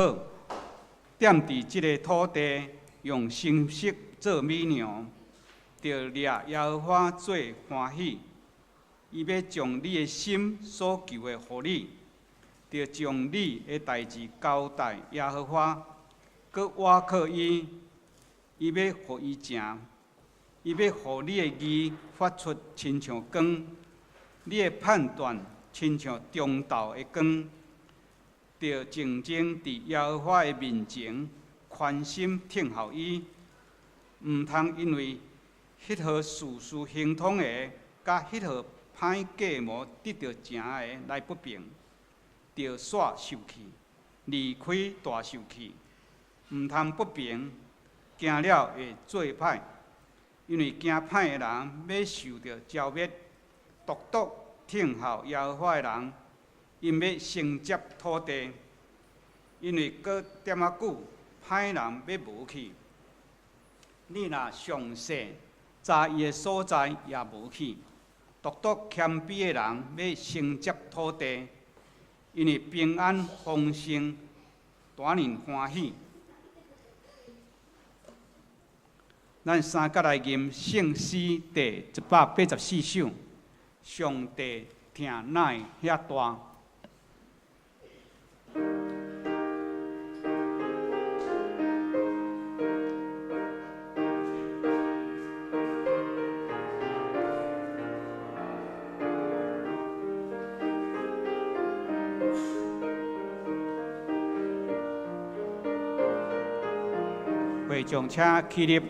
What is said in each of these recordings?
好，踮佇這个土地，用誠實做米糧，著掠耶和華做歡喜。伊欲將你的心所求的予你，著將你的代誌交代耶和華，閣倚靠伊，伊欲予伊成。伊欲予你的義發出親像光，你的判斷親像中晝的光。著靜靜佇耶和華的面前，寬心等候伊，毋通因為彼號事事亨通的，佮彼號歹計謀得著成的來不平，著煞受氣，離開大受氣，毋通不平，驚了會做歹，因為行歹的人欲受著剿滅，獨獨等候耶和華的人，𪜶欲承接土地，因為閣點仔久，歹人欲無去。你若詳細查伊的所在，也無去。獨獨謙卑的人欲承接土地，因為平安豐盛，大爾歡喜。咱三角來吟聖詩第184首，上帝疼哪會遐大？會眾請起立。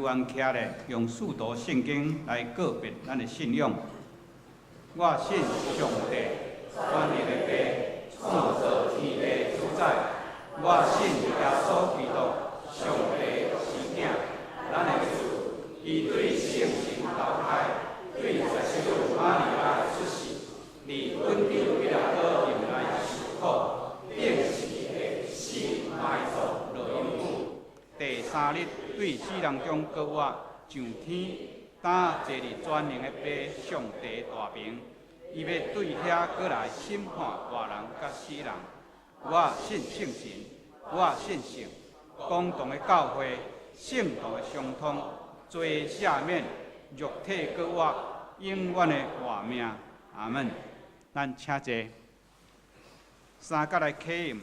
由安徛咧，用使徒聖經來告白咱的信仰。我信上帝，全能的父，創造天地主宰。我信耶穌基督，上帝的生囝，咱的主，伊對聖神投胎，對十聖女瑪利亞出世，佇本丟彼拉多忍耐受苦，釘十字架死埋葬落陰府，第三日對死人中復活，上天，擔坐佇全能的父上帝大爿，伊欲對遐閣來審判活人佮死人。我信聖神，我信聖公同的教會，聖徒的相通，罪赦免，肉體復活，永遠的活命。阿門。咱請坐。三角來啟應，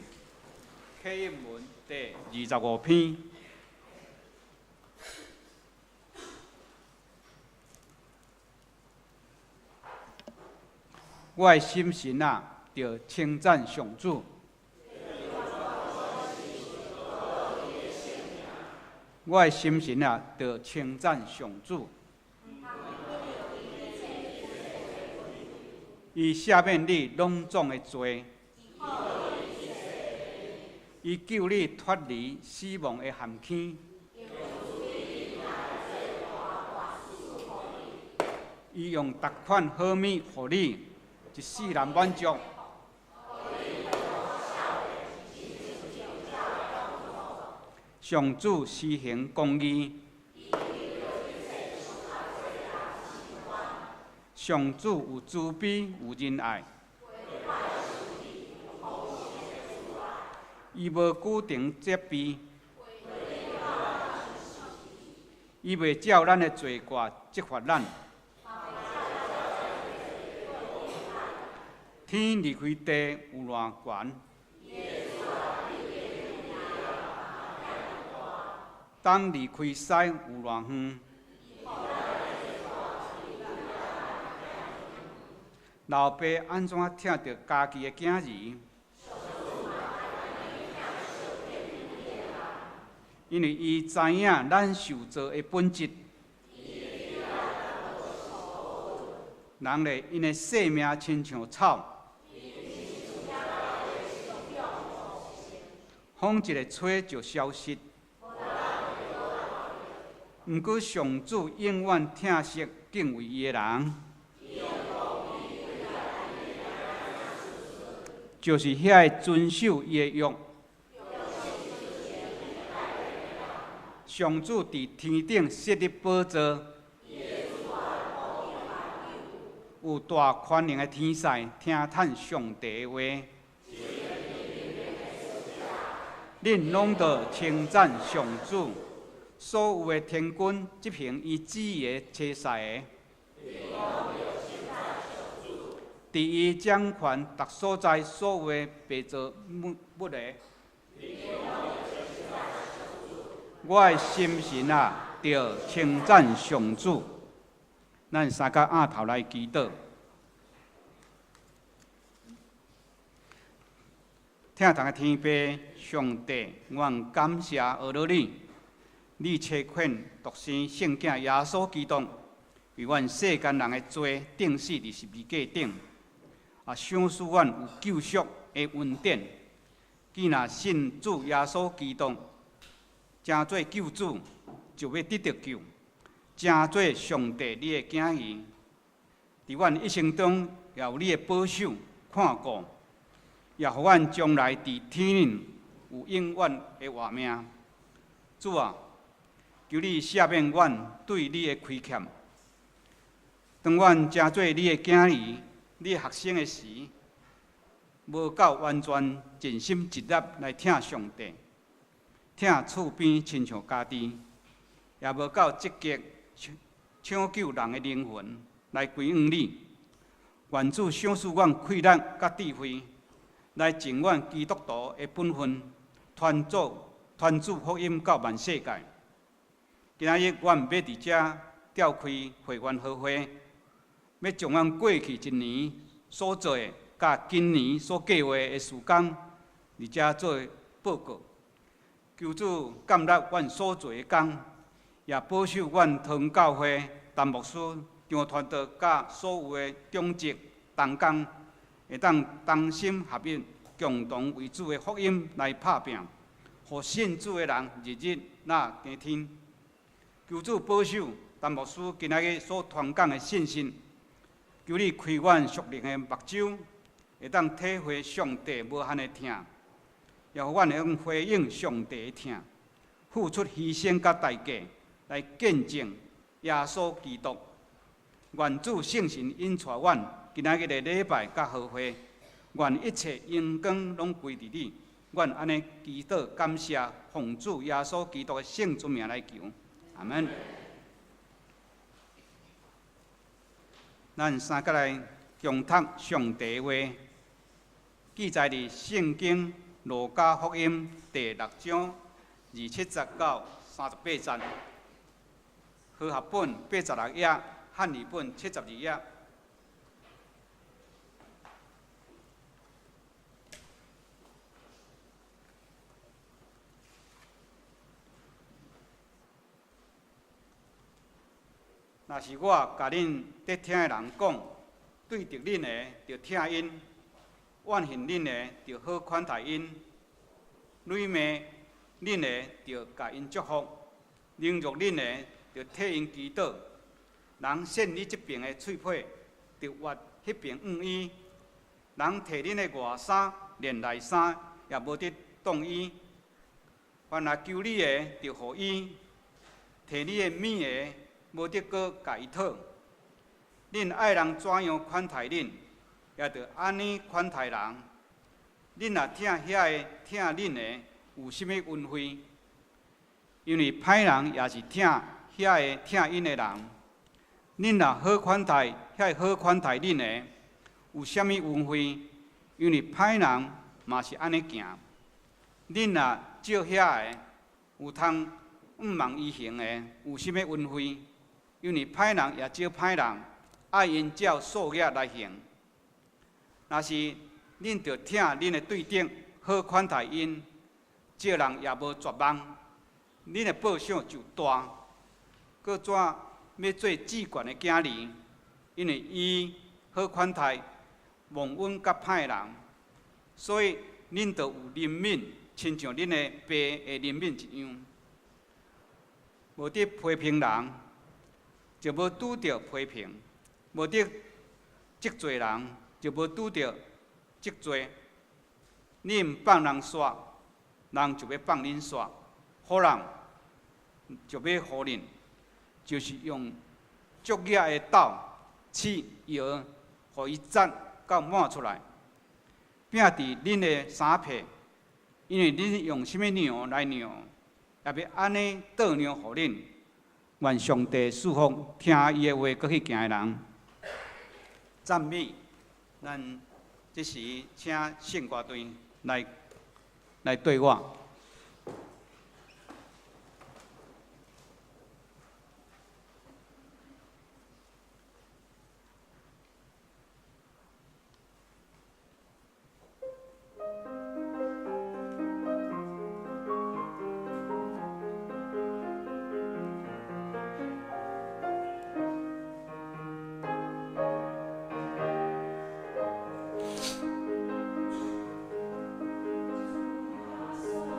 啟應文第25篇。我的心神啊，著稱讚上主。我的心神啊，著稱讚上主。伊赦免你攏總的罪，伊救你脫離死亡的陷坑。伊用逐款好物予你，一世人滿足。上主施行公義，上主有慈悲有仁愛，伊無久停責備，伊袂照咱的罪過責罰咱。天離開地有偌懸？東離開西有偌遠？老爸按怎疼著家己的囝兒？因為伊知影咱受造的本質。人咧，𪜶的性命親像草，風一个吹就消失。毋過上主永遠疼惜敬畏伊的人，就是遐个遵守伊的約。上主佇天頂設立寶座，有大權能的天使聽嘆上帝的話。恁攏著稱讚上主，所有的天軍執行伊旨意的差使的，佇伊掌權逐所在所有的被造物的。我的心神啊，著稱讚上主。咱三个仰頭來祈禱。疼痛的天父上帝，阮感謝阿羅你，你差遣獨生聖子耶穌基督，為阮世間人的罪釘死佇十字架頂，也賞賜阮有救贖的恩典。既若信主耶穌基督，成做救主，就欲得著救，成做上帝你的囝兒。佇阮一生中，也有你的保守看顧，也予阮將來佇天頂有永遠的活命。主啊，求你赦免阮對你的虧欠。當阮成做你的囝兒、你的學生的時，無夠完全盡心盡力來疼上帝，疼厝邊親像家己，也無夠積極搶救人的靈魂來歸向你。願主賞賜阮氣力佮智慧，來盡阮基督徒的本分，傳做傳主福音到萬世界。今仔日阮欲佇遮召開會員和會，欲將阮過去一年所做的，佮今年所計劃的事工，佇遮做報告。求主鑒納阮所做的工，也保守阮堂教會陳牧師、張傳道佮所有的長執同工，會當同心合一，共同為主的福音來拍拚，予信主的人日日若加添。求主保守陳牧師今仔日所傳講的信息，求你開阮屬靈的目睭，會當體會上帝無限的疼，也予阮會當回應上帝的疼，付出犧牲佮代價來見證耶穌基督。願主聖神引帶阮今仔日的禮拜佮和會，願一切榮光攏歸佇你。阮按呢祈禱感謝，奉主耶穌基督的聖尊名來求，阿門。咱三個來共讀上帝話，記載佇聖經路加福音第六章27節到38節，和合本86頁，漢語本72頁。若是我共恁得疼的人講，對著恁的，就疼𪜶；怨恨恁的，就好款待𪜶；辱罵恁的，就共𪜶祝福；凌辱恁的，就替𪜶祈禱。人扇你這爿的喙皮，就斡彼爿向伊；人提恁的外衫，連內衫也無得擋伊。凡來求你的，就予伊；提你的物的，無得閣共伊討。恁愛人怎樣款待恁，也著按呢款待人。恁若疼遐个疼恁的，有啥物恩惠？因為歹人也是疼遐个疼𪜶的人。恁若好款待遐个好款待恁的，有啥物恩惠？因為歹人嘛是按呢行。恁若借遐个有通向望伊還的，有啥物恩惠？因為歹人也借歹人，愛𪜶照數額來還。若是恁著疼恁的對敵，好款待𪜶，這人也無絕望，恁的報賞就大。閣怎欲做至懸的囝兒？因為伊好款待忘恩佮歹人，所以恁著有憐憫，親像恁的爸會憐憫一樣。無得批評人，就無拄著批評；無得責罪人，就無拄著責罪。恁放人煞，人就欲放恁煞；予人就欲予恁，就是用足額的斗、尺、搖，予伊擠到滿出來，摒佇恁的衫被，因為恁用啥物量來量，也欲按呢倒量予恁。願上帝賜福聽伊的話，閣去行的人。讚美，咱這時請聖歌隊來對我。主耶穌。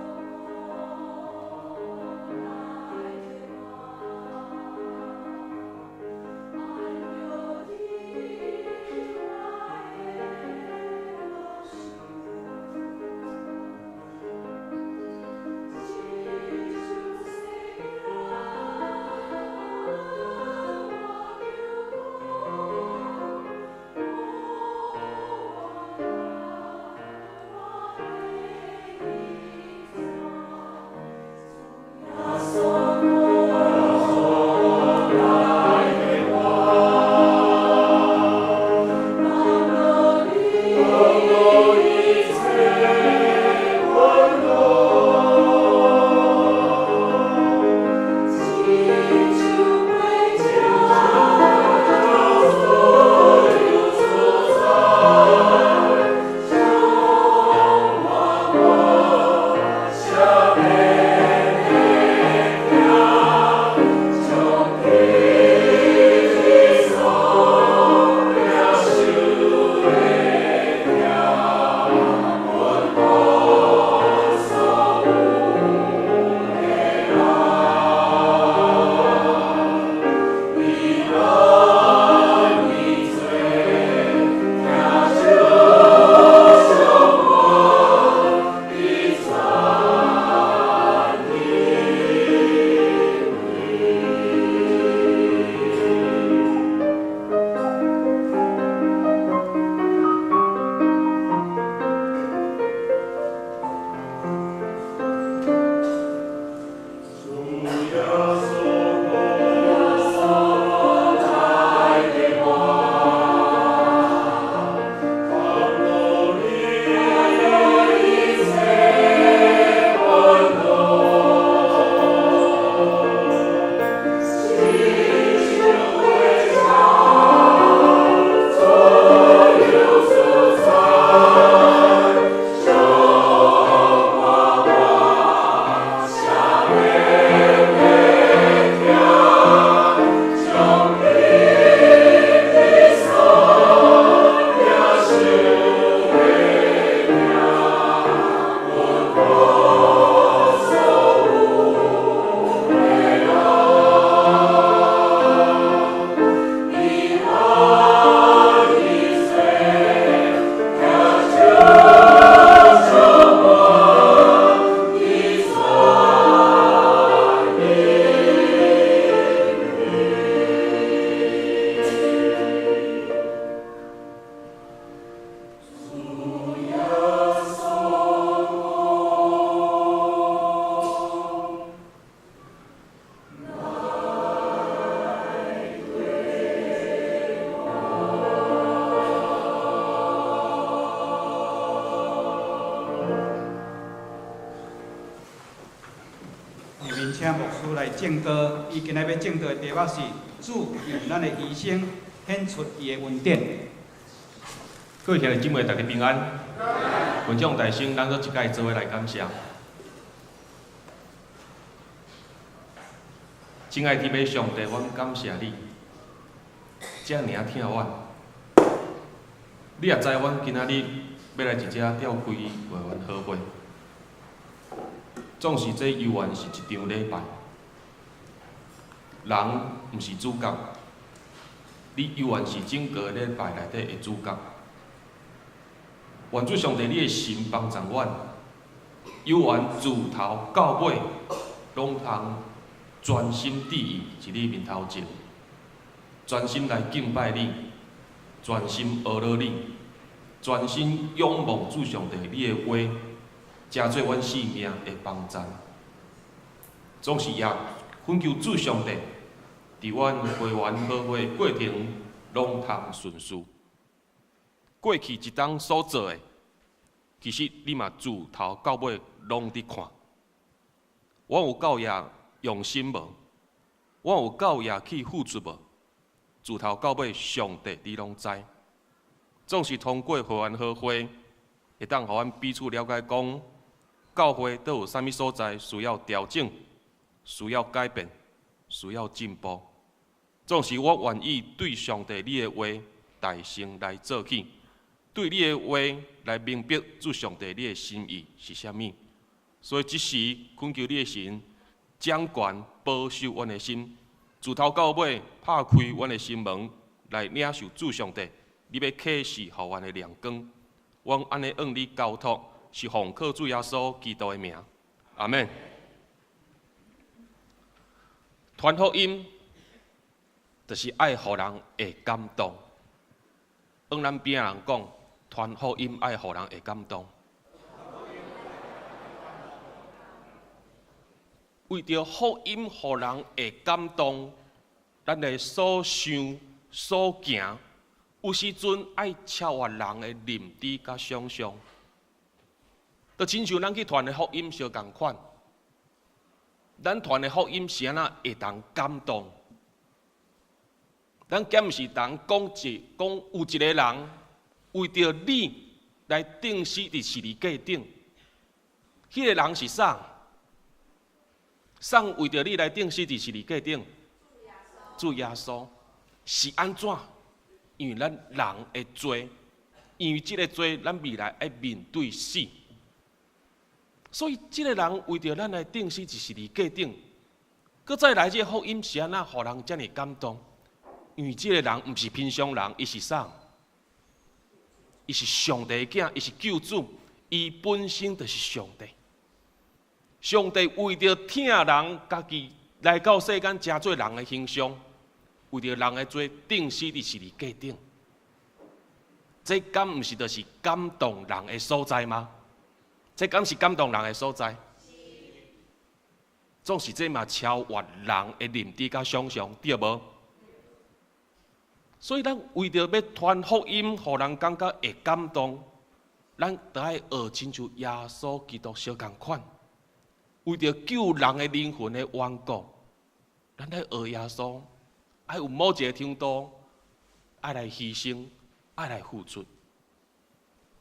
請牧師來證道，伊今仔欲證道的題目是主用咱的餘生顯出伊的恩典。各位兄弟姊妹，大家平安。群眾大聲，咱閣一擺做伙來感謝。親愛天父上帝，阮感謝你，遮爾疼阮。你也知阮今仔日欲來佇遮召開會員好會，總是這猶原是一場禮拜，人毋是主角，你猶原是整個禮拜內底的主角。願主上帝，你的神幫助阮，猶原自頭到尾，攏通專心致意佇你面頭前，專心來敬拜你，專心學落你，專心仰望主上帝你的話，成做阮性命的幫贊。總是也懇求主上帝，佇阮會員好會的過程，攏通順遂。過去一冬所做的，其實你嘛自頭到尾攏佇看。阮有夠也用心無？阮有夠也去付出無？自頭到尾，上帝你攏知。總是通過會員好會，會當予阮彼此了解講，教會佗有啥物所在需要調整、需要改變、需要進步。總是我願意對上帝你的話大聲來做起。對你的話來明白主上帝你的心意是啥物，所以這時懇求你的神掌權保守阮的心，自頭到尾拍開阮的心門來領受主上帝你欲啟示予阮的亮光。阮按呢向你交託，是奉靠主耶穌基督的名，阿們。傳福音就是愛予人會感動。向咱邊仔人講，傳福音愛予人會感動。為著福音予人會感動，咱的所想所行，有時陣愛超越人的認知佮想像。就親像咱去傳的福音相仝款，咱傳的福音是按怎會當感動？咱敢毋是當講一講有一个人為著你來釘死佇十字架頂，彼个人是啥？啥為著你來釘死佇十字架頂？主耶穌是按怎？因為咱人的罪，因為這个罪，咱未來愛面對死，所以這个人為著咱來釘死佇十字架頂，閣再來這个福音是按怎予人遮爾感動？因為這个人毋是平常人，伊是啥？伊是上帝的囝，伊是救主，伊本身就是上帝。上帝為著疼人，家己來到世間，成做人的形象，為著人的罪，釘死佇十字架頂。這敢毋是就是感動人的所在嗎？這敢是感動人的所在？總是這嘛超越人的認知佮想像，對無？所以咱為著欲傳福音，予人感覺會感動，咱著愛學親像耶穌基督相仝款，為著救人的靈魂的緣故，咱愛學耶穌，愛有某一个程度，愛來犧牲，愛來付出。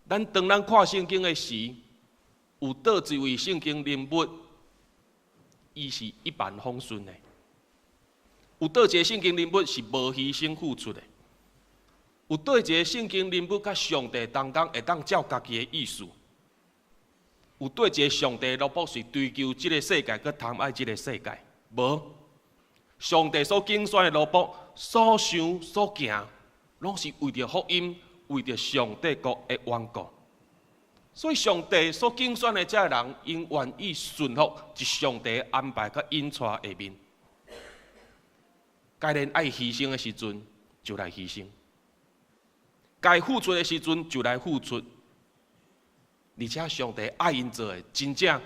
咱當咱看聖經的時，有佗一位聖經人物，伊是一帆風順的。有佗一个聖經人物是無犧牲付出的？有佗一个聖經人物佮上帝同工會當照家己的意思？有佗一个上帝奴僕是追求這个世界，閣貪愛這个世界？無，上帝所揀選的奴僕，所想所行，攏是為著福音，為著上帝國的緣故。所以上帝所揀選的這个人，𪜶願意順服佇上帝安排佮引帶下面。該恁愛犧牲的時陣，就來犧牲；該付出的時陣，就來付出。而且上帝愛𪜶做的，真正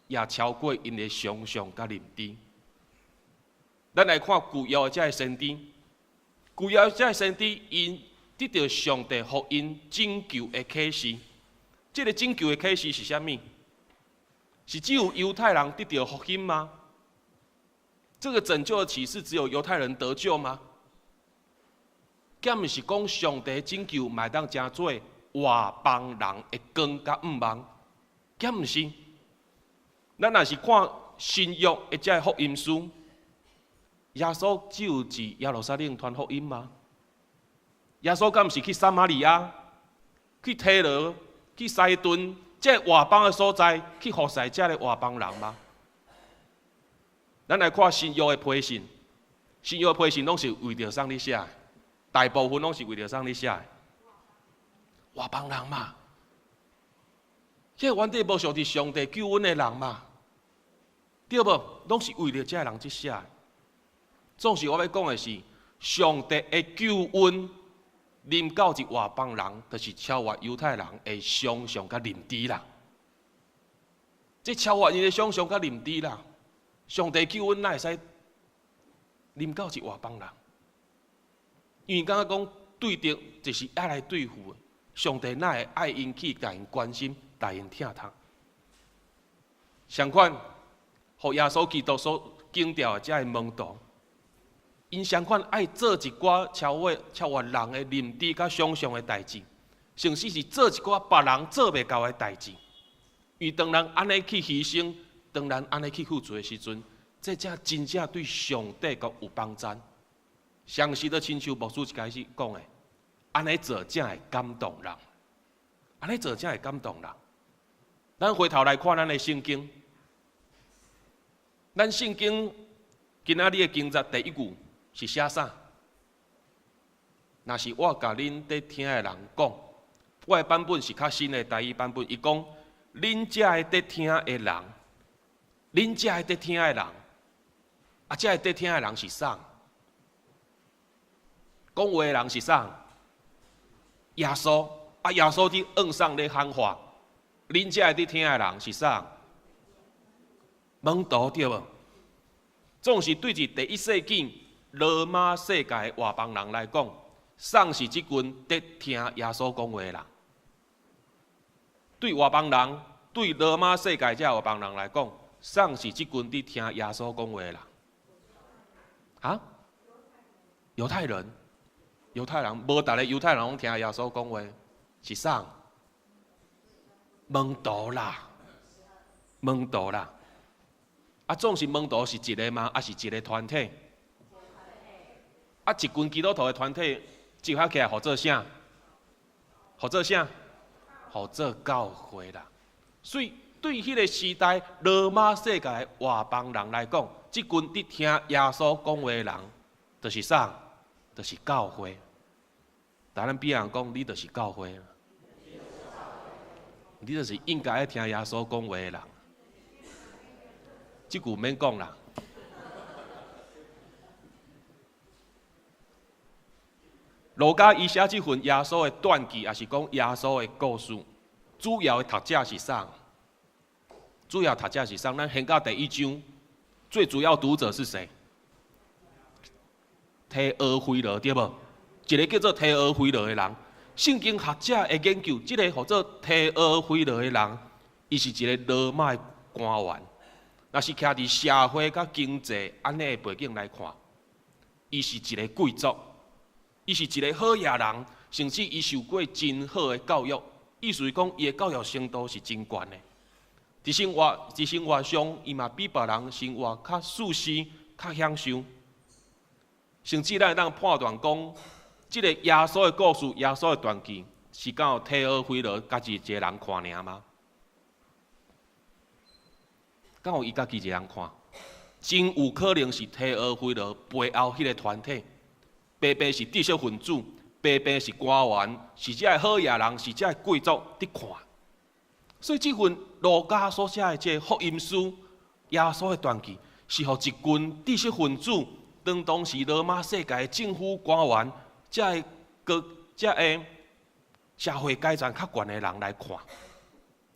也超過𪜶的想像佮認知。咱來看舊約的這个先知，舊約這个先知，𪜶得著上帝予𪜶拯救的啟示。這个拯救的啟示是啥物？是只有猶太人得著復興嗎？這個拯救的啟示只有猶太人得救嗎？敢毋是講上帝拯救嘛會當成做外邦人的光佮向望？敢毋是？咱若是看新約的這个福音書，耶穌只有佇耶路撒冷傳福音嗎？耶穌敢毋是去撒瑪利亞、去提羅、去西頓這个外邦的所在去服侍這个外邦人嗎？咱來看新約的批信，新約的批信攏是為著啥咧寫？大部分攏是為著啥咧寫？外邦人嘛，這個原底無屬佇上帝救恩的人嘛，對無？攏是為著這个人去寫。總是我欲講的是，上帝的救恩臨到一外邦人，就是超越猶太人的想像佮認知啦。這超越𪜶的想像佮認知啦。上帝救恩哪會使臨到一外邦人？因為感覺講對敵就是愛來對付的，上帝哪會愛𪜶去共𪜶關心、共𪜶疼痛？相款，予耶穌基督所揀召的這个門徒，𪜶相款愛做一寡超越人的認知佮想像的代誌，甚至是做一寡別人做袂到的代誌。因為當人按呢去犧牲，當人按呢去付出的時陣，這才真正對上帝閣有幫贊。相似的親像牧師一開始講的，按呢做才會感動人，按呢做才會感動人。咱回頭來看咱的聖經，咱聖經今仔日的經節第一句是寫啥？若是我共恁佇聽的人講，我的版本是較新的台語版本，伊講：恁遮个佇聽的人，恁遮个佇聽的人，啊，遮个佇聽的人是啥？講話的人是啥？耶穌啊！耶穌佇向上咧喊話，恁遮个佇聽的人是啥？門徒對無？總是對佇第一世紀羅馬世界的外邦人來講，啥是這群佇聽耶穌講話的人？對外邦人，對羅馬世界這外邦人來講，啥是這群佇聽耶穌講話的人？啊？猶太人，猶太人，無逐个猶太人攏聽耶穌講話，是啥？門徒啦，門徒啦。啊，總是門徒是一个嗎？抑是一个團體？啊，一群基督徒的團體集合起來，號做啥？號做啥？號做教會啦。所以對彼个時代羅馬世界的外邦人來講，這群佇聽耶穌講話的人，就是啥？就是教會。但咱邊人講，你就是教會，你就是應該愛聽耶穌講話的人。這句免講啦。路加伊寫這份耶穌的傳記，抑是講耶穌的故事，主要的讀者是啥？主要讀者是啥？咱先到第一章，最主要讀者是誰？提俄腓羅對無？一个叫做提俄腓羅的人，聖經學者的研究，這个號做提俄腓羅的人，伊是一个羅馬的官員。若是徛佇社會佮經濟按呢的背景來看，伊是一个貴族，伊是一个好野人，甚至伊受過真好的教育，意思是講伊的教育程度是真懸的。佇生活，佇生活上，伊嘛比別人生活較舒適、較享受。甚至咱會當判斷講，這个耶穌的故事、耶穌的傳記，是敢有提俄腓羅家己一个人看爾嗎？敢有伊家己一个人看？真有可能是提俄腓羅背後彼个團體，白白是知識分子，白白是官員，是這个好野人，是這个貴族佇看。所以這份路加所寫的這个福音書，耶穌的傳記，是予一群知識分子，當當時羅馬世界的政府官員，這个這个社會階層較懸的人來看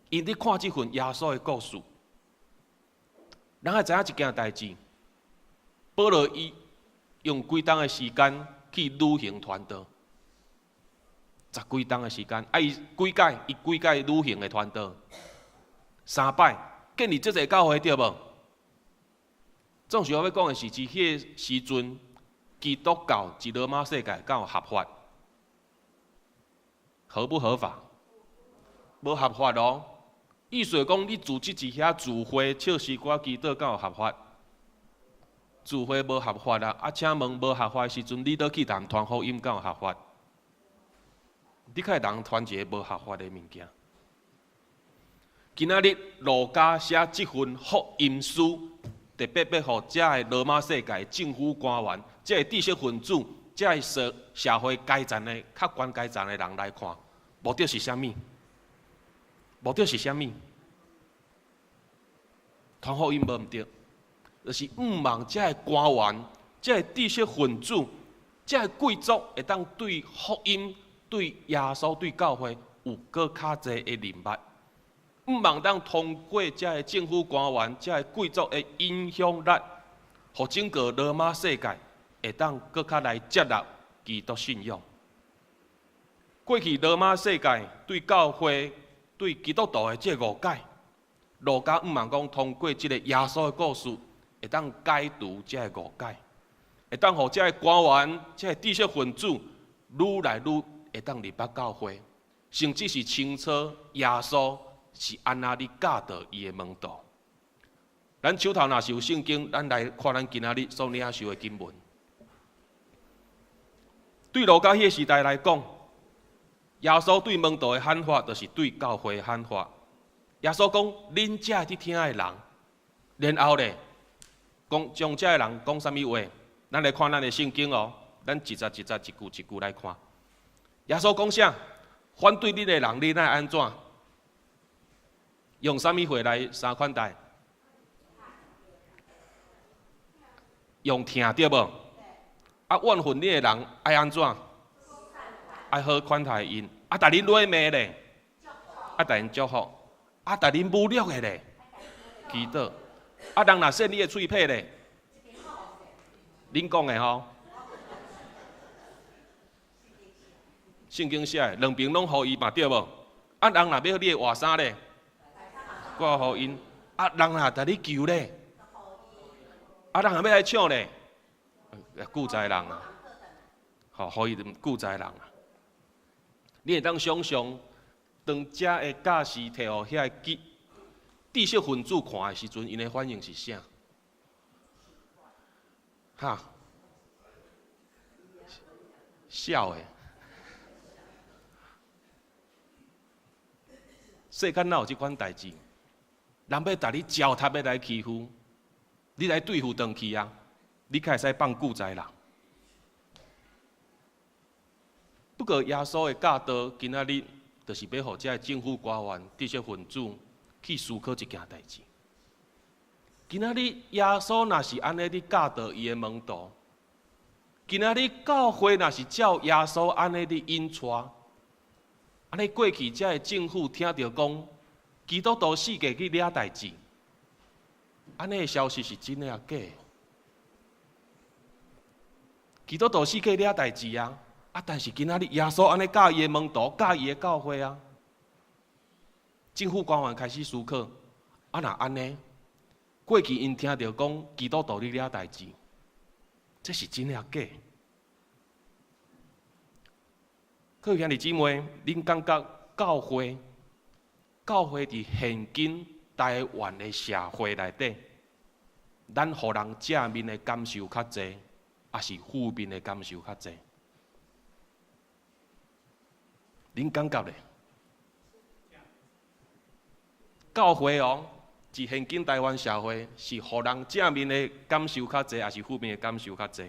，𪜶佇看這份耶穌的故事。人愛知影一件代誌，保羅伊用幾冬的時間去旅行傳道，十幾冬的時間，啊，伊幾擺？伊幾擺旅行的傳道？三擺，建立這濟教會對無？總是我欲講的是，佇彼个時陣，基督教佇羅馬世界敢有合法？合不合法？無合法哦。意思講，你組織佇遐聚會、唱詩歌、祈禱，敢有合法？聚會無合法啊！啊，請問無合法的時陣，你倒去共人傳福音，敢有合法？你較會當傳一个無合法的物件？今仔日路加寫這份福音書，特別欲予遮个羅馬世界政府官員、遮个知識分子、遮个社會階層的較懸階層的人來看，目的是啥物？目的是啥物？傳福音無毋對，就是向望遮个官員、遮个知識分子、遮个貴族會當對福音、對耶穌、對教會有閣較濟的認捌。向望當通過遮个政府官員、遮个貴族的影響力，予整個羅馬世界會當閣較來接納基督信仰。過去羅馬世界對教會、對基督徒的這個誤解，路加向望講通過這个耶穌的故事，會當解除這个誤解，會當予遮个官員、遮个知識分子愈來愈會當入捌教會，甚至是清楚耶穌是按怎咧教導伊的門徒。咱手頭若是有聖經，咱來看咱今仔日所領受的經文。對路加彼个時代來講，耶穌對門徒的喊話，就是對教會的喊話。耶穌講：恁遮佇聽的人，然後咧，講將遮的人講啥物話？咱來看咱的聖經哦，咱一節一節、一句一句來看。耶穌講啥？反對恁的人，恁愛按怎？用啥物話來相款待？用疼對無？啊，怨恨你的人愛按怎？愛好款待𪜶。啊，共恁辱罵咧？啊，共𪜶祝福。啊，共恁侮辱的咧？祈禱。啊，人若搧你的喙䫌咧？恁講的吼？聖經寫的，兩邊攏予伊嘛對無？啊，人若欲你的活衫咧？閣予𪜶。啊，人若共你求咧？啊，人若欲來搶咧？救濟人啊！吼，予伊救濟人啊！你會當想像，當遮个教示提予遐个知識分子看的時陣，𪜶的反應是啥？哈？笑的。世間哪有這款代誌？人欲共你糟蹋，欲來欺負，你來對付轉去啊！你較會使放救濟人。不過耶穌的教導，今仔日就是欲予遮个政府官員、知識分子去思考一件代誌。今仔日耶穌若是按呢咧教導伊的門徒，今仔日教會若是照耶穌按呢咧引帶，按呢過去遮个政府聽著講基督徒四界去掠代誌，按呢的消息是真的抑假的？基督徒四界掠代誌啊！啊！但是今仔日耶穌按呢教伊的門徒，教伊的教會啊，政府官員開始思考：啊，若按呢，過去𪜶聽著講基督徒咧掠代誌，這是真的抑假？各位兄弟姊妹，恁感覺教會，教會佇現今台灣的社會內底，咱予人正面的感受較濟，抑是負面的感受較濟？恁感覺咧？教會哦，佇現今台灣社會，是予人正面的感受較濟，抑是負面的感受較濟？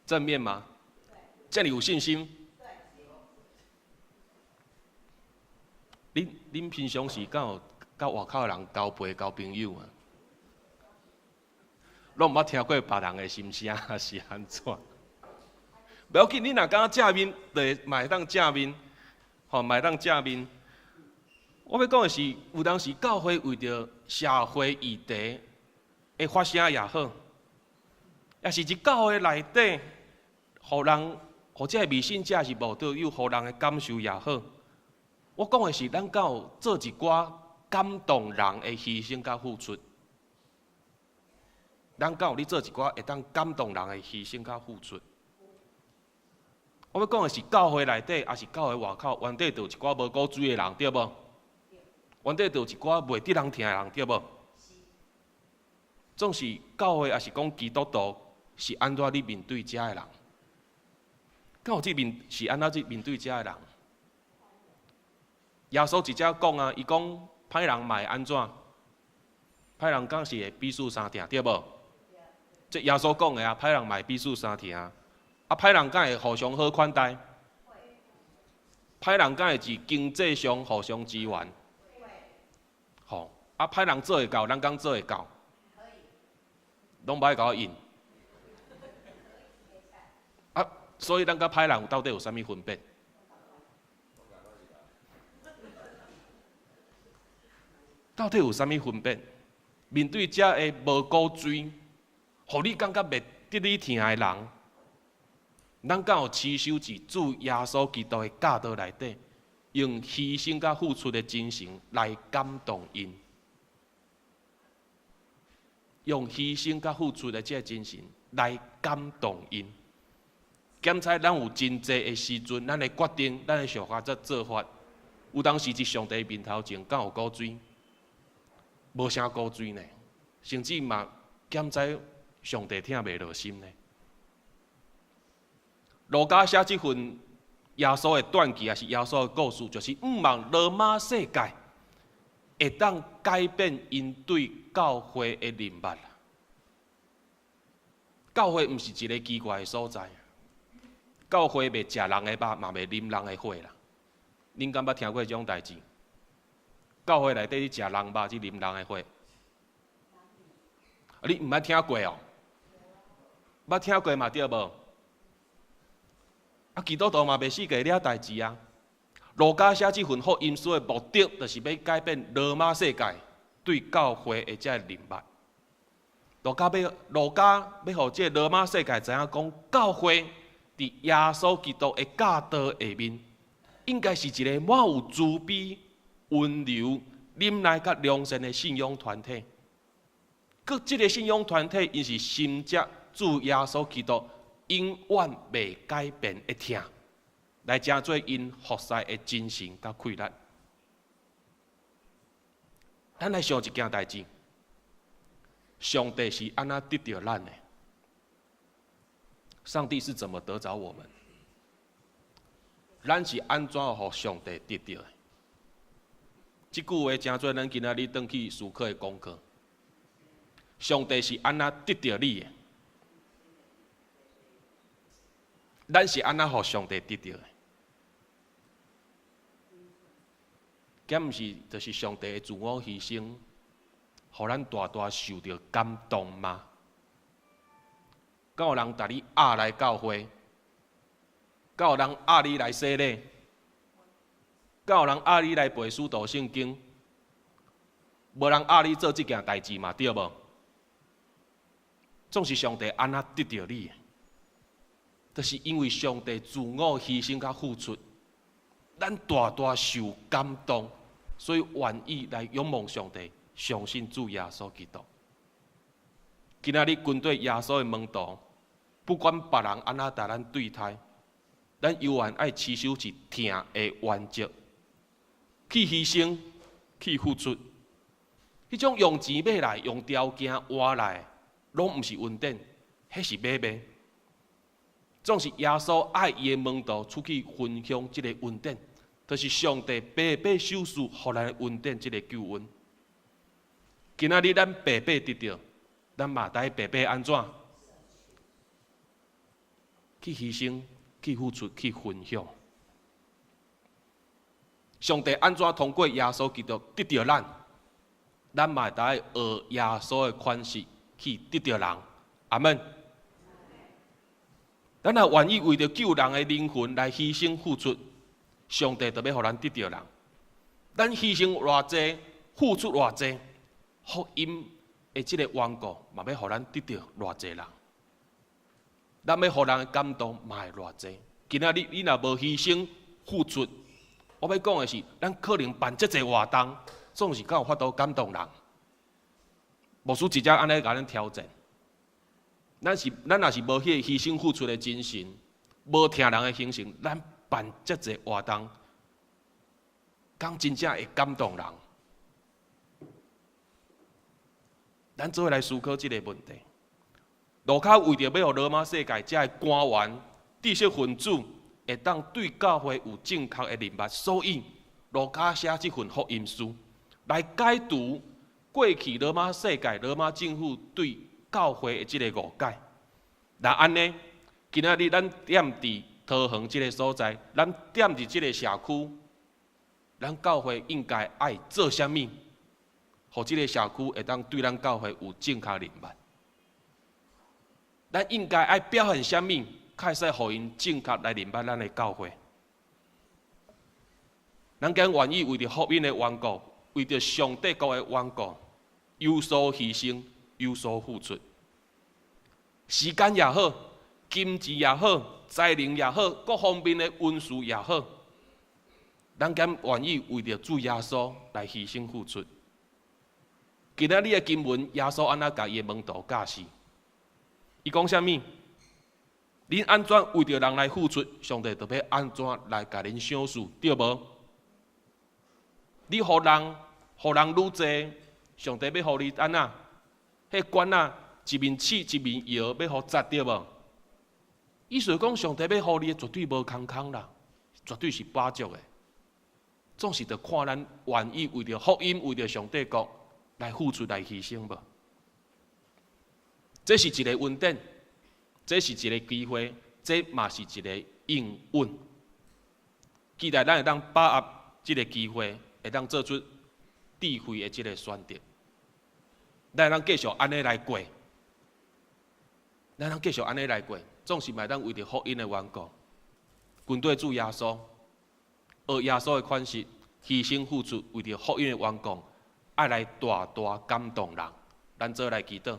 正面嗎？這爾有信心？恁平常時敢有佮外口的人交陪交朋友啊？攏毋捌聽過別人的心聲是按怎？無要緊，你若感覺正面，就會嘛會當正面，吼嘛會當正面。我欲講的是，有當時教會為著社會議題的發聲也好，抑是佇教會內底，予人或者迷信者是無對，有予人的感受也好。我講的是，咱敢有做一寡感動人的犧牲佮付出。咱敢有咧做一寡會當感動人的犧牲佮付出？我欲講的是教會內底，抑是教會外口，原底就有一寡無骨髓的人，對無？原底就有一寡袂得人疼的人，對無？總是教會，抑是講基督徒，是按怎咧面對遮的人？敢有這面是按怎去面對遮的人？耶穌直接講啊，伊講歹人嘛會按怎？歹人敢是會彼此相疼，對無？這耶穌講的啊，歹人嘛會彼此相疼。啊，歹人敢會互相好款待？歹人敢會佇經濟上互相支援？吼，啊，歹人做會到，咱敢做會到？攏無愛共我應。啊，所以咱佮歹人到底有啥物分別？到底有啥物分別？面對遮个無骨髓，予你感覺袂得你疼的人，咱敢有持守佇主耶穌基督的教導內底，用犧牲佮付出的精神來感動𪜶，用犧牲佮付出的這个精神來感動𪜶。檢查咱有真濟的時陣，咱會決定咱的想法佮做法。有當時佇上帝面頭前敢有骨髓？無啥骨髓呢，甚至嘛檢查上帝疼袂落心呢。路加寫這份耶穌的傳記，抑是耶穌的故事，就是向望羅馬世界會當改變𪜶對教會的認捌。教會毋是一个奇怪的所在，教會袂食人的肉，嘛袂啉人的血啦。恁敢捌聽過這種代誌？教會內底去食人肉，去啉人的血？啊，你毋捌聽過哦？捌聽過嘛對無？啊，基督徒嘛袂死過了代誌啊。路加寫這份福音書的目的，就是欲改變羅馬世界對教會的這個認捌。路加欲予這個羅馬世界知影講，教會佇耶穌基督的教導下面，應該是一个滿有慈悲、溫柔、忍耐佮良善的信仰團體。閣這个信仰團體，𪜶是深接主耶穌基督永遠袂改變的疼，來成做𪜶服侍的精神佮氣力。咱來想一件代誌，上帝是按怎得著咱的？上帝是怎麼得著我們？咱是按怎予上帝得著的？這句話成做咱今仔日轉去思考的功課。上帝是按怎得著你的？咱是按怎予上帝得著的？敢毋是就是上帝的自我犧牲，予咱大大受著感動嗎？敢有人共你壓來教會？敢有人壓你來洗禮？敢有人壓你來背使徒聖經？無人壓你做這件代誌嘛，對無？總是上帝按怎得著你的？就是因為上帝自我犧牲佮付出，咱大大受感動，所以願意來仰望上帝，相信主耶穌基督。今仔日跟綴耶穌的門徒，不管別人按怎共咱對待，咱猶原愛持守住疼的原則，去犧牲，去付出。彼種用錢買來、用條件換來，攏毋是恩典，彼是買賣。總是耶穌愛伊的門徒出去分享這个恩典，就是上帝白白賞賜予咱的恩典，這个救恩。今仔日咱白白得著，咱嘛愛白白按怎？去犧牲，去付出，去分享。上帝按怎通過耶穌基督得著咱，咱嘛會學耶穌的款式去得著人。阿們。咱若願意為著救人的靈魂來犧牲付出，上帝就欲予咱得著人。咱犧牲偌濟，付出偌濟，福音的這个緣故嘛欲予咱得著偌濟人。咱欲予人的感動嘛會偌濟。今仔日你若無犧牲付出，我欲講的是，咱可能辦遮濟活動，總是敢有法度感動人。牧師直接按呢共咱挑戰。咱若是無彼个犧牲付出的精神，無疼人的精神，咱辦遮濟活動，敢真正會感動人？咱做伙來思考這个問題。路卡為著欲予羅馬世界遮的官員、知識分子會當對教會有正確的認識，所以路卡寫這份福音書來解除過去羅馬世界、羅馬政府對教會的這个誤解。若按呢，今仔日咱踮佇桃園這个所在，咱踮佇這个社區，咱教會應該愛做啥物，予這个社區會當對咱教會有正確認識？咱應該愛表現啥物，較會使予𪜶正確來認識咱的教會？咱敢願意為著福音的緣故，為著上帝國的緣故，有所犧牲，有所付出？時間也好，金錢也好，才能也好，各方面的恩賜也好，咱敢願意為著主耶穌來犧牲付出？今仔日的經文，耶穌按怎共伊的門徒教示？伊講啥物？恁按怎為著人來付出，上帝就欲按怎來共恁賞賜，對無？你予人，予人愈濟，上帝欲予你按怎？彼罐仔一面試一面搖，欲予砸對無？意思講，上帝欲予你的絕對無空空啦，絕對是飽足的。總是著看咱願意為著福音、為著上帝國來付出、來犧牲無？這是一個恩典，這是一個機會，這嘛是一個應允。期待咱會當把握這個機會，會當做出智慧的這個選擇。咱會當繼續按呢來過，咱通繼續按呢來過，總是嘛當為著福音的緣故，跟綴主耶穌，學耶穌的款式，犧牲付出，為著福音的緣故，愛來大大感動人。咱做來祈禱。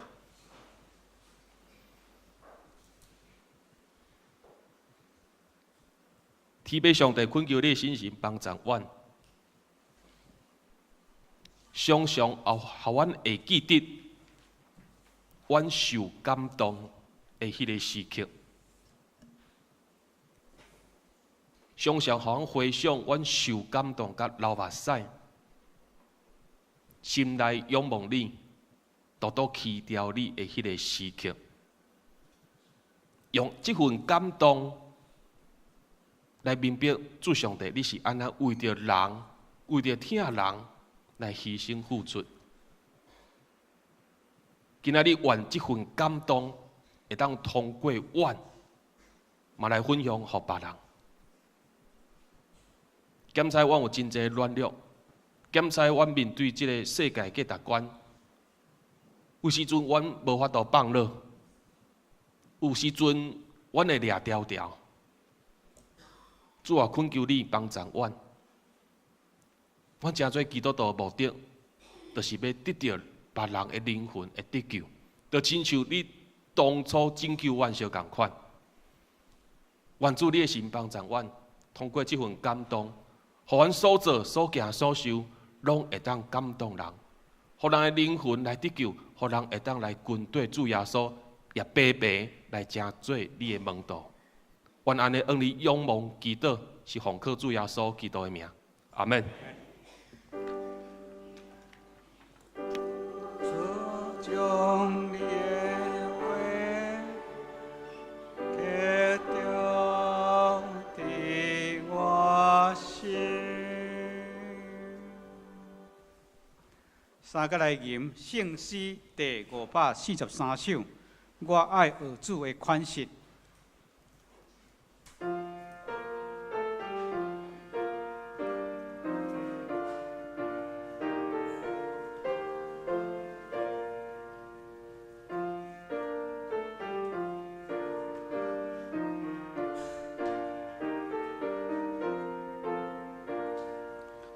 天父上帝懇求你的聖神幫助阮，常常予阮會記得，阮受感動的彼个時刻，常常予阮回想阮受感動佮流目屎，心內仰望你，獨獨期待你的彼个時刻，用這份感動來明白主上帝，你是按怎為著人，為著疼人來犧牲付出。今仔日願這份感動會當通過阮，嘛來分享予別人。檢查阮有真濟軟弱，檢查阮面對這个世界價值觀，有時陣阮無法度放落，有時陣阮會掠牢牢。主啊，懇求你幫助阮。阮成做基督徒的目的，就是欲得著別人的靈魂的得救，就親像你當初拯救阮相仝款。願主你的神幫助阮，通過這份感動，予阮所做、所行、所受，攏會當感動人，予人的靈魂來得救，予人會當來跟綴主耶穌，也白白來成做你的門徒。願按呢向你仰望祈禱，是奉靠主耶穌基督的名，阿們。主將你的話刻著佇我心。三个來吟聖詩第543首，我愛學主的款式。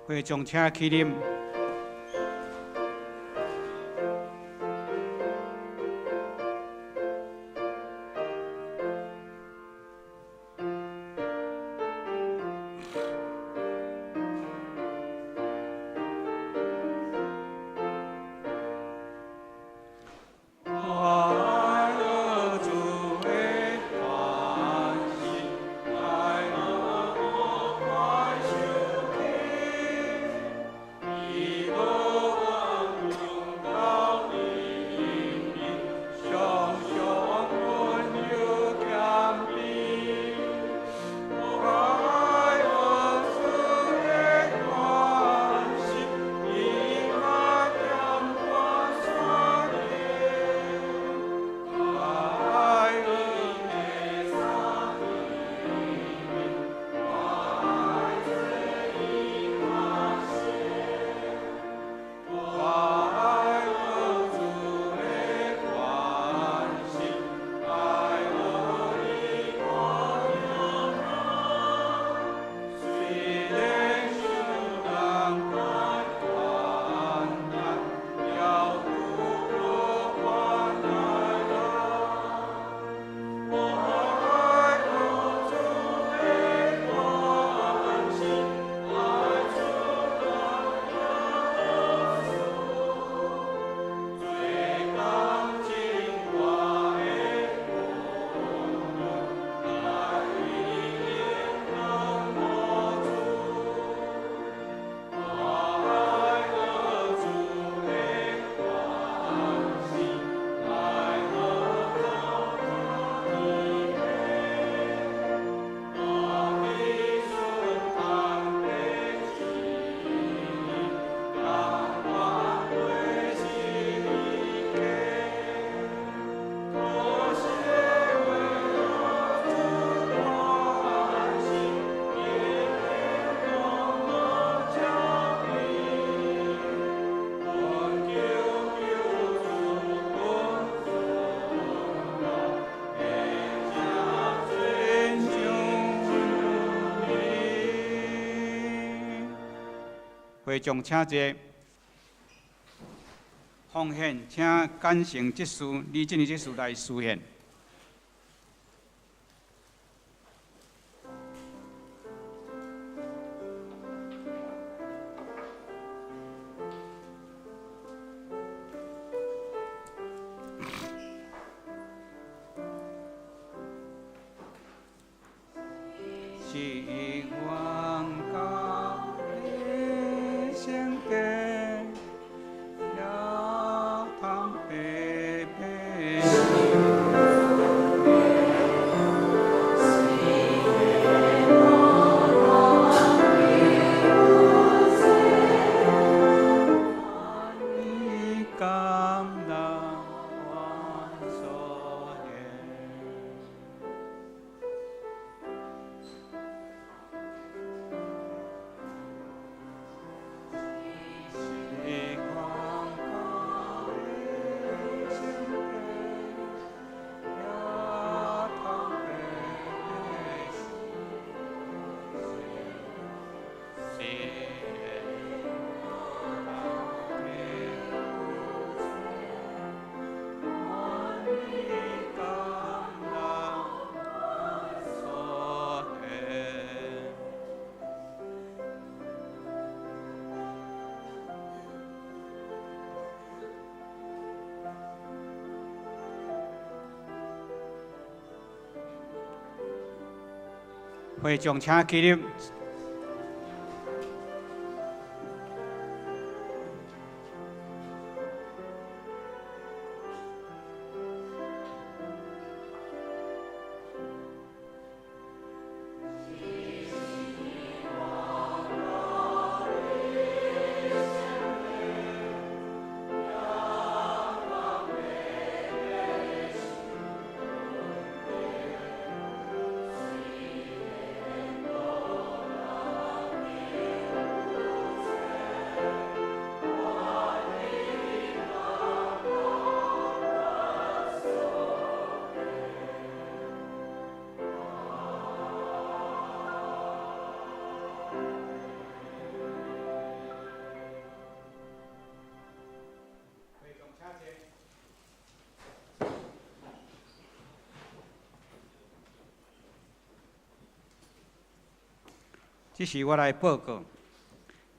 會眾請起立。我愛學會眾請坐。奉獻，請簡成執事、李振執事來司獻。會眾請起立。這是我來報告。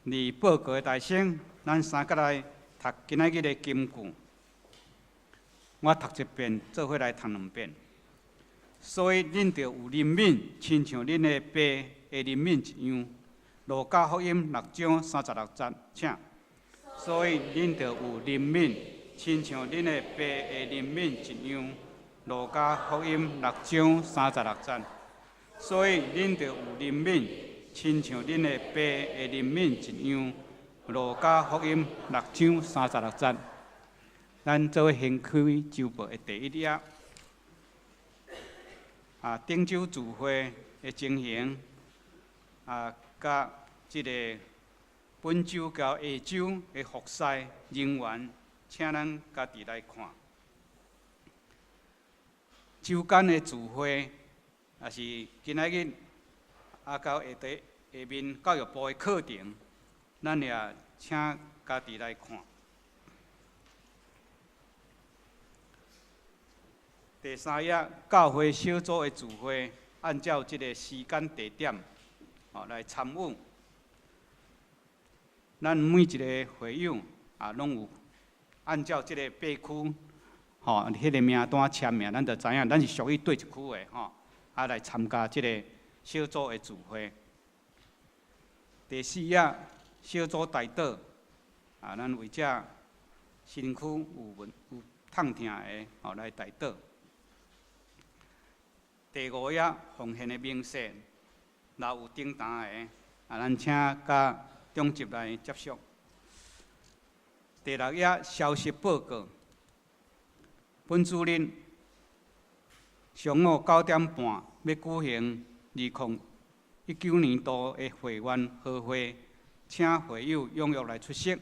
佇報告的大先，咱三角來讀今仔日的金句。我讀一遍，做伙來讀兩遍。所以恁著有憐憫，親像恁的爸會憐憫一樣。路加福音6章36節，請。所以恁著有憐憫，親像恁的爸會憐憫一樣。路加福音6章36節。所以恁著有憐憫，親像恁的爸會憐憫一樣。路加福音6章36節。咱做伙掀開週報的第一頁。啊，頂週聚會的情形，啊，佮這個本週到下週的服侍人員，請咱家己來看。週間的聚會，也是今仔日啊，到下底下面教育部的課程，咱也請家己來看。第三頁，教會小組的聚會，按照這個時間地點，哦來參與。咱每一個會友啊，攏有按照這個八區，吼，彼個名單簽名，咱就知影咱是屬於佗一區的吼，啊來參加這個小組的聚會。第四頁，小組代禱，啊，咱為這身軀有問有痛疼的，吼來代禱。第五頁，奉獻的明細，若有頂單的，啊，咱請佮長執來接觸。第六頁，消息報告。本主日上午9點半欲舉行2019年度的會員和會，請會友踴躍來出席。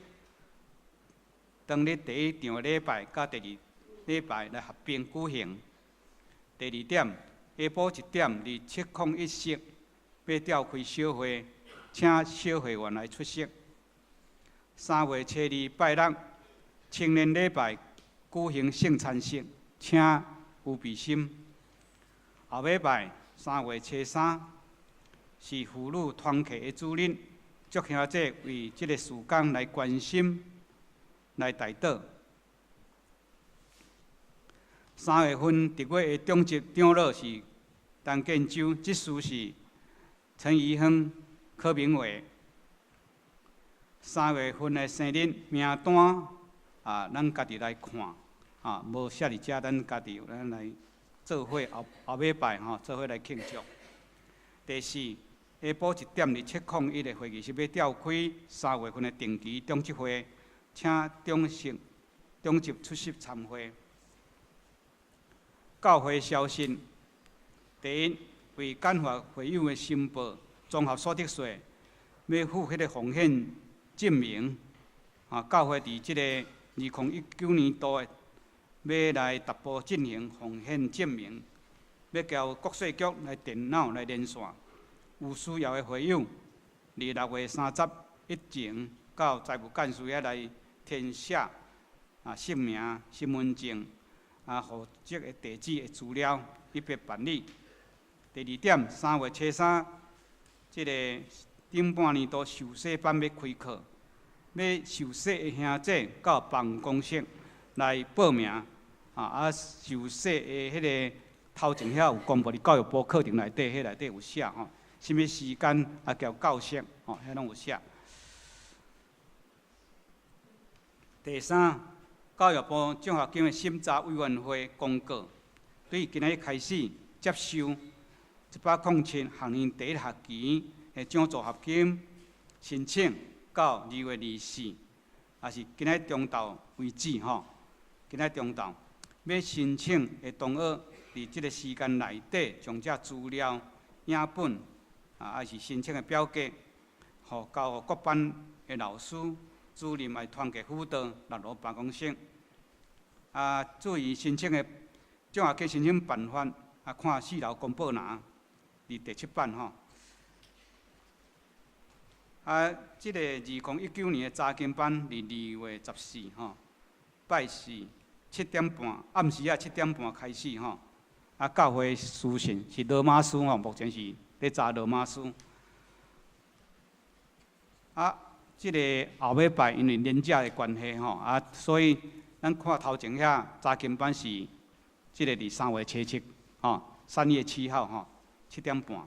當日第一場禮拜佮第二禮拜來合併舉行。第二點，下晡1點佇701室欲召開小會，請小會員來出席。3月初2拜六，青年礼拜举行圣餐式，请有备心。后尾拜3月初3是妇女团契的主日，祝兄弟为這个事工来关心、来代禱。3月份特会的长执长老是陈建州，执事是陈怡亨、柯明伟。三月份的生日名单啊，咱家己来看啊，無寫佇遮，咱家己咱來做伙後後尾拜吼，做伙來慶祝。第四，下晡1點27空1的會議室欲召開三月份的定期長執會，請長執長執出席參會。教會消息：第一，為簡化會友的申報綜合所得稅，欲付彼个風險證明。啊，教會佇這個2019年度的，欲來逐步進行風險證明，欲交國稅局來電腦來連線。有需要的會友，佇6月30以前到財務幹事遐來填寫啊姓名、身份證、啊戶籍的地址的資料，以便辦理。第二點，3月初3，這个頂半年度受洗班欲開課，欲受洗的兄弟到辦公室來報名。啊，受洗的彼个頭前遐有公布佇教育部課程內底，彼內底有寫吼，啥物時間啊，交教室吼，遐攏有寫。第三，教育部獎學金的審查委員會公告，對今仔日開始接受107學年第一學期的獎助學金申請，到2月24，也是今仔日中晝為止吼。今仔日中晝欲申請的同學，佇這个時間內底，將這資料影本啊，抑是申請的表格，予交予各班的老師、主任愛團結輔導納入辦公室。啊，注意申請的獎學金申請辦法，啊，看四樓公布欄，佇第七版吼。啊，這个2019年的查經班佇2月14吼，拜四七點半，暗時仔七點半開始吼。啊，教會書信是羅馬書吼，目前是咧查羅馬書。啊，這个後尾拜因為年假的關係吼，啊，所以咱看頭前遐查經班是這个佇3月初7吼，3月7號吼，七點半。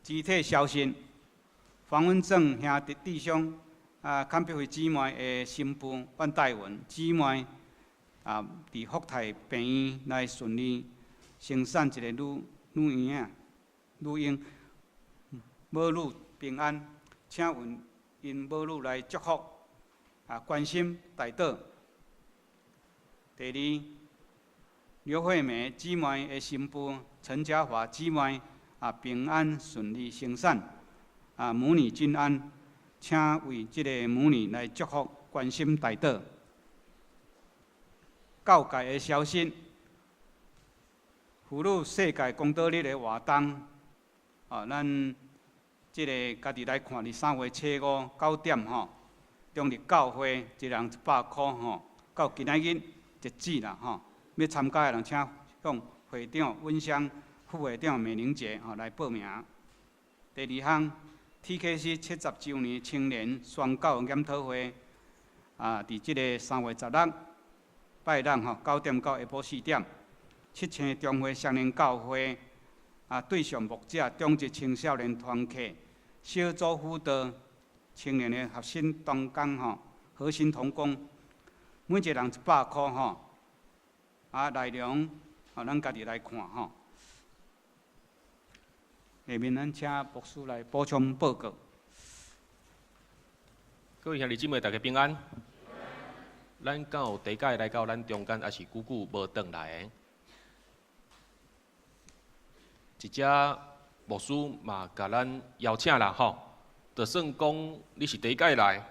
肢體消息，黃文正兄弟弟兄啊，坎碧惠姊妹的新婦范代文姊妹啊，佇福泰病院來順利生產一個女女嬰仔，女嬰母女平安，請問𪜶母女來祝福啊，關心代禱。第二，劉惠美姊妹的新婦陳嘉華姊妹啊，平安順利生產啊，母女均安，請為這个母女來祝福、關心、代禱。教界的消息，婦女世界公道日的活動，啊，咱這个家己來看，佇3月初5 9點吼，中日教會一人100箍吼，到今仔日截止啦吼。欲參加的人，請向會長溫香、副會長美玲姐吼來報名。第二項，TKC 70週年青年宣教研討會，啊，佇這个3月16拜六吼9點到下晡4點，七星中會少年教會啊，對象牧者、長執青少年團契小組輔導青年的核心同工吼，核心同工，每一個人100箍吼。啊，內容，啊，咱家己來看吼。下面咱請牧師來補充報告。各位兄弟姊妹，大家平安。咱敢有第一擺來到咱中間，抑是久久無轉來的？一只牧師嘛，共咱邀請啦吼。就算講你是第一擺來，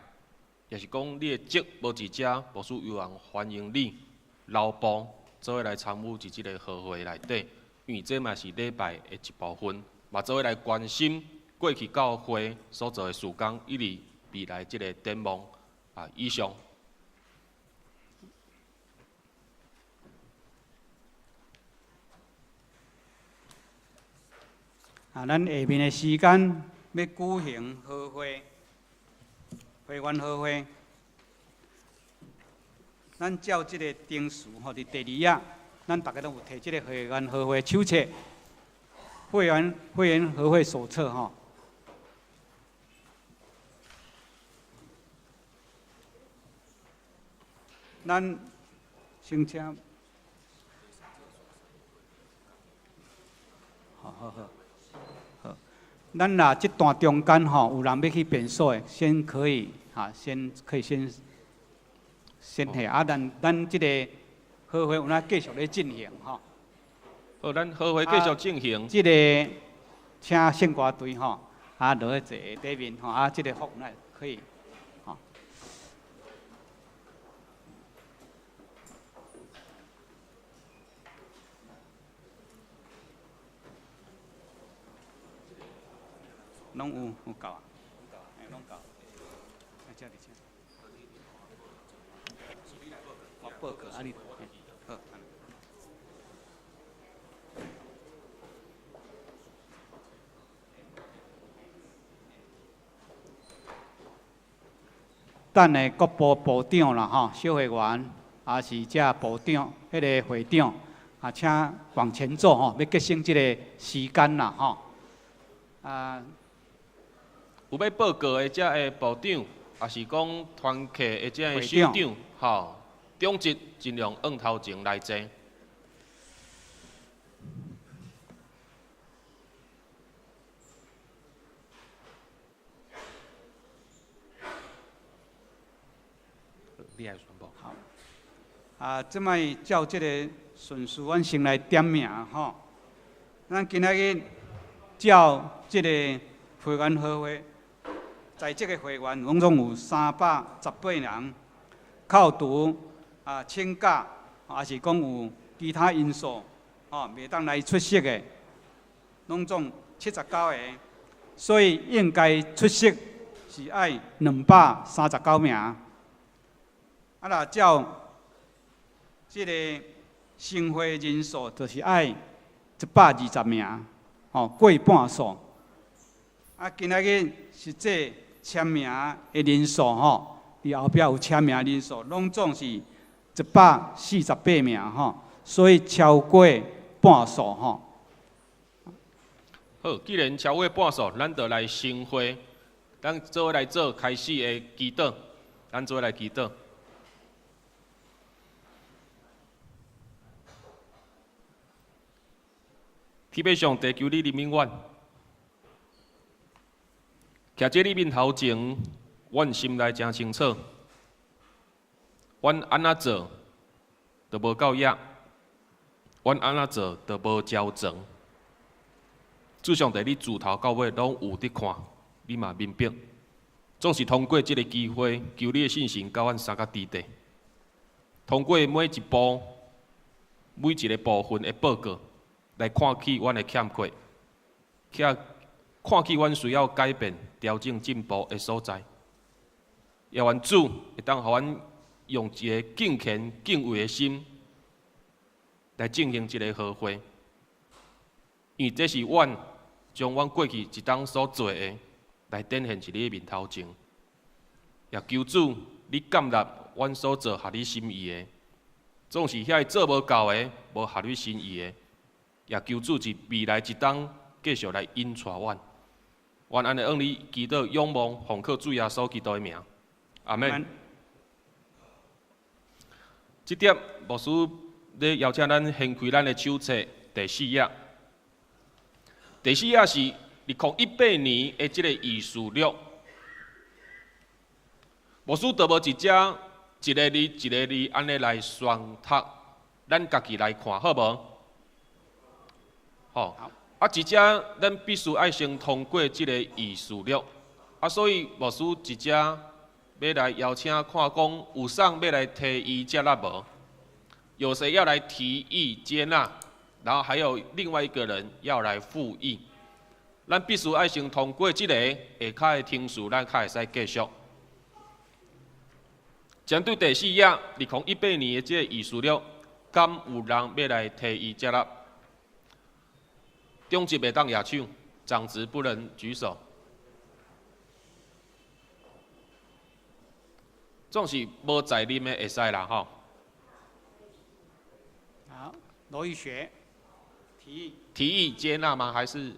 抑是講你的職無佇遮，牧師依然歡迎你留步做伙來參與佇這个和會內底，因為這嘛是禮拜的一部分，嘛。嘛做伙來關心過去教會所做的事工，以及未來這个展望。啊，以上。啊，咱下面的時間欲舉行和會，會員和會。咱照這个程序吼，佇第二頁，咱逐家攏有提這个會員和會手冊，會員和會手冊吼。咱先請，好好好，好。咱若這段中間吼，有人欲去便所的，先可以，哈，先可以先先下啊。咱這个和會有影繼續咧進行吼。好，咱和會繼續進行。這个請聖歌隊吼，啊，落去坐底面吼，啊，這个福來可以。攏有有夠啊？嘿，攏夠。啊，這裡請。我報告啊，你好。等下各部部長啦，吼，小會員，抑是這部長，彼个會長，啊，請往前走吼，欲節省這个時間啦，吼。啊。有欲報告的遮个部長，抑是講團契的遮个首長，吼，長執盡量往頭前來坐。你來宣布。好。啊，這擺照這个順序，阮先來點名吼。咱今仔日照這个會員和會，在這个會員攏總有318人，扣除啊請假，抑是講有其他因素，吼，袂當來出席的，攏總79個，所以應該出席是愛239名。啊，若照這个成會人數，就是愛120名，吼，過半數。啊，今仔日實際簽名的人數吼，佇後壁有簽名人數，攏總是148名吼，所以超過半數吼。好，既然超過半數，咱就來成會，咱做伙來做開始的祈禱，咱做伙來祈禱。天父上帝，求你憐憫阮。徛佇你面頭前，阮心內誠清楚，阮按怎做，都無夠額；阮按怎做，都無招成。主上帝，你自頭到尾攏有佇看，你嘛明白。總是通過這个機會，求你的聖神佮阮相佮佇底。通過每一步、每一个部分的報告，來看起阮的欠缺，看起阮需要改變、調整、進步的所在。也願主會當予阮用一个敬虔、敬畏的心來進行這个和會，因為這是阮將阮過去一冬所做的來展現佇你的面頭前。也求主你接納阮所做合你心意的，總是遐个做無夠的、無合你心意的，也求主佇未來一冬繼續來引帶阮。阮按呢向你祈禱、仰望、奉靠主耶穌基督的名，阿們。這點牧師咧邀請咱掀開咱的手冊第四頁。第四頁是2018年的這个議事錄。牧師就無一隻一个字一个字按呢來宣讀，咱家己來看好無？好。啊，這隻咱必須愛先通過這个議事錄，啊，所以牧師這隻欲來邀請看講有啥欲來提議接納無？有誰要來提議接納？然後還有另外一個人要來附議。咱必須愛先通過這個下跤的程序，咱較會使繼續。針對第四頁2018年的這個議事錄，敢有人欲來提議接納？長執袂當舉手，長執不能舉手。總是無在任的會使啦，吼。好，羅玉學提議。提議接納嗎？還是？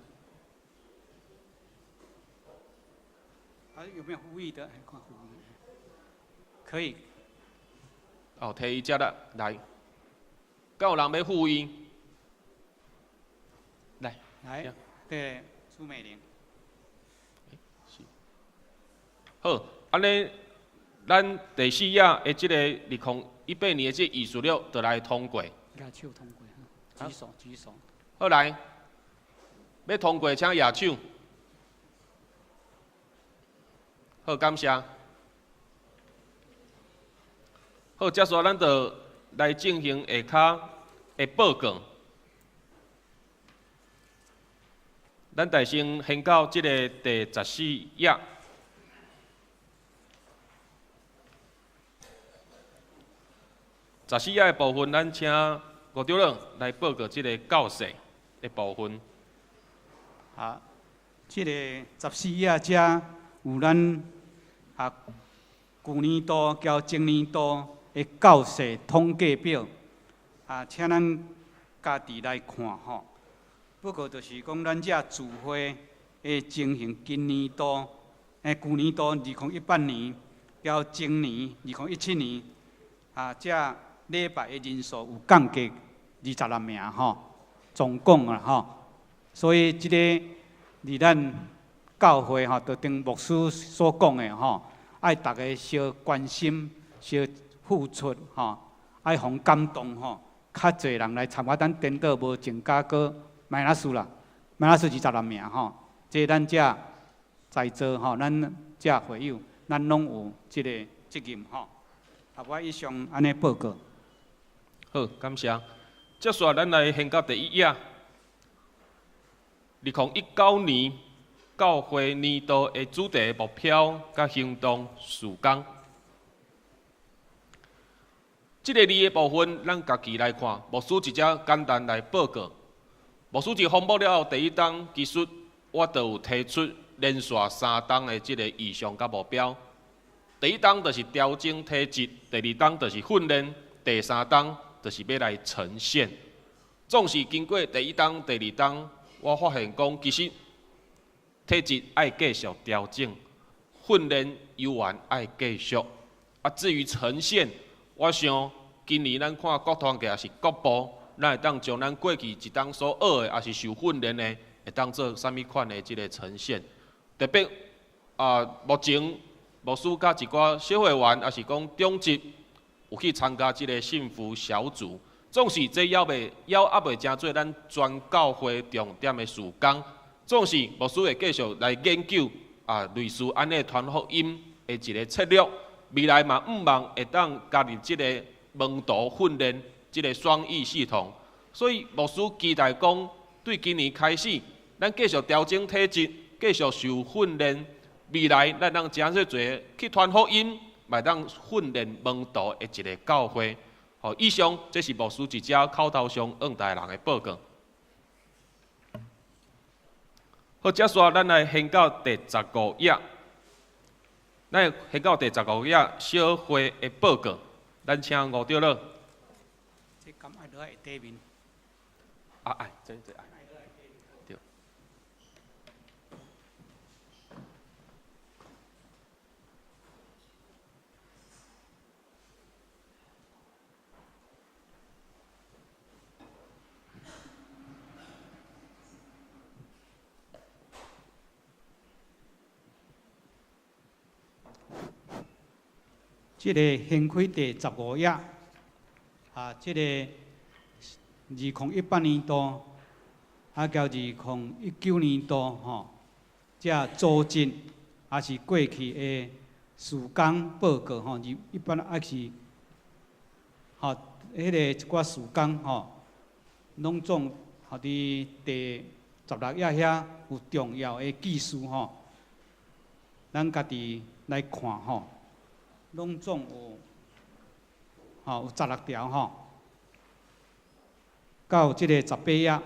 啊，有沒有呼議的？可以。哦，提議接納，來。敢有人欲附議？來。來，對，朱美玲。是。好，按呢，咱第四頁的這個2018年的這個議事錄，就來通過。舉手通過，舉手舉手。好來，欲通過請舉手。好，感謝。好，接續咱就來進行下跤的報告。咱來先先到這个第十四頁。十四頁的部分，咱請吳長老來報告這个教士的部分。好，這个十四頁遮有咱啊，舊年度交前年度的教士統計表，啊，請咱家己來看吼。不過就是講，咱遮聚會的情形，今年度、舊年度2018年，交前年2017年，啊，這禮拜的人數有降低26名吼，總共啊吼。所以這个佇咱教會吼，就像牧師所講的吼，愛逐家相關心、相付出吼，愛予感動吼，較濟人來參加。咱顛倒無增加閣 minus 啦，minus 26名吼。這咱遮在座吼，咱遮會友，咱攏有這个責任吼。啊，我以上按呢報告。好，感謝。接續咱來先到第一頁。2019年教會年度的主題目標佮行動事工。這个字的部分，咱家己來看。牧師直接簡單來報告。牧師佇訪問了後，第一冬其實我就有提出連續三冬的這个異象佮目標。第一冬就是調整體質，第二冬就是訓練，第三冬就是欲來呈現。總是經過第一冬、第二冬，我發現講，其實體質愛繼續調整，訓練猶原愛繼續。啊，至於呈現，我想今年咱看國團抑是國部，咱會當將咱過去一冬所學的，抑是受訓練的，會當做啥物款的這个呈現。特別啊，目前牧師佮一寡小會員，抑是講長執，有去參加這个幸福小組。總是這猶猶猶未成做咱全教會重點的事工。總是牧師會繼續來研究啊，類似按呢傳福音的一个策略。未來嘛，向望會當加入這个門徒訓練這个雙語系統。所以牧師期待講，對今年開始，咱繼續調整體質，繼續受訓練。未來咱通誠濟濟去傳福音，嘛會當訓練門徒的一个教會。好，以上這是牧師一隻口頭上向大家人的報告。好，接續咱來先到第十五頁，咱先到第十五頁小會的報告，咱請吳長老。這敢愛落來底面？啊，愛，這這愛。對。這个掀開第十五頁，啊，這个2018年度，啊，到2019年度吼，這組織也是過去的事工報告吼，一般抑是吼，彼个一寡事工吼，攏總予佇第十六頁遐有重要的記事吼，咱家己來看吼，攏總有吼有十六條吼，到這個十八頁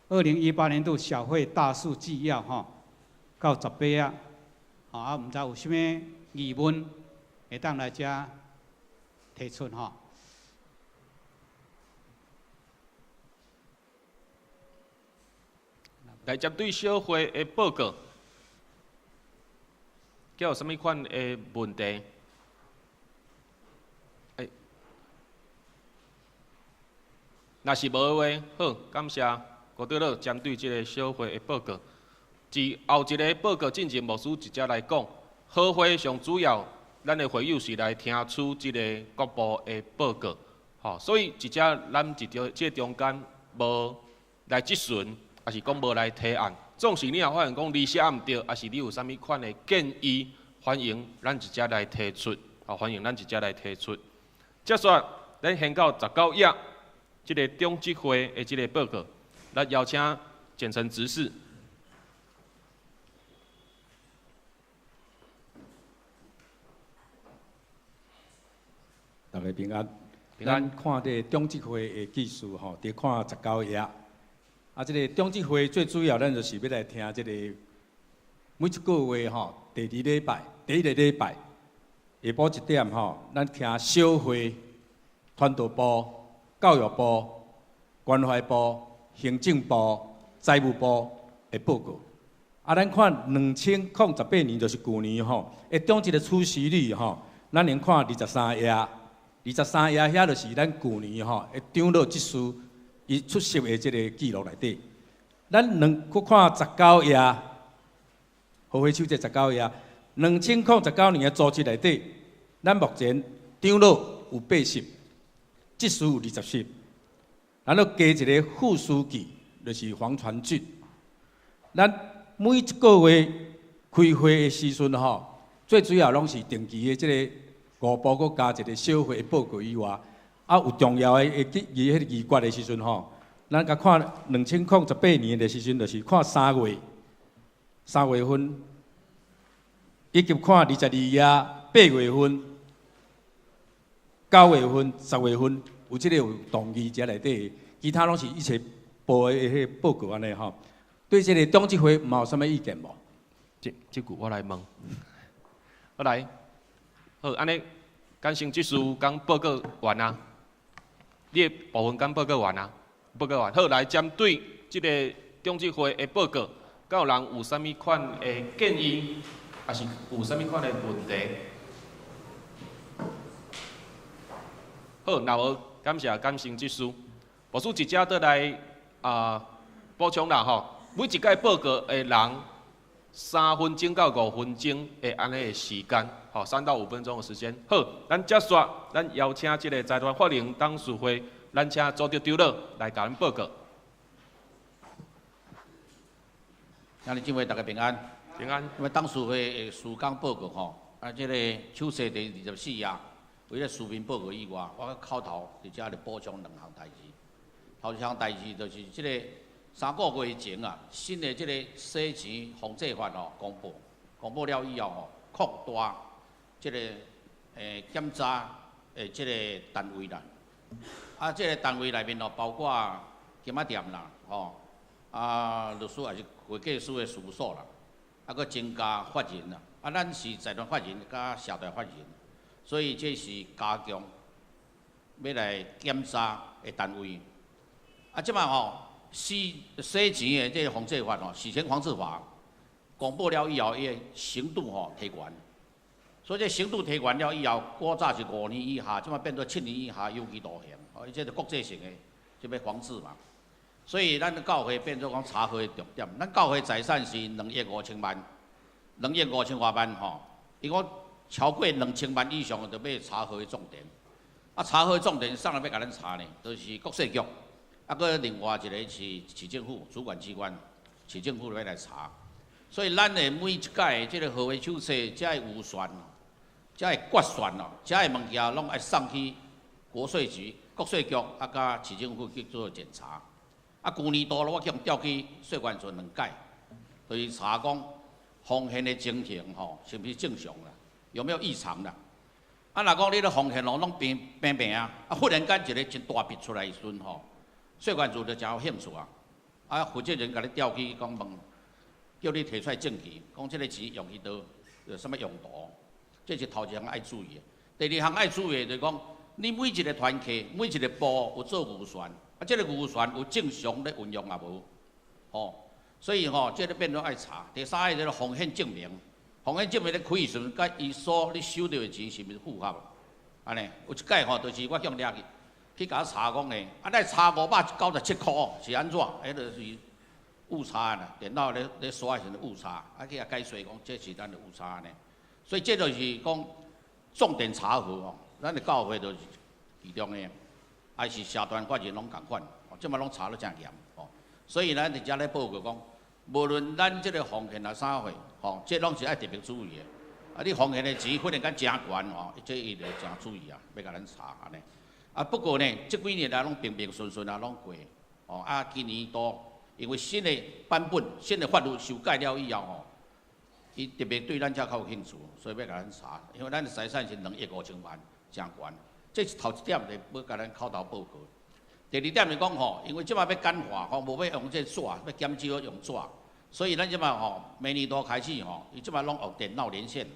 ，2018年度小會大事紀要吼，到十八頁，吼啊，毋知有啥物疑問，會當來遮提出吼。來針對小會的報告，閣有啥物款的問題？欸，若是無的話，好，感謝郭長老針對這个小會的報告。自後一个報告進前，牧師直接來講，好會上主要，咱的會友是來聽取這个國部的報告，吼，所以直接咱一條這個中間無來質詢。抑是講無來提案，總是你若發現講你寫毋對，抑是你有啥物款的建議，歡迎咱直接來提出，啊，歡迎咱直接來提出。接續，咱先到十九頁，這个中執會的這个報告，咱邀請簡陳執事。大家平安。平安。咱看這个中執會的記事吼，佇看十九頁。啊，這个中執會最主要，咱就是欲來聽這个每一个月吼，第二禮拜，第一个禮拜下晡一點吼，咱聽小會、傳道部、教育部、關懷部、行政部、財務部的報告。啊，咱看2018年就是舊年吼，會中一个出席率吼，咱能看二十三頁，二十三頁遐就是咱舊年吼，的長老執事。伊出席的這个記錄內底，咱兩閣看十九頁，和會手冊十九頁，2019年的組織內底，咱目前長老有八席，執事有二十席，然後加一个副書記，就是黃傳俊。咱每一个月開會的時陣吼，最主要攏是定期的這个五部閣加一个小會的報告以外。啊，有重要的會議迄个議決的時陣吼，咱共看2018年的時陣，就是看三月，三月份，以及看二十二頁八月份、九月份、十月份，有這个有動議這內底，其他攏是一切部的彼個報告按呢吼。對這个中執會嘛有啥物意見無？這這句我來問，我來，好，按呢，簡先執事講報告完啊。你的部分敢報告完啊？報告完，好，來針對這个中執會的報告，敢有人有啥物款的建議，抑是有啥物款的問題？好，若無，感謝感謝執事。牧師直接倒來啊補充啦吼，每一屆報告的人三分鐘到五分鐘的按呢的時間，吼，3到5分鐘的時間。好，咱接續，咱邀請這个財團法人董事會，咱請周德長老來共咱報告。兄弟姊妹，大家平安。平安。因為董事會的事工報告吼，啊，這个手冊第二十四頁，為了書面報告以外，我口頭佇遮咧補充兩項代誌。頭一項代誌就是這个三个月前啊，新的這个洗錢防制法吼公布，公布了以後吼，擴大這个檢查的這个單位啦。啊，這个單位內面吼，包括金仔店啦，吼，啊，律師也是會計師的事務所啦，啊，閣增加法人啦。啊，咱是財團法人佮社團法人，所以這是加強欲來檢查的單位。啊，這擺吼，洗洗錢的這个防制法吼，洗錢防制法公布了以後，伊的刑度吼提懸，所以這刑度提懸了以後，古早是五年以下，這擺變做七年以下有期徒刑，哦，這是國際性的，這欲防治嘛。所以咱教會變做講查核的重點，咱教會財產是兩億五千萬，兩億五千外萬吼，伊講超過兩千萬以上的，就欲查核的重點。啊，查核的重點，啥人欲共咱查呢？就是國稅局。啊，閣另外一個是市政府主管機關，市政府欲來查。所以咱的每一屆的這个合會手冊，這个預算，這个決算哦，這个物件攏愛送去國稅局、國稅局啊，佮市政府去做檢查。啊，舊年度我去予調去稅關處兩擺，就是查講奉獻的情形吼，是毋是正常啦？有沒有異常啦？啊，若講你咧奉獻咯，攏平平平啊，啊，忽然間一个真大筆出來的時陣吼，稅關處就誠有興趣啊！啊，負責人共你調去講問，叫你提出來證據，講這个錢用去佗，有啥物用途？這是頭一項愛注意的。第二項愛注意的就是講，你每一个團契、每一个部有做預算，啊，這个預算有正常咧運用也無？吼，所以吼，這个變做愛查。第三个就是奉獻證明，奉獻證明咧開的時陣，佮伊所你收著的錢是毋是符合？按呢，有一擺吼，就是我去掠去，去共我查講的，啊，來差597箍是按怎？彼就是誤差啦，電腦咧咧刷的時陣誤差，啊去共解釋講這是咱的誤差按呢。所以這就是講重點查核吼，咱的教會就是其中的，還是社團法人攏仝款，哦，這擺攏查得誠嚴，吼。所以咱佇遮咧報告講，無論咱這个奉獻啊啥貨，吼，這攏是愛特別注意的。啊，你奉獻的錢忽然間誠懸吼，這伊就誠注意啊，欲共咱查按呢。啊，不過呢，這幾年來攏平平順順啊，攏過。哦，啊，今年度因為新的版本、新的法律修改了以後吼，伊特別對咱遮較有興趣，所以欲共咱查。因為咱的財產是2億5千萬，誠懸。這是頭一點，就欲共咱口頭報告。第二點是講吼，因為這擺欲簡化，吼，無欲用這紙，欲減少用紙，所以咱這擺吼，明年度開始吼，伊這擺攏用電腦連線。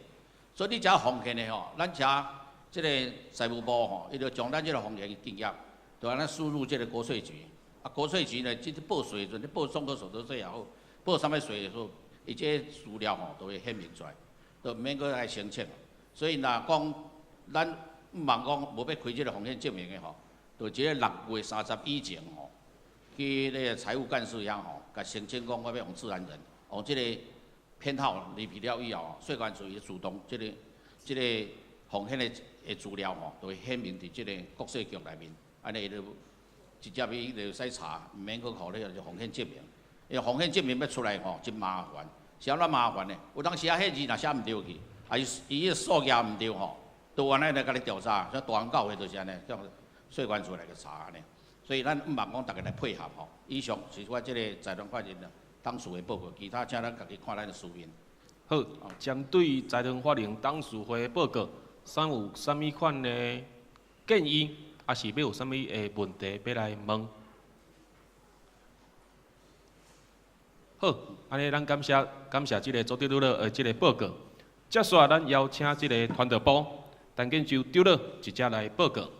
所以你遮奉獻的吼，咱遮這个財務部吼，伊就將咱這个奉獻的金額，就按呢輸入這个國稅局。啊，國稅局呢，這個報稅的時陣，你報綜合所得稅也好，報啥物稅的時候，伊這個資料吼都會顯明出來，都毋免閣來申請。所以若講咱毋茫講無欲開這个奉獻證明的吼，就這个6月30以前吼，去那个財務幹事遐吼，共申請講我欲用自然人，用這個編號入去了以後，稅關處伊自動這个奉獻的資料吼，就會顯明佇這个國稅局內面，按呢伊就直接伊就會使查，毋免閣予你奉獻證明。因為奉獻證明欲出來吼，真麻煩，是按怎麻煩呢？有當時啊，彼字若寫毋對去，啊伊伊彼數字毋對吼，都按呢來共你調查，像大教會就是按呢，叫稅關處來去查按呢。所以咱毋茫講逐家來配合吼。以上是我這个財團法人董事會報告，其他請咱家己看咱的書面。好，針對財團法人董事會的報告，啥有啥物款的建議，抑是欲有啥物的問題欲來問？好，按呢咱感謝感謝這个組長長老的這个報告。接續咱邀請這个傳道部陳建州長老直接來報告。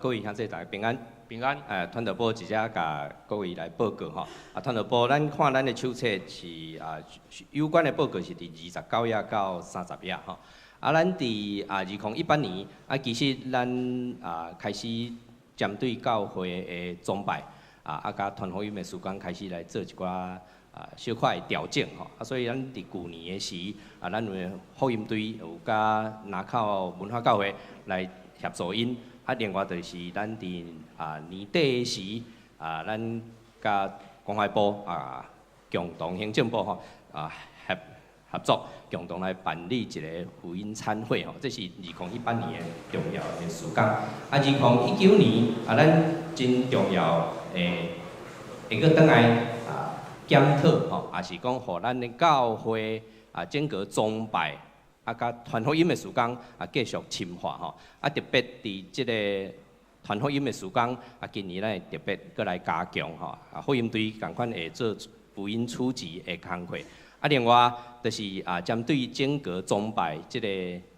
各位兄弟大家平安。平安。傳道部直接共各位來報告吼。啊，傳道部，咱看咱的手冊是啊，有關的報告是佇29頁到30頁吼。啊，咱佇啊2018年啊，其實咱啊開始針對教會的崇拜啊，啊，佮傳福音的時間開始來做一寡啊小可的調整吼。啊，所以咱佇舊年的時啊，咱有福音隊有佮林口文化教會來協助𪜶。啊，另外就是咱佇啊年底時啊，咱佮關懷部啊，共同行政部吼啊合作，共同來辦理一个福音餐會吼，這是2018年的重要的事工。啊，2019年啊，咱真重要的會閣轉來啊檢討吼，也是講予咱的教會啊整個崇拜。啊，佮傳福音的事工啊，繼續深化吼。啊，特別佇這个傳福音的事工啊，今年咱會特別閣來加強吼。啊，福音隊仝款會做福音處置的工課。啊，另外就是啊，針對整個崇拜這个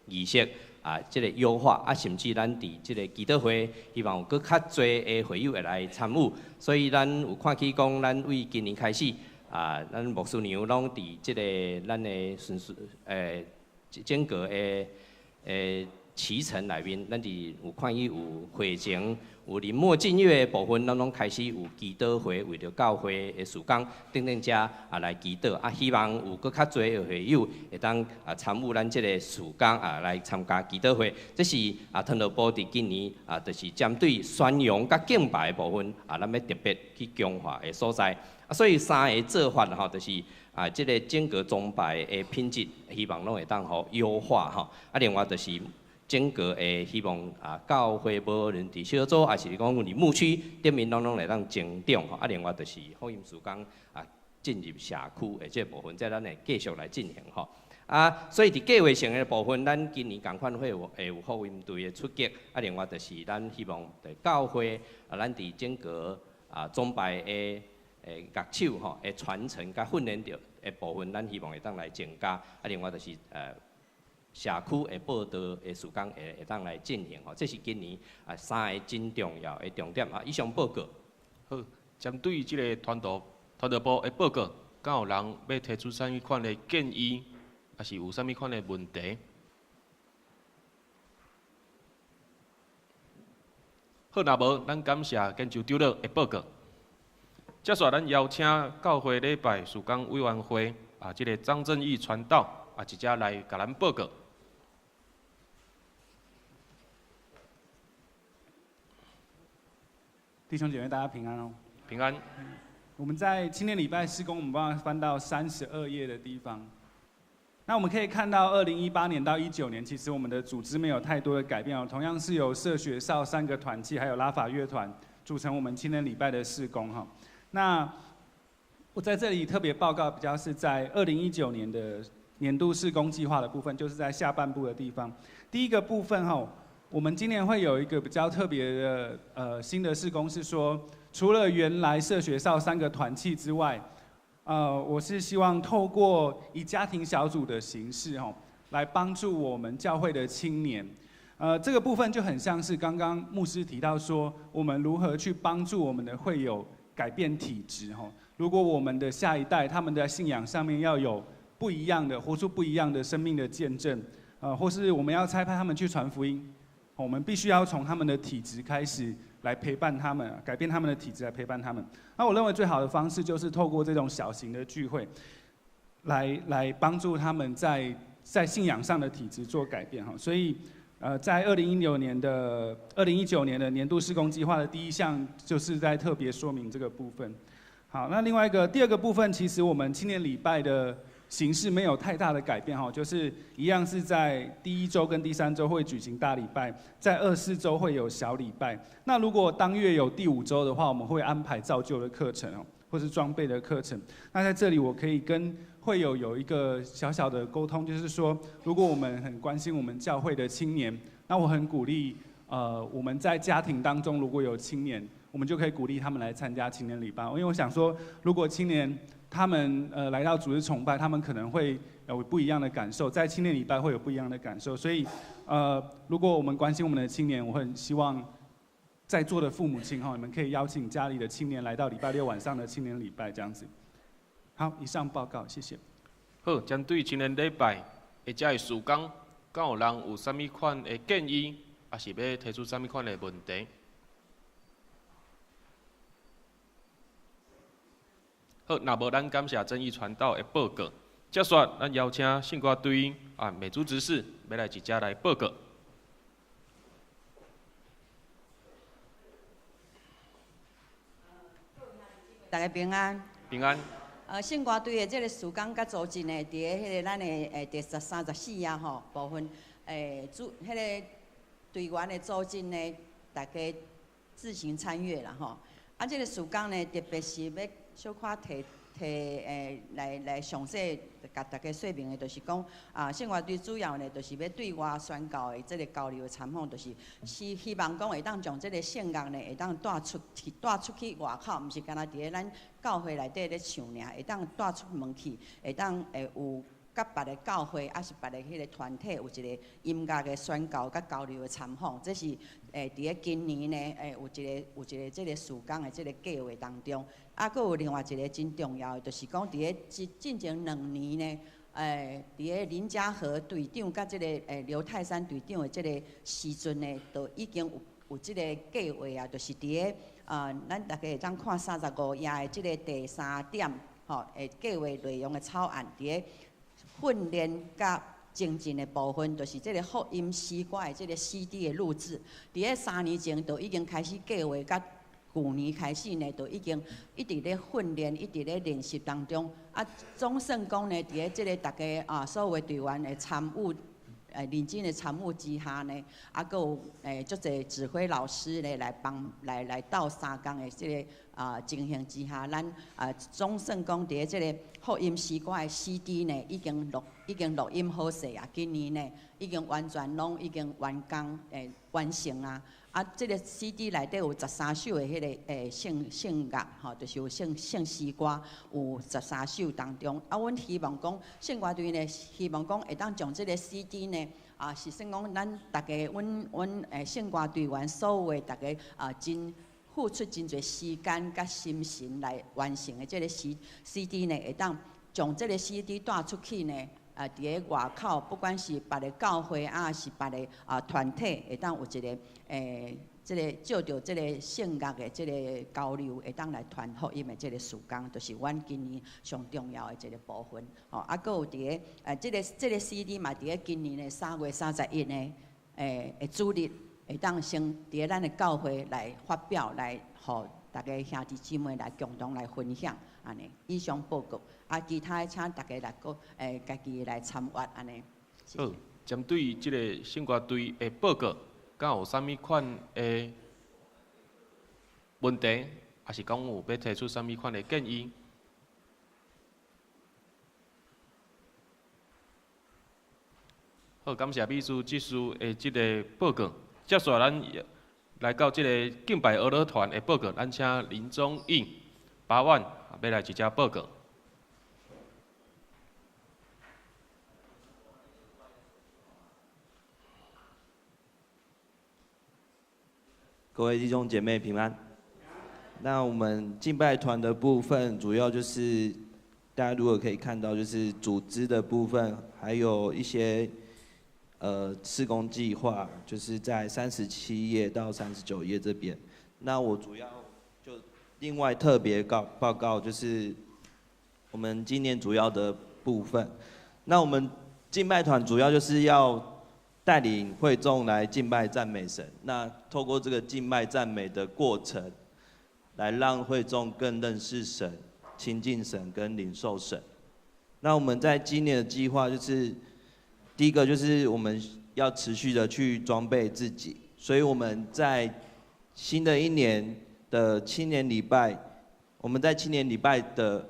儀式啊，這个優化啊，甚至咱佇這个祈禱會，希望有閣較濟的會友會來參與。所以咱有看起講，咱為今年開始啊，咱牧師娘攏佇這个咱的順序整個的期程內面，咱佇有看見有會前有臨末進月的部分，咱攏開始有祈禱會，為著教會的事工等等遮啊來祈禱啊，希望有閣較濟的會友會當啊參與咱這个事工啊來參加祈禱會。這是啊，傳道部佇今年啊，就是針對宣揚佮敬拜的部分啊，咱欲特別去強化的所在。啊，所以三个做法吼，就是啊，這个整個崇拜的品質，希望攏會當予優化吼。啊，另外就是整個的希望啊，教會無論佇小組，抑是講佇牧區頂面，攏會當成長吼。啊，另外就是福音事工啊，進入社區的這部分，這咱會繼續來進行吼。啊，所以佇計劃性的部分，咱今年仝款會有會有福音隊的出擊。啊，另外就是咱希望佇教會啊，咱佇整個啊崇拜的樂手吼，的傳承佮訓練著的部分，咱希望會當來增加。啊，另外就是社區的報道的事工會會當來進行吼，這是今年啊三个真重要的重點啊。以上報告。好，針對這個傳道傳道部的報告，敢有人欲提出啥物款的建議，抑是有啥物款的問題？好，若無，咱感謝研究長老的報告。接續咱邀請教會禮拜事工委員會啊，這个張正義傳道啊，直接來共咱報告。弟兄姐妹，大家平安哦！平安。我們在青年禮拜事工，我們幫他翻到32頁的地方。那我們可以看到，2018年到19年，其實我們的組織沒有太多的改變哦。同樣是由社學少三個團契，還有拉法樂團組成我們青年禮拜的事工哈。那我在這裡特別報告，比較是在2019年的年度事工計劃的部分，就是在下半部的地方。第一個部分哈，我們今年會有一個比較特別的新的事工，是說除了原來社學少三個團契之外，我是希望透過以家庭小組的形式吼，來幫助我們教會的青年。這個部分就很像是剛剛牧師提到說，我們如何去幫助我們的會友改變體質吼。如果我們的下一代他們的信仰上面要有不一樣的，活出不一樣的生命的見證，或是我們要差派他們去傳福音，我們必須要從他們的體質開始來陪伴他們，改變他們的體質來陪伴他們。那我認為最好的方式就是透過這種小型的聚會，來幫助他們在信仰上的體質做改變哈。所以，在2019年的年度事工計劃的第一項，就是在特別說明這個部分。好，那另外一個第二個部分，其實我們青年禮拜的形式沒有太大的改變哈，就是一樣是在第一週跟第三週會舉行大禮拜，在二四週會有小禮拜。那如果當月有第五週的話，我們會安排造就的課程哦，或是裝備的課程。那在這裡我可以跟會友有一個小小的溝通，就是說，如果我們很關心我們教會的青年，那我很鼓勵，我們在家庭當中如果有青年，我們就可以鼓勵他們來參加青年禮拜。因為我想說，如果青年他們來到主日崇拜，他們可能會有不一樣的感受，在青年禮拜會有不一樣的感受。所以，如果我們關心我們的青年，我很希望在座的父母親哈，你們可以邀請家裡的青年來到禮拜六晚上的青年禮拜這樣子。好，以上報告，謝謝。好，針對青年禮拜的這个事工，敢有人有啥物款的建議，抑是欲提出啥物款的問題？好，若無咱感謝正義傳道的報告。接續，咱邀請聖歌隊啊美珠執事欲來一齊來報告。大家平安。平安。聖歌隊的這个事工佮組織呢，佇咧彼个咱的第34頁吼部分，主彼个隊員的組織呢，大家自行參閱啦吼。啊，這个事工呢，特別是欲小可提提來詳細共大家說明的，就是講啊，聖歌隊主要呢，就是欲對外宣教的這个交流的參訪，就是是希望講會當將這个聖樂呢，會當帶出去，帶出去外口，毋是干焦佇咧咱教會內底咧唱爾，會當帶出門去，會當會有佮別个教會，抑是別个彼个團體有一个音樂的宣教佮交流的參訪，這是佇咧今年呢，有一個這个事工的這个計劃當中，啊，閣有另外一个真重要的，就是講佇咧進前兩年呢，佇个林家和队长佮这个刘泰山队长的这个时阵呢，就已经有这个计划啊，就是佇个咱大家会当看35页的这个第三点，吼，计划内容的草案，佇个训练佮精进的部分，就是这个福音诗歌的这个 CD 的录制，佇个3年前就已经开始计划，佮旧年开始呢，就已经一直咧训练，一直咧练习当中。啊，总算讲呢，伫咧这个大家啊，所有的队员的参与，认真的参与之下呢，啊，阁有足济指挥老师咧来帮来来斗相共的这个情形之下，咱总算讲伫咧这个福音诗歌的 CD 呢，已经录音好势啊，今年呢已经完全拢已经完工完成啊。啊，这个 CD 内底有13首的彼个圣乐吼，就是有圣诗歌，有十三首当中。啊，阮希望讲圣歌队呢，希望讲会当将这个 CD 呢，是算讲咱大家，阮圣歌队员所有的大家啊，真付出真济时间佮心神来完成的这个 CD 呢，会当将这个 CD 带出去呢。伫个外口，不管是别个教会啊，是别个团体，会当有一个这个借著这个圣乐的这个交流，会当来传福音的这个事工，就是阮今年上重要的一个部分。吼，啊，阁有伫个这个 CD 嘛，伫个今年的3月31呢，的主日，会当先伫个咱的教会来发表，来予大家兄弟姊妹来共同来分享，按呢。以上报告，啊，其他的请大家来阁家己来参阅按呢。好，针对这个圣歌队的报告，敢有啥物款的问题，抑是讲有欲提出啥物款的建议？好，感谢秘书执事的这个报告。接下来咱来到这个敬拜俄乐团的报告，咱请林宗义八万欲来一只报告。各位弟兄姐妹平安。那我们敬拜团的部分，主要就是大家如果可以看到，就是组织的部分，还有一些事工计划，就是在37页到39页这边。那我主要就另外特别报告，就是我们今年主要的部分。那我们敬拜团主要就是要带领会众来敬拜赞美神。那透过这个敬拜赞美的过程，来让会众更认识神、亲近神跟领受神。那我们在今年的计划就是，第一个就是我们要持续的去装备自己，所以我们在新的一年的青年礼拜，我们在青年礼拜的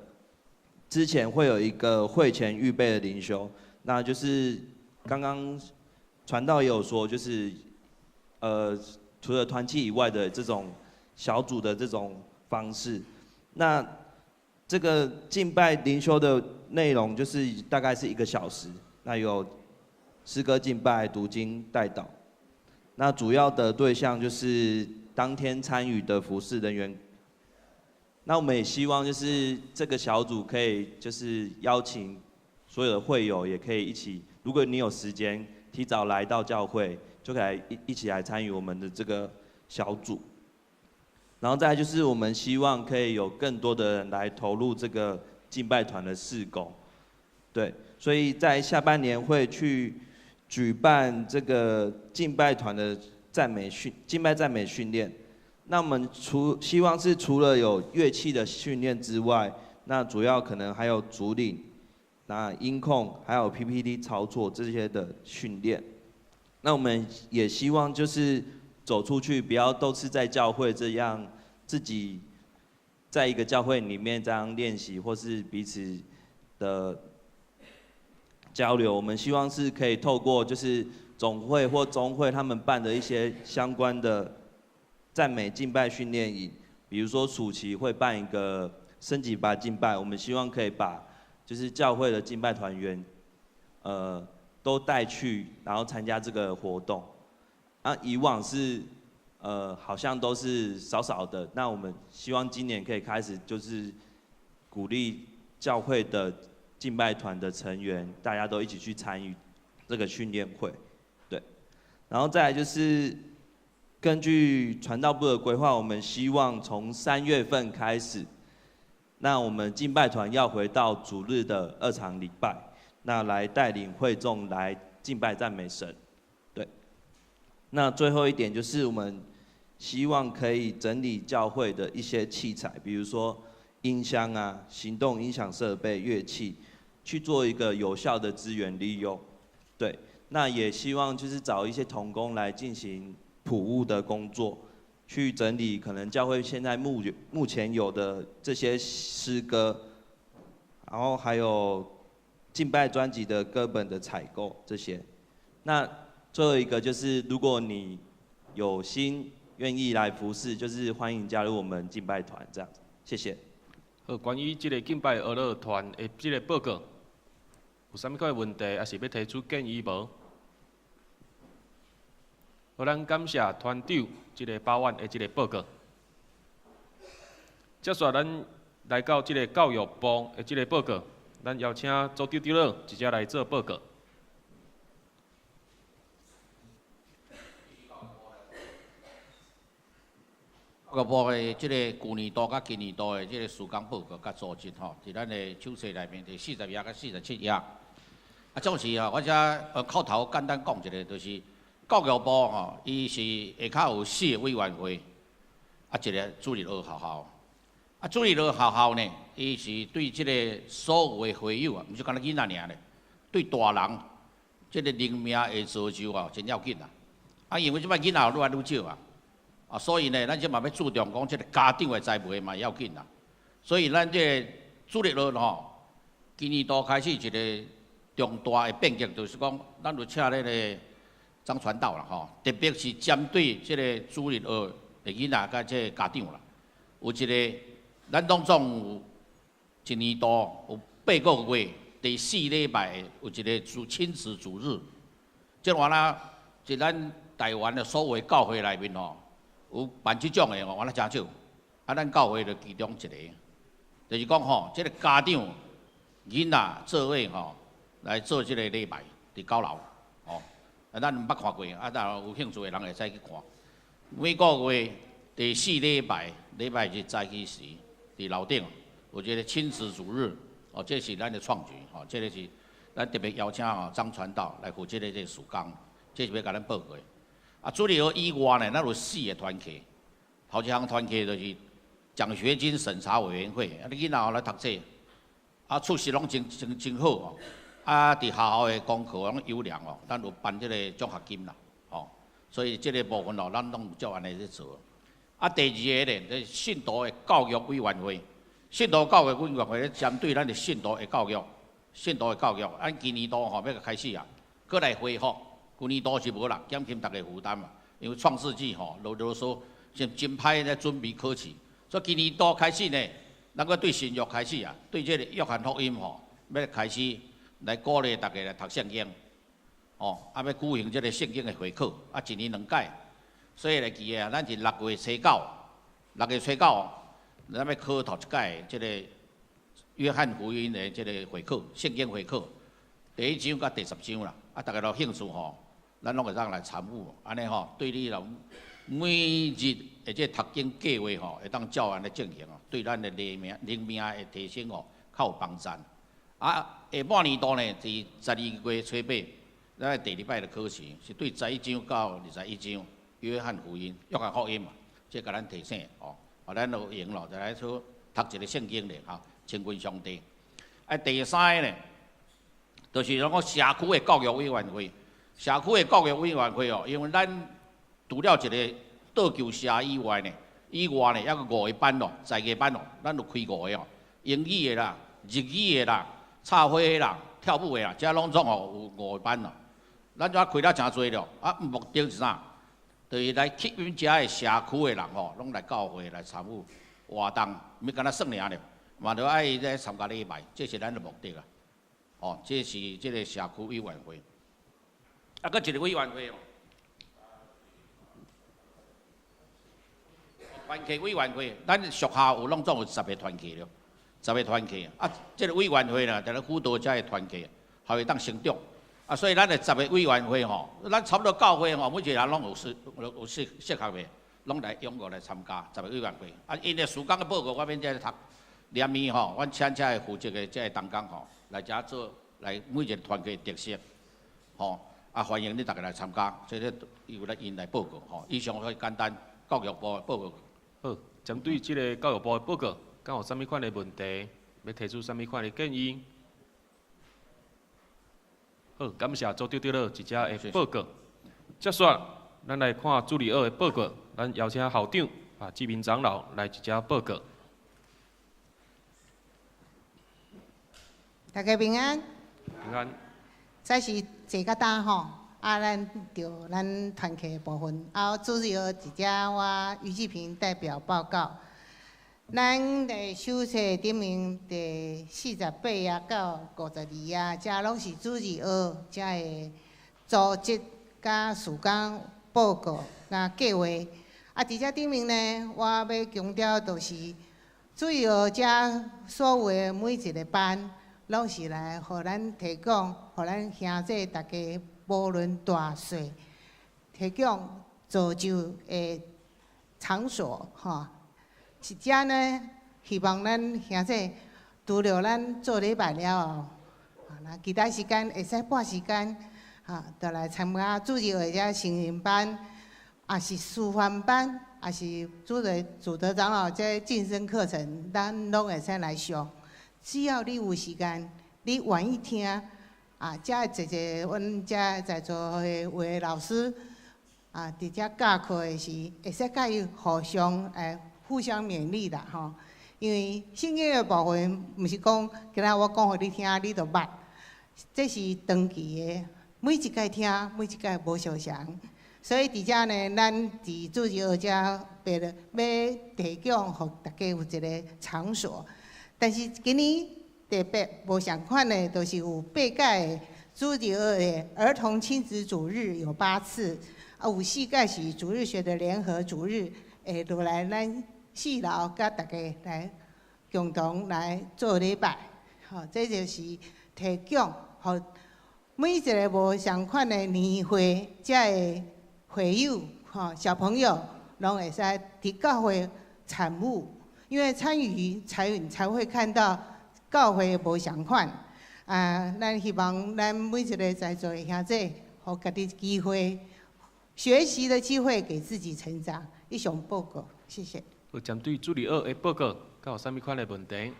之前会有一个会前预备的灵修，那就是刚刚传道也有说，就是除了团契以外的这种小组的这种方式，那这个敬拜灵修的内容就是大概是1个小时，那有诗歌敬拜、读经、代祷，那主要的对象就是当天参与的服事人员。那我们也希望就是这个小组可以就是邀请所有的会友也可以一起，如果你有时间提早来到教会，就可以一起来参与我们的这个小组。然后再来就是我们希望可以有更多的人来投入这个敬拜团的事工，对，所以在下半年会去举办这个敬拜团的敬拜赞美训练。那我们希望是除了有乐器的训练之外，那主要可能还有主领、那音控还有 PPT 操作这些的训练。那我们也希望就是走出去，不要都是在教会这样自己在一个教会里面这样练习，或是彼此的交流。我们希望是可以透过就是总会或中会他们办的一些相关的赞美敬拜训练营，比如说暑期会办一个升级吧敬拜，我们希望可以把就是教会的敬拜团员，都带去，然后参加这个活动。啊，以往是，好像都是少少的。那我们希望今年可以开始，就是鼓励教会的敬敬拜团的成员，大家都一起去参与这个训练会，对。然后再来就是根据传道部的规划，我们希望从3月份开始，那我们敬拜团要回到主日的二场礼拜，那来带领会众来敬拜赞美神，对。那最后一点就是我们希望可以整理教会的一些器材，比如说音箱啊、行动音响设备、乐器，去做一个有效的资源利用，对。那也希望就是找一些同工来进行谱务的工作，去整理可能教会现在目前有的这些诗歌，然后还有敬拜专辑的歌本的采购这些。那最后一个就是，如果你有心愿意来服侍，就是欢迎加入我们敬拜团这样子。谢谢。好，关于這個敬拜俄勒團的這個報告，有啥物款的問題，抑是欲提出建議無？好，咱感謝團長這個百萬的這個報告。接續咱來到這個教育部的這個報告，咱邀請組長長老直接來做報告。教育部的這个舊年度佮今年度的這个事工報告佮組織吼，佇咱的手冊內面第40頁佮47頁。啊，總是吼，我遮口頭簡單講一下，就是教育部吼，伊是下跤有四个委員會，啊，一个主日學學校，啊，主日學學校呢，伊是對這个所有的會友啊，毋是干焦囡仔爾咧，對大人這个靈命的造就啊，真要緊啊。啊，因為這擺囡仔愈來愈少啊。啊，所以呢，咱這嘛欲注重講，這个家長的栽培嘛要緊啦。所以咱這个主日學吼，今年度開始一个重大的變革，就是講，咱有請那个張傳道啦吼，特別是針對這个主日學的囡仔佮這个家長啦，有一个咱當中有一年度有8個月第四禮拜有一个主親子主日，這完啦，是咱台灣的所有教會內面吼，有辦這種的吼，原來誠少。啊，咱教會就其中一個，就是講吼，這个家長囡仔做伙吼來做這个禮拜，佇九樓，吼。啊，咱毋捌看過，啊，若有興趣的人會使去看。每個月第四禮拜，禮拜日早起時，佇樓頂有一个親子主日，哦，這是咱的創舉，吼，這个是咱特別邀請吼張傳道來負責這个事工，這是欲共咱報告的。啊，主日學以外呢，咱有四个團契。頭一項團契就是獎學金審查委員會，啊，你囡仔吼來讀冊，啊，出席攏真真真好哦。啊，佇學校的功課攏優良哦，咱有頒這個獎學金啦，吼。所以這个部分哦，咱攏有照按呢咧做。啊，第二个咧，就是信徒的教育委員會，信徒教育委員會咧針對咱的信徒的教育，信徒的教育，咱今年度吼欲開始啊，閣來恢復。舊年度是無啦，減輕大家負擔嘛。因為創世紀吼，囉囉嗦，真真歹咧準備考試，所以今年度開始呢，咱閣對新約開始啊，對這个約翰福音吼，欲開始來鼓勵大家來讀聖經，哦，啊，欲舉行這个聖經的會考，啊，一年兩擺。所以會記得啊，咱是6月初九，6月初九，咱欲考頭一擺這个約翰福音的這个會考，聖經會考，第一章佮第十章啦，啊，大家若有興趣吼。咱攏會當來參與，按呢吼，對你人每日的這讀經計劃吼，會當照按呢進行哦，對咱的靈命靈命的提升吼，較有幫助。啊，下半年度呢，佇12月初八，咱第二擺的考試是對11章到21章，約翰福音、約翰福音嘛，這共咱提醒哦。啊，咱有閒咯，就來說讀一个聖經咧，哈，親近上帝。啊，第三个呢，就是講社區的教育委員會。社區的教育委員會哦，因為咱除了一个桌球社以外呢，猶閣五个班咯，才藝班咯，咱有開五个哦，英語的啦、日語的啦、插花的啦、跳舞的啦，這攏總哦有五个班咯。咱遮開了誠濟了，啊，目的是啥？就是來吸引遮的社區的人吼，攏來教會來參與活動，毋是干焦耍爾了，嘛著愛來參加禮拜，這是咱的目的啊。哦，這是這个社區委員會。啊，閣一个委員會哦，團契委員會，咱屬下有攏總有10个團契了。十个团契啊，这个委员会呢，伫咧辅导遮个团契，予会当成长。啊，所以咱的十个委员会吼，咱差不多教会吼，每一个人拢有适有适适合的，拢来踊跃来参加十个委员会。啊，𪜶的事工的报告，我免遮读。连伊吼，阮请遮个负责的遮个同工吼，来遮做，来每一个团契特色，吼，啊，欢迎恁逐家来参加，这个由来𪜶来报告吼。以上会简单教育部的报告。好，针对这个教育部的报告，敢有啥物款的问题，欲提出啥物款的建议？好，感谢组长长老一遮的报告。接续，咱来看主日学的报告。咱邀请校长啊，志明长老来一遮报告。大家平安。平安。这是坐较早吼，啊，咱著咱团契的部分，啊，主日学伫遮我余志平代表报告。咱的手册顶面第48页到52页，遮拢是主日学遮的组织佮事工报告佮计划。啊，伫遮顶面呢，我欲强调就是主日学遮所有的每一个班，拢是来予咱提供，予咱兄弟逐家无论大细，提供造就的场所，吼。伫遮呢，希望咱兄弟除了咱做礼拜了后，啊，其他时间会使拨时间，哈，就来参加主日学遮成人班，也是师范班，也是主日主德长老这晋升课程，咱拢会使来上。只要你有时间，你愿意听，啊，遮济济阮遮在座的有的老师，啊，伫遮教课的时，会使佮伊互相来互相勉励啦，吼。因为圣经的部分，毋是讲今仔我讲予你听，你就捌，这是长期的，每一届听，每一届无相仝。所以伫遮呢，咱伫主日学遮，欲欲提供予大家有一个场所。但是今年特别无仝款的，就是有八届的主日学的儿童亲子主日有8次，啊，有4届是主日学的联合主日，会落来咱四楼佮大家来共同来做礼拜，吼，这就是提供予每一个无仝款的年岁，遮的会友，吼，小朋友拢会使伫教会参与。因为参与才会看到教会无仝款，啊，咱希望咱每一个在座的兄弟，予家己机会学习的机会，给自己成长。以上报告，谢谢。有针对主日学的报告，敢有啥物款的问题？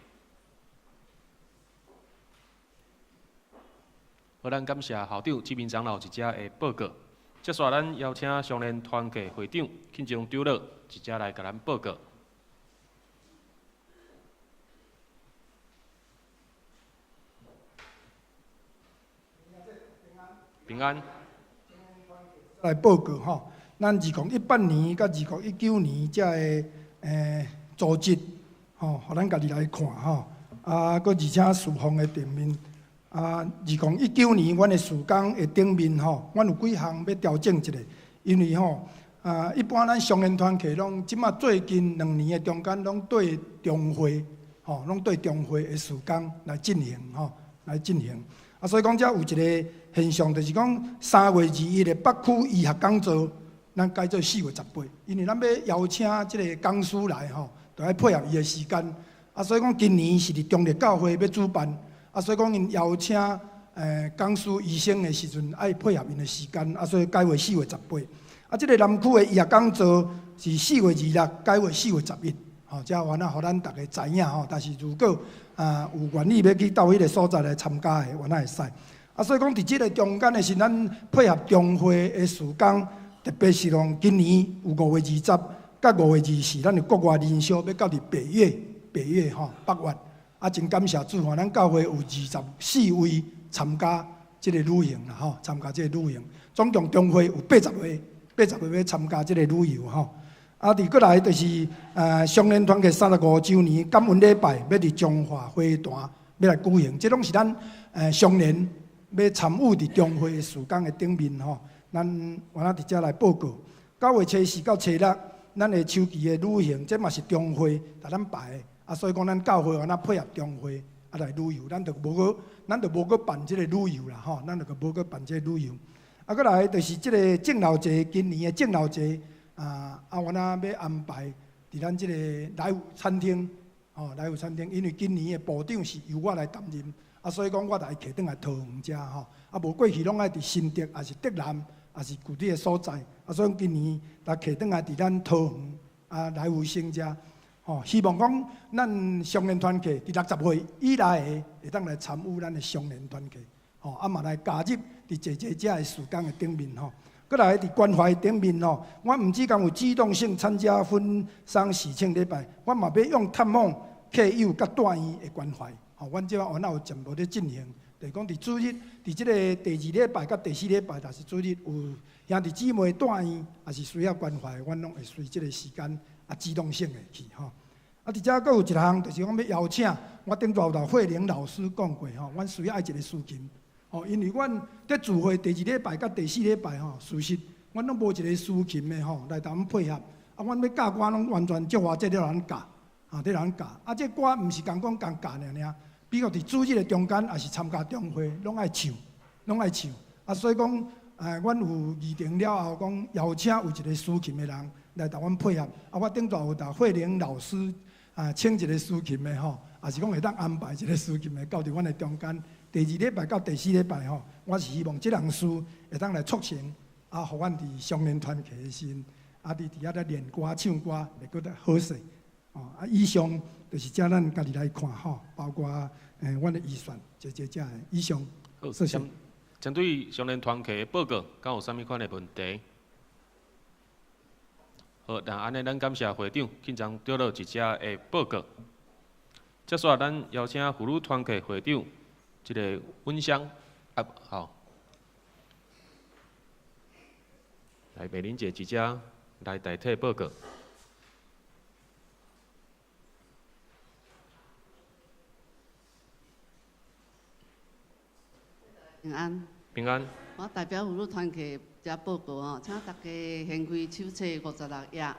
好，咱感谢校长志明长老一遮的报告。接续，咱邀请少年团契会长庆忠长老一遮来共咱报告。平安。来报告吼，咱2018年佮2019年遮个组织吼，予咱家己来看吼，啊，阁而且事奉的顶面，啊，2019年阮的事工的顶面吼，阮有几项欲调整一下，因为吼，啊，一般咱少年团契拢这马最近2年的中间拢对中会，吼，拢对中会的事工来进行吼，来进行。啊，所以讲遮有一个现象，就是讲3月21的北区医学讲座，咱改做4月18，因为咱欲邀请这个讲师来吼，就爱配合伊的时间。啊，所以讲今年是伫中坜教会欲主办，啊，所以讲𪜶邀请讲师医生的时阵，爱配合𪜶的时间，啊，所以改为4月18。啊，这个南区的医学讲座是4月26，改为4月11，吼，这原来予咱逐家知影吼。但是如果啊有愿意欲去到彼个所在来参加的，原来会使。啊，所以讲伫这个中间的时，咱配合中会的事工，特别是讲今年有5月20佮5月24，咱有国外灵修欲到伫北越，北越吼，北越。啊，真感谢主吼，咱教会有24位参加这个旅行啦吼，参加这个旅行，总共中会有80位，80位欲参加这个旅游吼。啊，伫过来就是少年团契35周年感恩礼拜，欲伫彰化花坛欲来举行，这拢是咱少年欲参与伫中会的事工的顶面吼。咱原来伫遮来报告。9月初4到初6，咱的秋季的旅行，这嘛是中会共咱排的。啊，啊，所以講咱教會按怎配合中會啊來旅遊，咱就無閣，咱就無閣辦這個旅遊啦吼，咱就閣無閣辦這個旅遊。啊，閣來就是這個敬老節，今年的敬老節啊，啊，阮啊欲安排佇咱這個來福餐廳，吼，來福餐廳，因為今年的部長是由我來擔任，啊，所以講我來客轉來桃園遮吼，啊，無過去攏愛佇新竹，抑是竹南，抑是具體的所在，啊，所以今年來客轉來佇咱桃園啊來福星遮，吼，希望講咱少年團契佇60歲以內的會當來參與咱的少年團契，吼，啊嘛來加入佇坐坐遮的事工的頂面吼。閣來佇關懷頂面吼，我毋只講有主動性參加婚喪喜慶禮拜，我嘛欲用探訪客友佮住院的關懷，吼，阮這擺原來有全部咧進行，就是講佇主日，佇這个第二禮拜佮第四禮拜，若是主日有兄弟姊妹住院，抑是需要關懷，阮攏會隨這个時間啊主動性的去吼。啊，佇遮閣有一項，就是講欲邀請，我頂晝有同慧玲老師講過吼，阮需要愛一个司琴。吼，因為阮佇聚會第二禮拜佮第四禮拜吼，事實阮攏無一个司琴的吼來共阮配合。啊，阮欲教歌攏完全足偌濟咧予咱教，啊，咧予咱教。啊，這歌毋是共講共教爾爾，比如佇主日的中間，抑是參加中會，攏愛唱，攏愛唱。啊，所以講，阮有預定了後，講邀請有一个司琴的人來共阮配合。啊，我頂晝有共慧玲老師啊，請一个司琴的吼，抑是講會當安排一个司琴的到佇阮的中間。第二禮拜到第四禮拜吼，我是希望這項事會當來促成，啊，予阮佇少年團契的時陣，啊，佇佇遐咧練歌、唱歌會閣較好勢。哦，啊，以上就是遮咱家己來看吼，包括阮的預算，這這這的以上。好，謝謝。針對少年團契的報告，敢有啥物款的問題？好，那按呢，咱感謝會長慶章長老一遮的報告。接續咱邀請婦女團契會長。這个温香啊，好，來美玲姐姐遮來代替報告。平安。平安。我代表婦女團契遮報告吼，請大家掀開手冊56頁。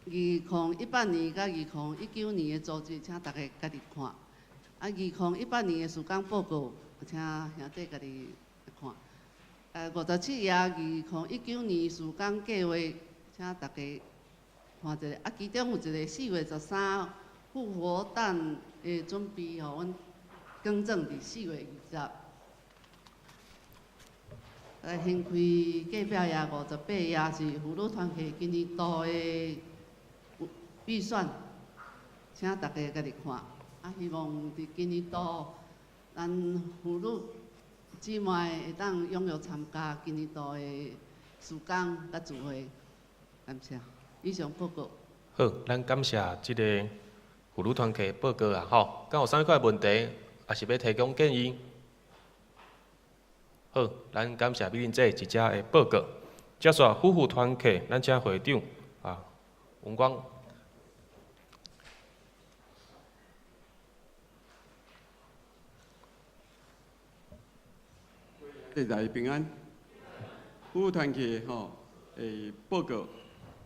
2018年佮2019年的組織，請大家家己看。啊，2018年的事工報告，請兄弟家己看。57頁2019年事工計劃，請大家看一下。啊，其中有一个4月13復活誕的準備吼，阮更正佇4月20。來掀開隔壁頁58頁是婦女團契今年度的預算，請大家家己看。啊，希望佇今年度，咱婦女姊妹會當踴躍參加今年度的事工佮聚會，感謝。以上報告。好，咱感謝這个婦女團契報告啊，吼，敢有啥物款問題，抑是欲提供建議？好，咱感謝美玲姐一遮的報告。接續夫婦團契，咱請會長啊，文光。大家平安。夫婦團契吼，報告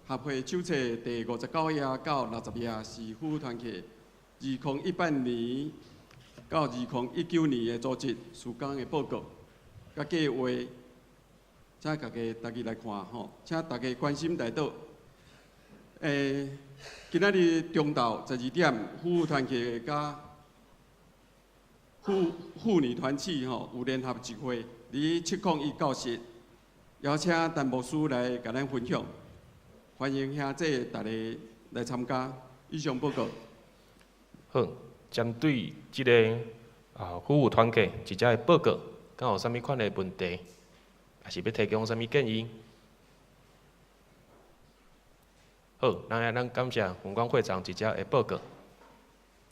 合會手冊第59頁到60頁是夫婦團契2018年到2019年的組織事工的報告，佮計劃，請大家逐家來看吼，請大家關心代禱。今仔日中晝12點，夫婦團契佮婦女團契吼有聯合集會。佇701教室，邀請陳牧師來共咱分享，歡迎兄弟大家來參加。以上報告。好，針對這个啊夫婦團契一遮的報告，敢有啥物款的問題，抑是欲提供啥物建議？好，咱感謝文光會長一遮的報告。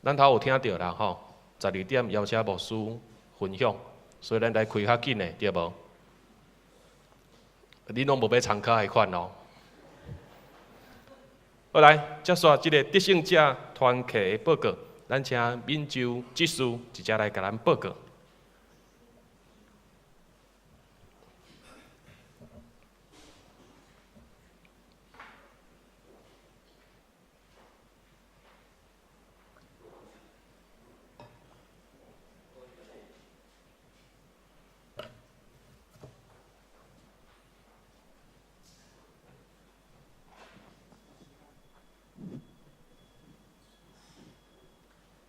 咱頭有聽著啦吼，12點邀請牧師分享。所以咱來開較緊的，對無？你攏無欲參考彼款哦。好來，接續這个得勝者團契的報告，咱請敏州執事一齊來共咱報告。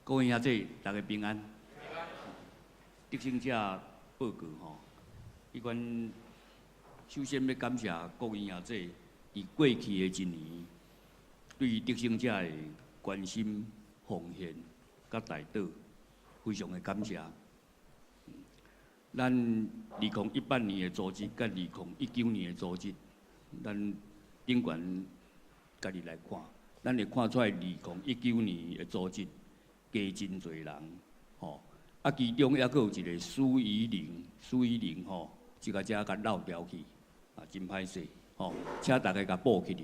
各位兄弟，大家平安。得勝者報告吼，彼款首先欲感謝各位兄弟，佇過去的一年對得勝者的關心、奉獻佮代禱，非常的感謝。咱2018年的組織，佮2019年的組織，咱頂懸家己來看，咱會看出來2019年的組織加真濟人，吼。啊，其中抑閣有一個蘇怡玲，蘇怡玲吼，這个遮共漏掉去，啊，真歹勢，吼，請大家共補起去，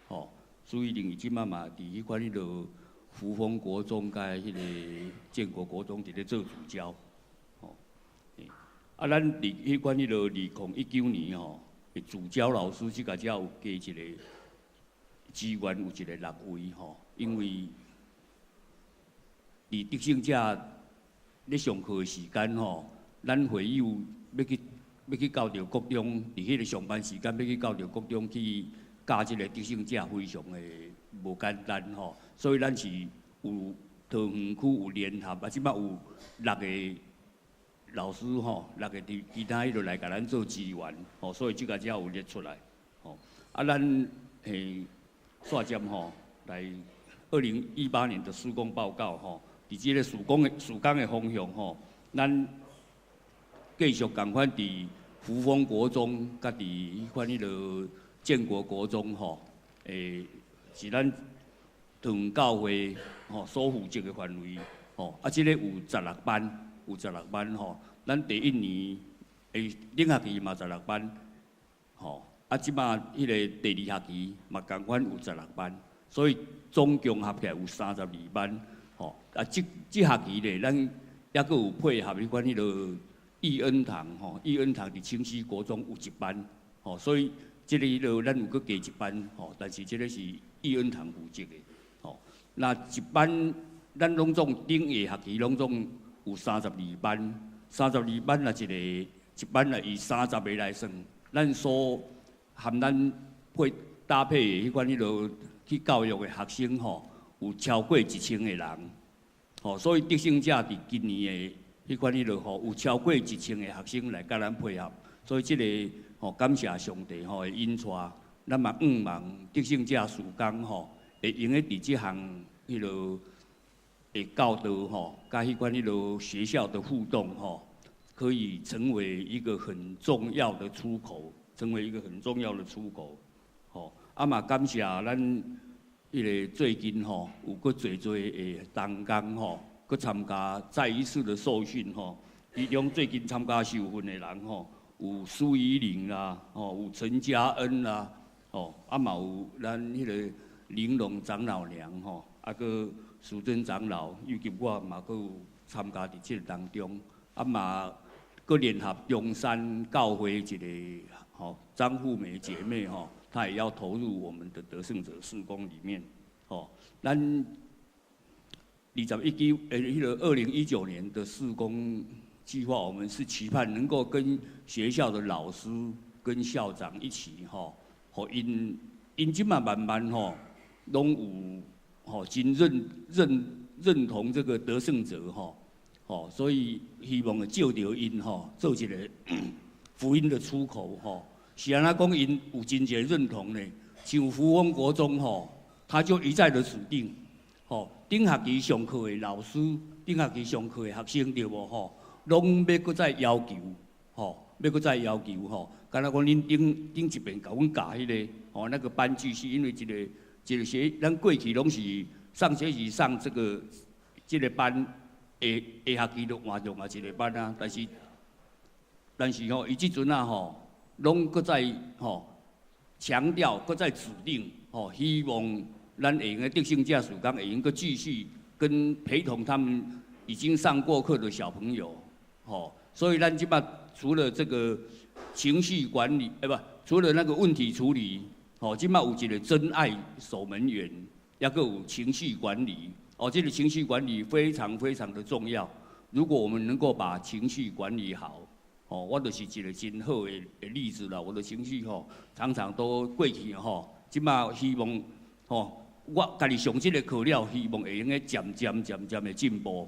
吼。蘇怡玲伊這擺嘛佇彼款彼落福豐國中佮彼个建國國中佇咧做助教，吼。啊，咱佇彼款彼落2019年吼，助教老師這个遮有加一個資源，有一個六位吼，因為佇得勝者咧上課的時間吼，咱會友欲去到著國中，佇彼個上班時間欲去到著國中去教這個得勝者，非常的無簡單吼。所以咱是有桃園區有聯合，啊，這擺有六個老師吼，六個佇其他彼落來共咱做支援，吼，所以這個才有列出來，吼。啊，咱煞接吼來2018年的事工報告吼。佇這个事工的方向吼，咱繼續仝款佇福豐國中，佮佇彼款彼落建國國中吼，是咱桃園教會吼所負責的範圍吼。啊，這个有十六班，有十六班吼。咱第一年頂學期嘛十六班，吼。啊，這擺彼个第二學期嘛仝款有十六班，所以總共合起來有32班。吼，啊，這學期咧，咱抑閣有配合彼款彼落義恩堂吼，義恩堂佇清溪國中有一班，吼，所以這个彼落咱有閣加一班，吼，但是這个是義恩堂負責的，吼。那一班咱攏總頂下學期攏總有三十二班，三十二班若一個一班若以30個來算，咱所含咱配搭配的彼款彼落去教育的學生吼，有超過1000個人，吼，所以得勝者佇今年的彼款彼落吼，有超過1000個學生來佮咱配合，所以這個吼感謝上帝吼的引帶，咱嘛向望得勝者事工吼，會用得佇這項彼落的教導吼，佮彼款彼落學校的互動吼，可以成為一個很重要的出口，成為一個很重要的出口，吼，啊嘛感謝咱。彼个最近吼，有閣濟濟的同工吼，閣參加再一次的受訓吼。其中最近參加受訓的人吼，有蘇怡玲啦，吼，有陳嘉恩啦，吼，啊嘛有咱彼个玲瓏長老娘吼，啊閣淑珍長老，以及我嘛閣有參加佇這個當中，啊嘛閣聯合中山教會一個吼張富美姐妹吼。她也要投入我們的得勝者事工裡面，吼，咱二十一九彼个2019年的事工計劃，我們是期盼能夠跟學校的老師、跟校長一起，吼，予𪜶𪜶這擺慢慢吼，攏有吼真認同這個得勝者吼，吼，所以希望會藉著𪜶吼，做一個福音的出口吼。是按怎講？𪜶有真濟認同呢。像福豐國中吼，他就一再的指定，吼，頂學期上課的老師，頂學期上課的學生對無吼，攏欲閣再要求，吼，欲閣再要求吼。敢若講恁頂頂一遍共阮教彼个，吼，那個班級是因為一個一個學，咱過去攏是上學期上這個這個班，下下學期就換另外一個班啊。但是吼，伊這陣啊吼，攏閣再吼強調，閣再指定吼，希望咱會用得得勝者事工會用閣繼續跟陪同他們已經上過課的小朋友，吼，所以咱這擺除了這個情緒管理，欸不，除了那個問題處理，吼，這擺有一個真愛守門員，抑閣有情緒管理，哦，這個情緒管理非常非常的重要。如果我們能夠把情緒管理好，哦，我就是一個真好的例子啦。我的情緒吼，常常都過去吼，這擺希望吼，我家己上這个课了，希望会用得渐渐渐渐的进步，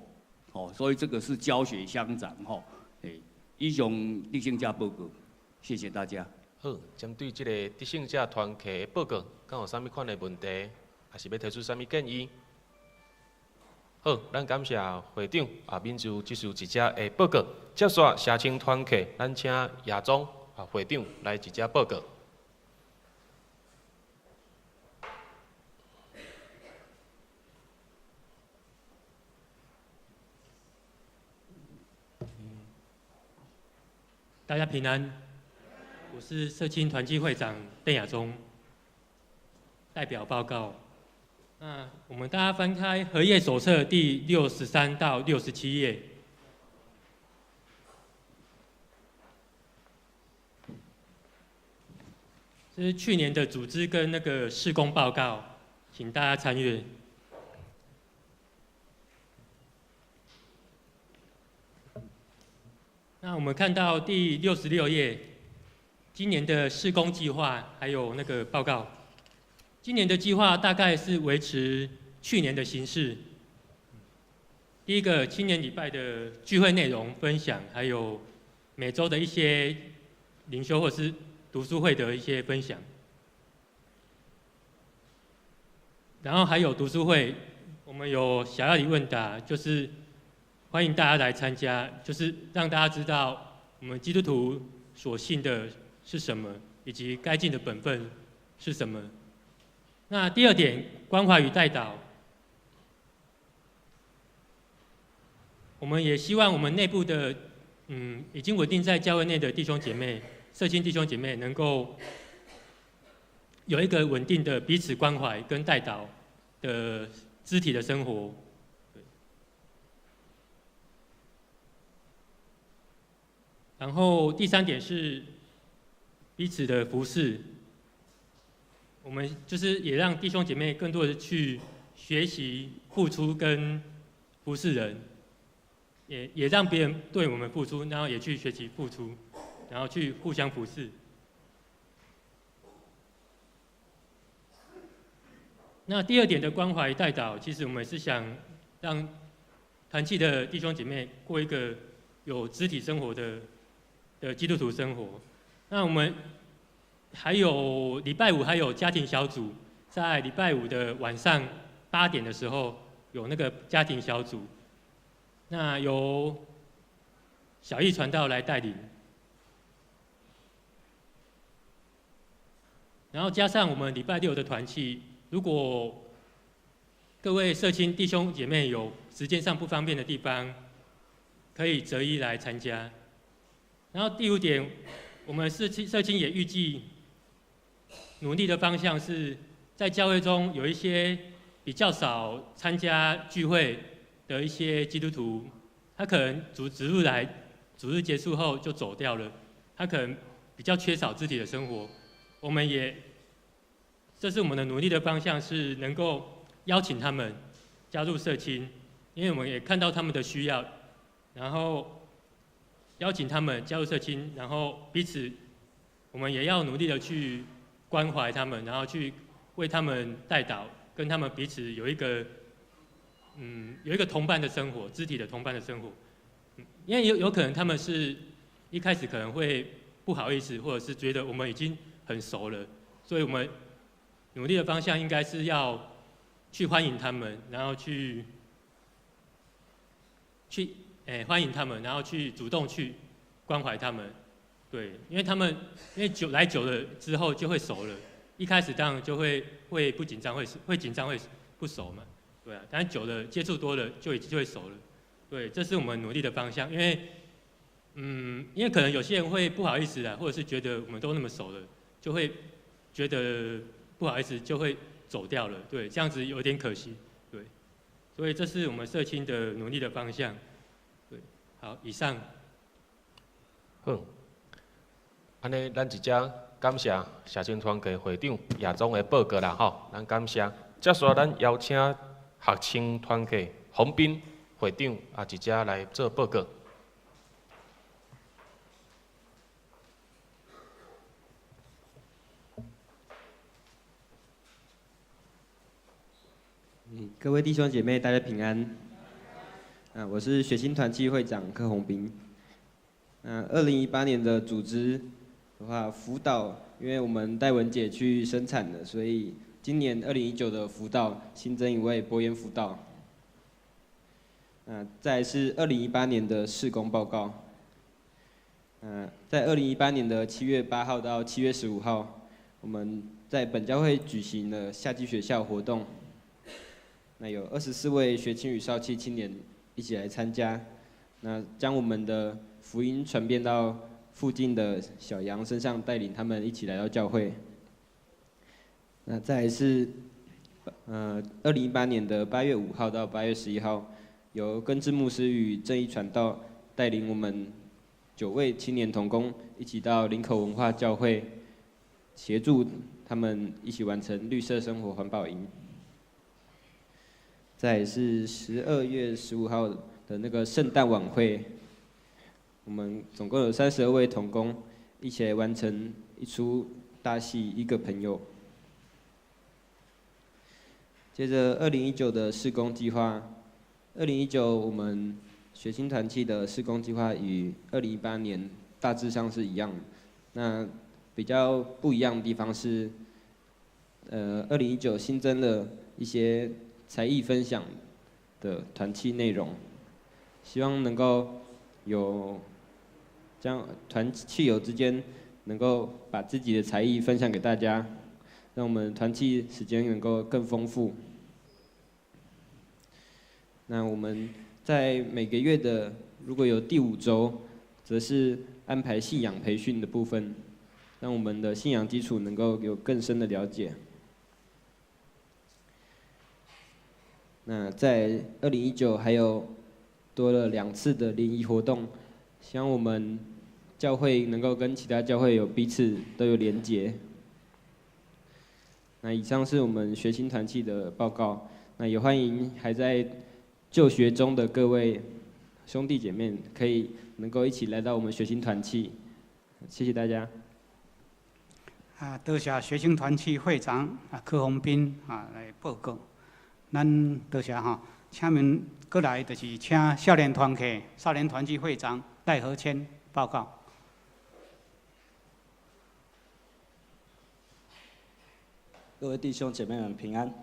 吼，所以这个是教学相长，吼，以上得胜者报告，谢谢大家。好，针对这个得胜者团契的报告，敢有啥物款的问题，抑是欲提出啥物建议？好，咱感谢会长啊，敏珠执事一遮的报告。接续社青团契，咱请亚中啊会长来一遮报告。大家平安，我是社青团契会长邓亚中，代表报告。那我们大家翻开荷叶手册第63到67页，这是去年的组织跟那个事工报告，请大家参阅。那我们看到第66页，今年的事工计划还有那个报告。今年的计划大概是维持去年的形式。第一个，青年礼拜的聚会内容分享，还有每周的一些灵修或是读书会的一些分享。然后还有读书会，我们有小要理问答，就是欢迎大家来参加，就是让大家知道我们基督徒所信的是什么，以及该尽的本分是什么。那第二点，关怀与代祷，我们也希望我们内部的，已经稳定在教会内的弟兄姐妹、社青弟兄姐妹，能够有一个稳定的彼此关怀跟代祷的肢体的生活。然后第三点是彼此的服侍，我们就是也让弟兄姐妹更多的去学习付出跟服侍人，也让别人对我们付出，然后也去学习付出，然后去互相服侍。那第二点的关怀代祷，其实我们是想让团契的弟兄姐妹过一个有肢体生活的基督徒生活。那我们还有礼拜五还有家庭小组，在礼拜五的晚上8点的时候有那个家庭小组，那由小易传道来带领，然后加上我们礼拜六的团契，如果各位社青弟兄姐妹有时间上不方便的地方，可以择一来参加。然后第五点，我们社青也预计努力的方向是在教会中有一些比较少参加聚会的一些基督徒，他可能主日来，主日结束后就走掉了，他可能比较缺少肢体的生活。这是我们的努力的方向，是能够邀请他们加入社青，因为我们也看到他们的需要，然后邀请他们加入社青，然后彼此，我们也要努力的去关怀他们，然后去为他们代祷，跟他们彼此有一个同伴的生活，肢体的同伴的生活。因为有可能他们是一开始可能会不好意思，或者是觉得我们已经很熟了，所以我们努力的方向应该是要去欢迎他们，然后去欢迎他们，然后去主动去关怀他们，对，因为他们因为久来久了之后就会熟了，一开始当然就会不紧张，会紧张会不熟嘛，对啊，但是久了接触多了就已经就会熟了，对，这是我们努力的方向，因为可能有些人会不好意思啊，或者是觉得我们都那么熟了，就会觉得不好意思，就会走掉了，对，这样子有点可惜，对，所以这是我们社青的努力的方向，对，好，以上。好，按呢，咱一遮感谢社青团契会长亚总的报告啦，吼，咱感谢。接续咱邀请学青团契洪斌会长也一遮来做报告。各位弟兄姐妹，大家平安。啊，我是学青团契会长柯宏斌。嗯，2018年的组织的话，辅导，因为我们戴文姐去生产了，所以今年2019的辅导新增一位博言辅导。嗯，再来是2018年的事工报告。嗯，在2018年的7月8号到7月15号，我们在本教会举行了夏季学校活动。那有24位学青与少青青年一起来参加，那将我们的福音传遍到附近的小羊身上，带领他们一起来到教会。那再来是，2018年的8月5号到8月11号，由根治牧师与正义传道带领我们9位青年同工一起到林口文化教会，协助他们一起完成绿色生活环保营。再来是12月15号的那个圣诞晚会，我们总共有32位同工一起来完成一出大戏《一个朋友》。接着，2019的事工计划，二零一九我们学青团契的事工计划与2018年大致上是一样，那比较不一样的地方是，二零一九新增了一些才艺分享的团契内容，希望能够有将团契友之间能够把自己的才艺分享给大家，让我们团契时间能够更丰富。那我们在每个月的如果有第五周，则是安排信仰培训的部分，让我们的信仰基础能够有更深的了解。那在2019还有多了2次的联谊活动，希望我们教会能够跟其他教会有彼此都有连结。那以上是我们学青团契的报告，那也欢迎还在就学中的各位兄弟姐妹，可以能够一起来到我们学青团契，谢谢大家。啊，多谢学青团契会长啊柯宏斌啊来报告。咱多谢吼，请问过来就是请少年团契少年团契会长赖和谦报告。各位弟兄姐妹们平安。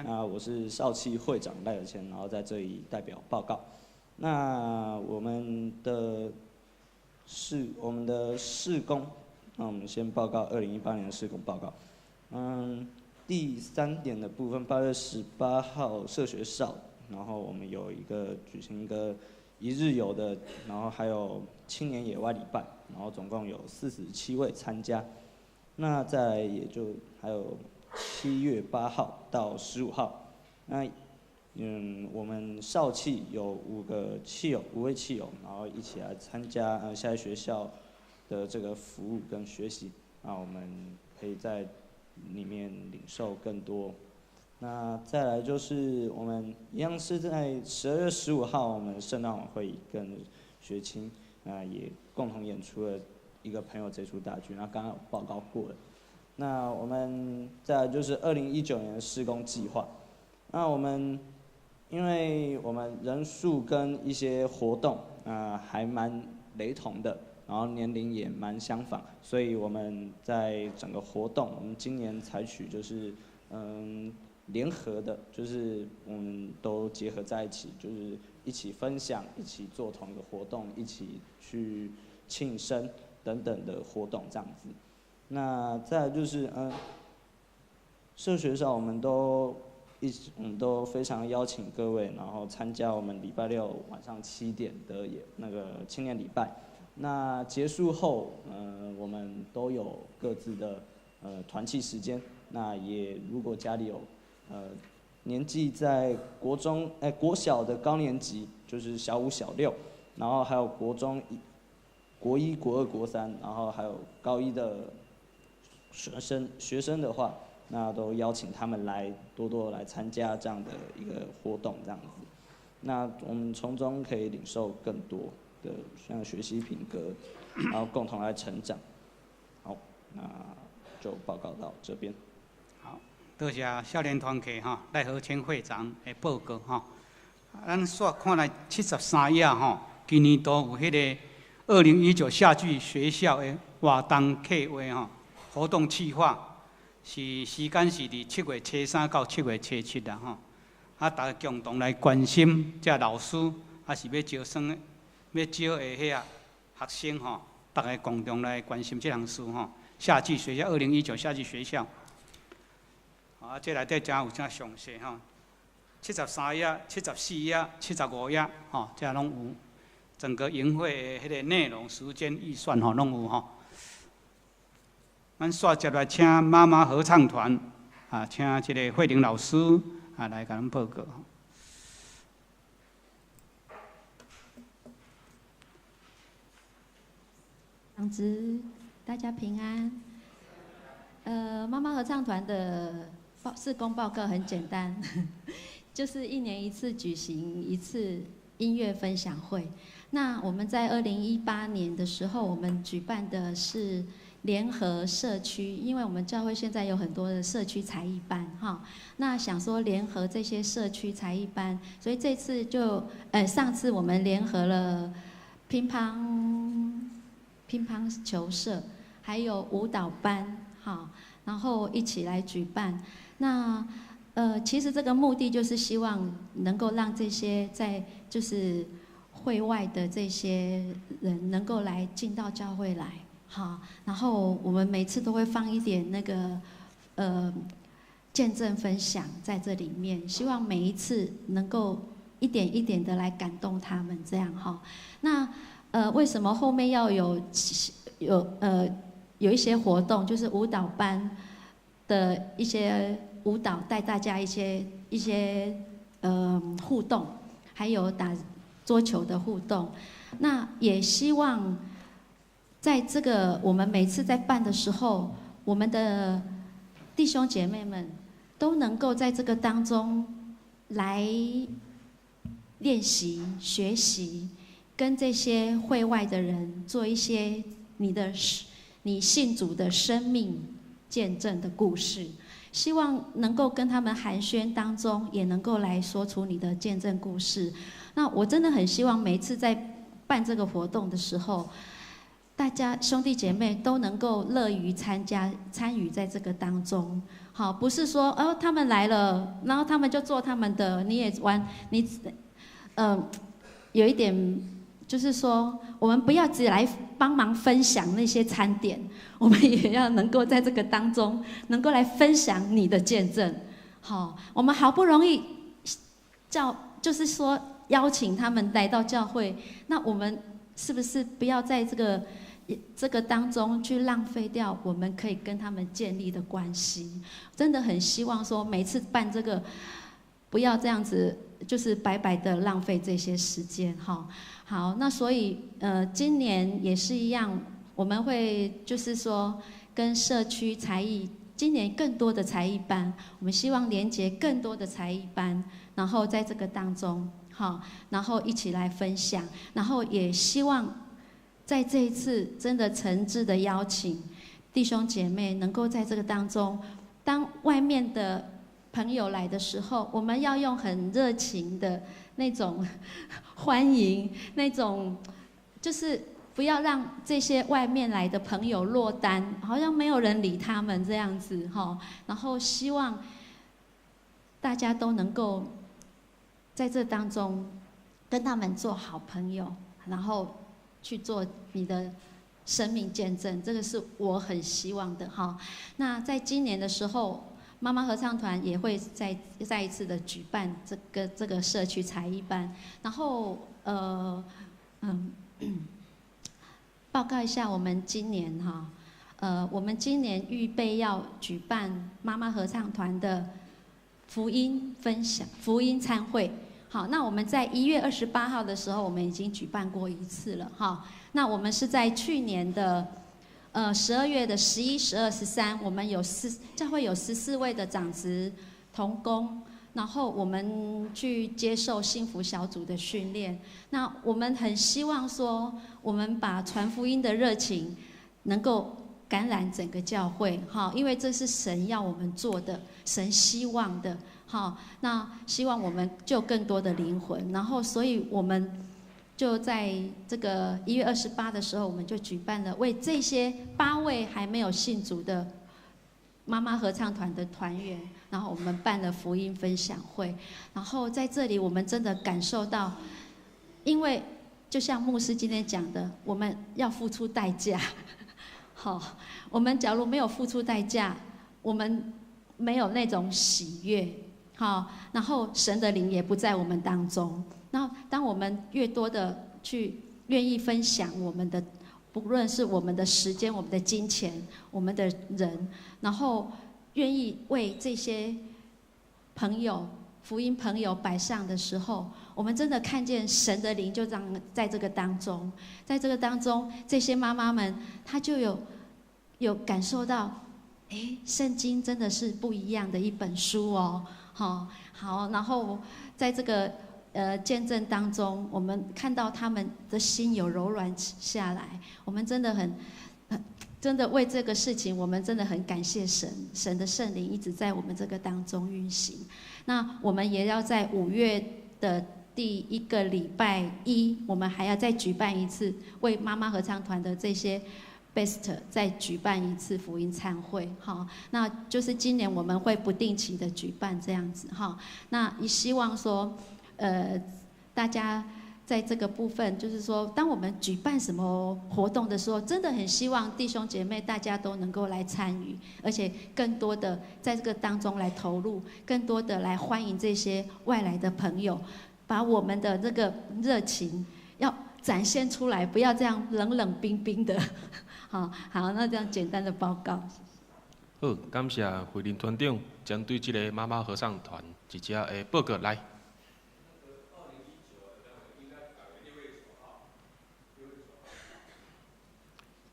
那我是少契会长赖和谦，然后在这里代表报告。那我们的事工，那我们先报告2018年的事工报告。第三点的部分，8月18号社学少，然后我们有一个举行一个一日游的，然后还有青年野外礼拜，然后总共有47位参加。那在也就还有7月8号到15号，那我们少契有五个契友，五位契友，然后一起来参加夏季学校的这个服务跟学习，那我们可以在里面领受更多。那再来就是我们一样是在12月15号，我们圣诞晚会跟学青那也共同演出了一个朋友这出大剧，那刚刚有报告过了。那我们再来就是2019年的事工计划。那我们因为我们人数跟一些活动啊还蛮雷同的，然后年龄也蛮相仿，所以我们在整个活动，我们今年采取就是联合的，就是我们都结合在一起，就是一起分享，一起做同一个活动，一起去庆生等等的活动这样子。那再来就是社学上我们都非常邀请各位，然后参加我们礼拜六晚上7点的也那个青年礼拜。那结束后，我们都有各自的团契时间。那也如果家里有年纪在国中哎国小的高年级，就是小五小六，然后还有国中一、国一、国二、国三，然后还有高一的学生的话，那都邀请他们来多多来参加这样的一个活动，这样子。那我们从中可以领受更多的像学习品格，然后共同来成长。好，那就报告到这边。好，多谢少年团契吼赖和谦会长的报告吼。咱煞看来73页吼，今年度有彼个2019夏季学校的活动计划吼，活动企划是时间是伫7月初3到7月初7啦吼。啊，大家共同来关心这老师，抑是欲招生的、欲招的彼个学生吼，大家共同来关心这项事吼。夏季学校，2019夏季学校，啊，这内底真有真详细吼，73页、74页、75页，吼，这拢有整个营会的彼个内容、时间、预算吼，拢有吼。咱煞接来请妈妈合唱团，啊，请这个慧玲老师啊来共咱报告。长执，大家平安。妈妈合唱团的事工报告很简单，就是一年一次举行一次音乐分享会。那我们在2018年的时候，我们举办的是联合社区，因为我们教会现在有很多的社区才艺班哈，那想说联合这些社区才艺班，所以这次就，上次我们联合了乒乓球社，还有舞蹈班哈，然后一起来举办。那其实这个目的就是希望能够让这些在就是会外的这些人能够来进到教会来。好，然后我们每次都会放一点那个，见证分享在这里面，希望每一次能够一点一点的来感动他们，这样哈。那为什么后面要有一些活动，就是舞蹈班的一些舞蹈带大家一些互动，还有打桌球的互动，那也希望在这个我们每次在办的时候，我们的弟兄姐妹们都能够在这个当中来练习学习，跟这些会外的人做一些你信主的生命见证的故事，希望能够跟他们寒暄当中，也能够来说出你的见证故事。那我真的很希望每次在办这个活动的时候，大家兄弟姐妹都能够乐于参加、参与在这个当中。好，不是说哦他们来了，然后他们就做他们的，你也玩，你，有一点就是说，我们不要只来帮忙分享那些餐点，我们也要能够在这个当中能够来分享你的见证。好，我们好不容易叫，就是说邀请他们来到教会，那我们是不是不要在这个当中去浪费掉我们可以跟他们建立的关系？真的很希望说每次办这个，不要这样子，就是白白的浪费这些时间哈。好，那所以今年也是一样，我们会就是说跟社区才艺，今年更多的才艺班，我们希望连结更多的才艺班，然后在这个当中，好，然后一起来分享，然后也希望在这一次真的诚挚的邀请弟兄姐妹能够在这个当中，当外面的朋友来的时候，我们要用很热情的那种欢迎，那种就是不要让这些外面来的朋友落单，好像没有人理他们这样子哈。然后希望大家都能够在这当中跟他们做好朋友，然后去做你的生命见证，这个是我很希望的哈。那在今年的时候，妈妈合唱团也会再一次的举办这个社区才艺班，然后报告一下我们今年哈，我们今年预备要举办妈妈合唱团的福音分享、福音餐会。好，那我们在1月28号的时候，我们已经举办过一次了哈。那我们是在去年的12月的11、12、13，我们教会有14位的长执同工，然后我们去接受幸福小组的训练。那我们很希望说，我们把传福音的热情能够感染整个教会，哈，因为这是神要我们做的，神希望的，哈，那希望我们救更多的灵魂，然后所以我们就在这个1月28的时候，我们就举办了为这些8位还没有信主的妈妈合唱团的团员，然后我们办了福音分享会，然后在这里我们真的感受到，因为就像牧师今天讲的，我们要付出代价。好，我们假如没有付出代价，我们没有那种喜悦，好，然后神的灵也不在我们当中。然后，当我们越多的去愿意分享我们的，不论是我们的时间、我们的金钱、我们的人，然后愿意为这些朋友、福音朋友摆上的时候，我们真的看见神的灵就这样在这个当中，在这个当中，这些妈妈们她就有感受到，哎，圣经真的是不一样的一本书哦，好，好，然后在这个见证当中，我们看到他们的心有柔软下来，我们真的很真的为这个事情，我们真的很感谢神，神的圣灵一直在我们这个当中运行。那我们也要在5月的第一个礼拜一，我们还要再举办一次为妈妈合唱团的这些 best 再举办一次福音餐会，哈，那就是今年我们会不定期的举办这样子，哈，那也希望说，大家在这个部分，就是说，当我们举办什么活动的时候，真的很希望弟兄姐妹大家都能够来参与，而且更多的在这个当中来投入，更多的来欢迎这些外来的朋友，把我们的这个热情要展现出来，不要这样冷冷冰冰的。好，好，那这样简单的报告。好，感谢慧玲团长针对这个妈妈合唱团一只的报告来。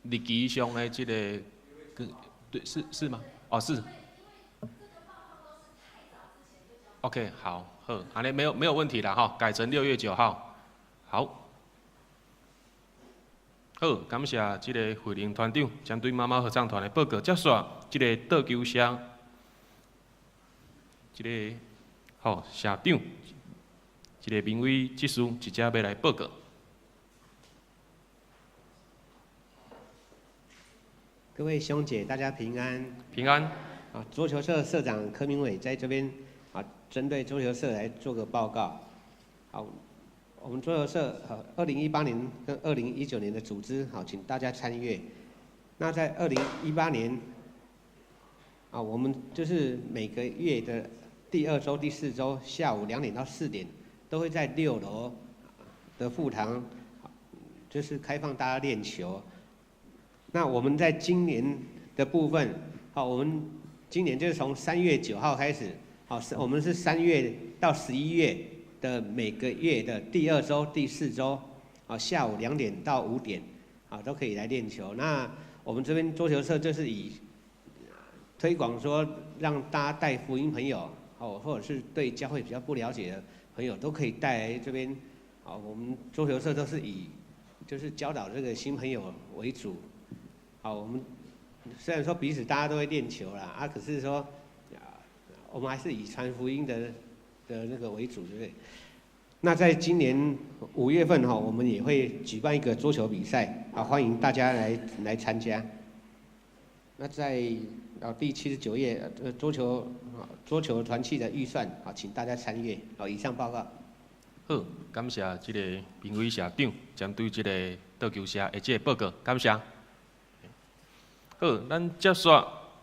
日期上的这个，对，是吗？哦，是。OK，好，好，按呢没有问题啦，哈，改成6月9号。好，好，感谢这个慧玲团长针对妈妈合唱团的报告。接续这个桌球社，这个好社长，这个明伟执事直接要来报告。各位兄姐，大家平安。平安。啊，桌球社社长柯明伟在这边啊，针对桌球社来做个报告。好，我们桌球社2018年跟2019年的组织，好，请大家参阅。那在2018年，啊，我们就是每个月的第2周、第4周下午2点到4点，都会在6楼的副堂，就是开放大家练球。那我们在今年的部分，好，我们今年就是从3月9号开始，好，我们是3月到11月的每个月的第2周、第4周，好，下午2点到5点，好，都可以来练球。那我们这边桌球社就是以推广说，让大家带福音朋友，哦，或者是对教会比较不了解的朋友，都可以带来这边。好，我们桌球社都是以就是教导这个新朋友为主。好，我们虽然说彼此大家都会练球啦，啊，可是说，我们还是以传福音的那个为主，对不对？那在今年5月份哈，我们也会举办一个桌球比赛，啊，欢迎大家来参加。那在第79页，桌球团契的预算，好，请大家参阅。好，以上报告。好，感谢这个评委社长针对这个桌球社的这个报告，感谢。好，咱接续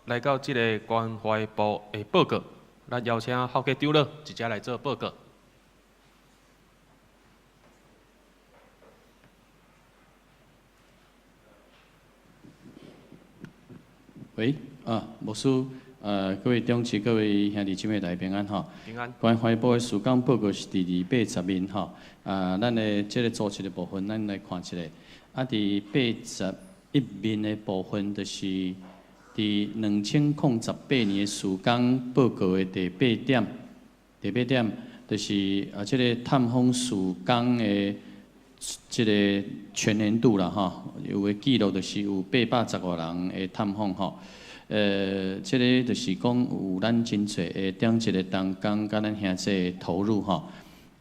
来到这个关怀部的报告，咱邀请郝家长老直接来做报告。喂，啊，牧师，各位长执，各位兄弟姊妹，大家平安吼。平安。关怀部的事工报告是伫280面吼，啊，咱的这个组织的部分，咱来看一下。啊，伫81面的部分，就是伫2018年的事工报告的第8点，第8点就是啊，这个探访事工的這个全年度啦吼，有的記錄就是有810外人的探訪吼。這个就是講有咱真濟的長執的同工佮咱兄弟投入吼。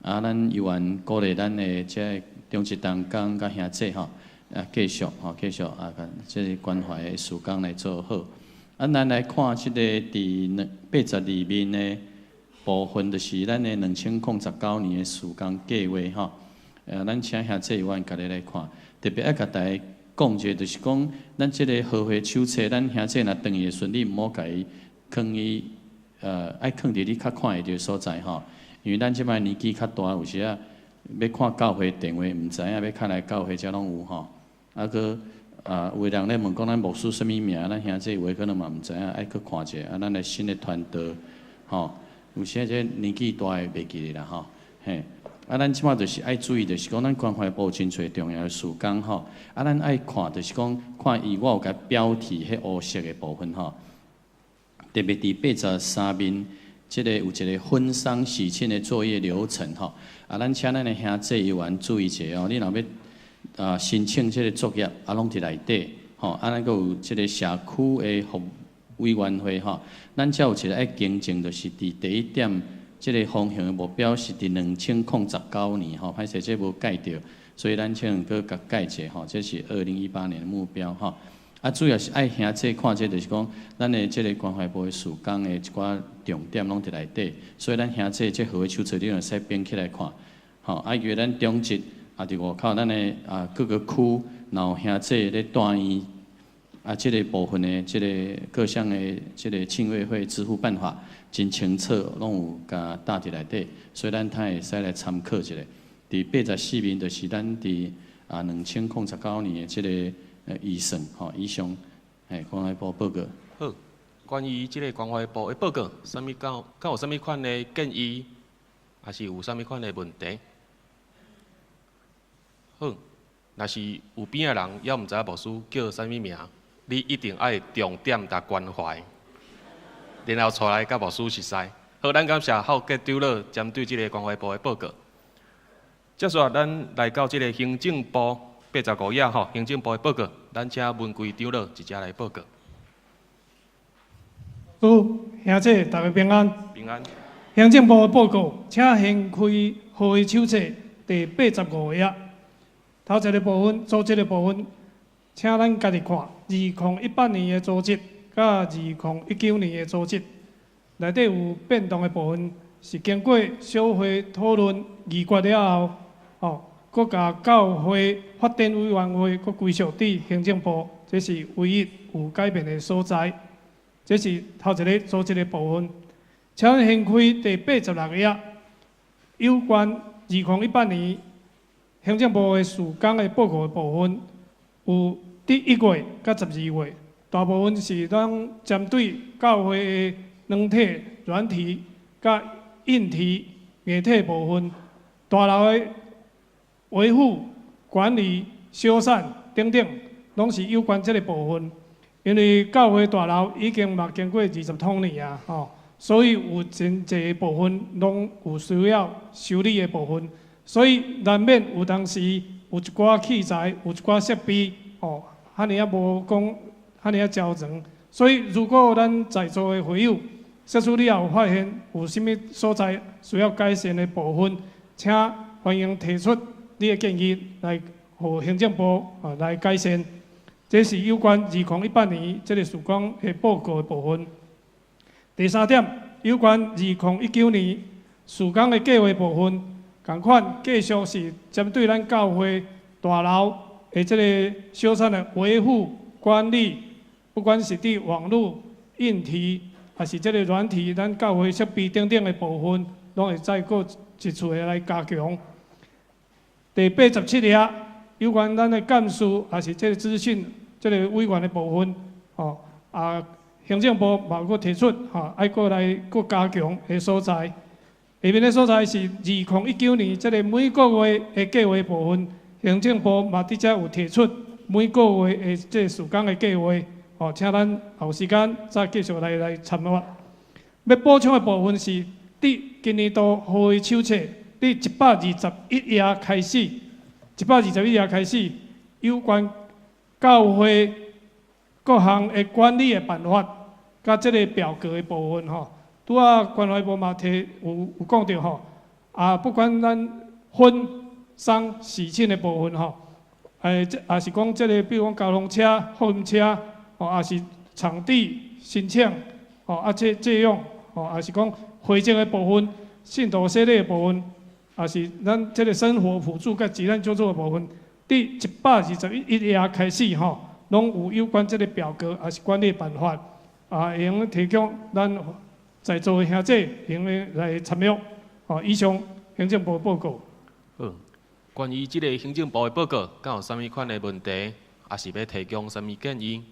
啊，咱猶原鼓勵咱的這个長執同工佮兄弟吼，啊，繼續吼，繼續啊，這个關懷的事工來做好。啊，咱來看這个佇82面的部分，就是咱的2019年的事工計劃吼。咱請兄弟委員家己來看，特別愛共大家講一下，就是講咱這个合會手冊，咱兄弟若轉去的時陣，你毋好共伊囥伊，愛囥佇你較看會著的所在吼。因為咱這擺年紀較大，有時啊欲看教會電話，毋知影欲敲來教會遮攏有吼。啊，閣啊，有的人咧問講咱牧師啥物名，咱兄弟有的可能嘛毋知影，愛去看一下。啊，咱的新的團隊吼，有時這年紀大的袂記得啦吼，嘿。啊，咱這擺就是愛注意，就是講咱關懷部真濟重要的事工吼。啊，咱愛看，就是講看伊我有共標題彼烏色的部分吼。特別佇83面，這个有一个婚喪喜慶的作業流程吼。啊，咱請咱的兄弟委員注意一下哦，你若欲啊申請這个作業，啊，攏佇內底吼。啊，咱閣有這个社區的服務委員會吼。咱遮有一个愛更正，就是佇第一點。這个方向的目標是佇2019年吼，歹勢這無改著，所以咱請閣共改一下吼，這是2018年的目標吼。啊，主要是愛兄弟看這，就是講咱的這个關懷部的事工的一寡重點攏佇內底，所以咱兄弟這合會手冊你會使編起來看，吼。啊，因為咱長執啊佇外口，咱的啊各個區，然後兄弟咧住院啊，這个部分的這个各項的這个慶慰費支付辦法真清楚，攏有共打佇內底，所以咱較會使來參考一下。佇84面就是咱佇啊2019年的這个預算吼，以上，嘿，關懷部報告。好，關於這个關懷部的報告，啥物敢有啥物款的建議，抑是有啥物款的問題？好，若是有邊的人猶毋知影牧師叫啥物名，你一定愛重點共關懷，然後帶來佮牧師熟似。好，咱感謝浩傑長老針對這个關懷部的報告。接續咱來到這个行政部85頁吼，行政部的報告，咱請文貴長老直接來報告。主兄弟，大家平安。平安。行政部的報告，請掀開合會手冊第85頁，頭一个部分，組織的部分，請咱家己看，2018年的組織，佮2019年的組織，內底有變動的部分，是經過小會討論議決了後，吼，閣共教會發展委員會閣歸屬佇行政部，這是唯一有改變的所在。這是頭一个組織的部分。請咱掀開第86頁，有關2018年行政部的事工的報告的部分，有佇1月佮12月，大部分是咱針對教會的軟體、軟體佮硬體、硬體部分，大樓的維護、管理、修繕等等，攏是有關這个部分。因為教會大樓已經嘛經過20多年啊，吼，所以有真濟部分攏有需要修理的部分，所以難免有當時有一寡器材、有一寡設備，吼，遐爾仔無講，遐爾仔周全。所以如果咱在座的會友，假使你也有發現有啥物所在需要改善的部分，請歡迎提出你的建議來，予行政部啊來改善。這是有關2018年這个事工的報告的部分。第三點，有關2019年事工的計劃部分，仝款繼續是針對咱教會大樓的這个修繕的維護管理，不管是佇網路、硬體，抑是這个軟體，咱教會設備等等的部分，攏會再閣一次的來加強。第87頁，有關咱的幹事，抑是這个資訊這个委員的部分，吼啊，行政部嘛閣提出，吼愛閣來閣加強的所在。下面的所在是2019年這个每個月的計劃部分，行政部嘛佇遮有提出每個月的這个事工的計劃，吼，請咱有時間再繼續來參閱。欲補充的部分是，佇今年度合會手冊佇121頁開始， 121页开始，有关教会各项的管理的办法，佮这个表格的部分吼，拄仔关怀部嘛提有讲著吼，啊，不管咱婚丧喜庆的部分吼，这也是讲这个，比如讲交通车、货运车，吼，也是场地申请，吼，啊，借用，吼，也是讲会籍的部分、信徒洗礼的部分，也是咱这个生活辅助佮急难救助的部分，伫121页开始吼，拢有有关这个表格，也是管理办法，啊，会用提供咱在座的兄弟会用来参阅。吼，以上行政部报告。好，关于这个行政部的报告，敢有啥物款的问题，抑是欲提供啥物建议？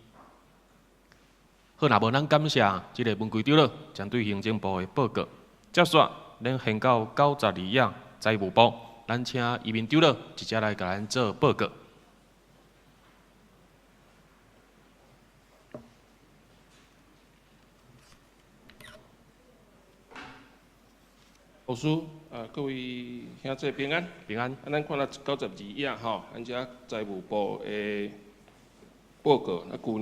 好，若无咱感谢这个文贵长老针对行政部的报告。接续，咱先到92页财务部，咱请移民长老直接来共咱做报告。老师，各位兄弟平安。平安。啊，咱看到92页吼，咱遮财务部的报告，啊，旧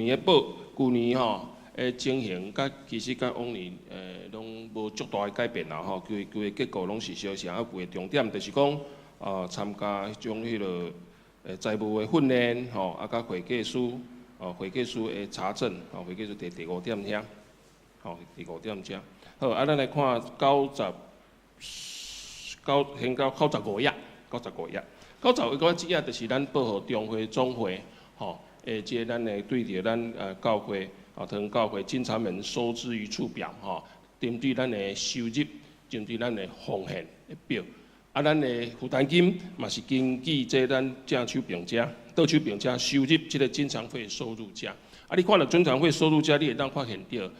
年吼的情形，佮其实佮往年拢无足大的改变啦吼，规个结构拢是相像，啊，有个重点就是讲，参加彼种彼落财务的训练吼，啊，佮会计师，会计师的查证，吼，会计师第五点遐，吼，第五点遮。好，啊，咱来看九十。九先到95页，95页，95页就是咱报予中会总会，吼，这个咱的对著咱教会，桃园教会进场门收支余出表，吼，针对咱的收入，针对咱的奉献的表，啊，咱的负担金嘛是根据这咱正手边遮、倒手边遮收入这个进场费收入遮，啊，你看著进场费收入遮，你会当发现著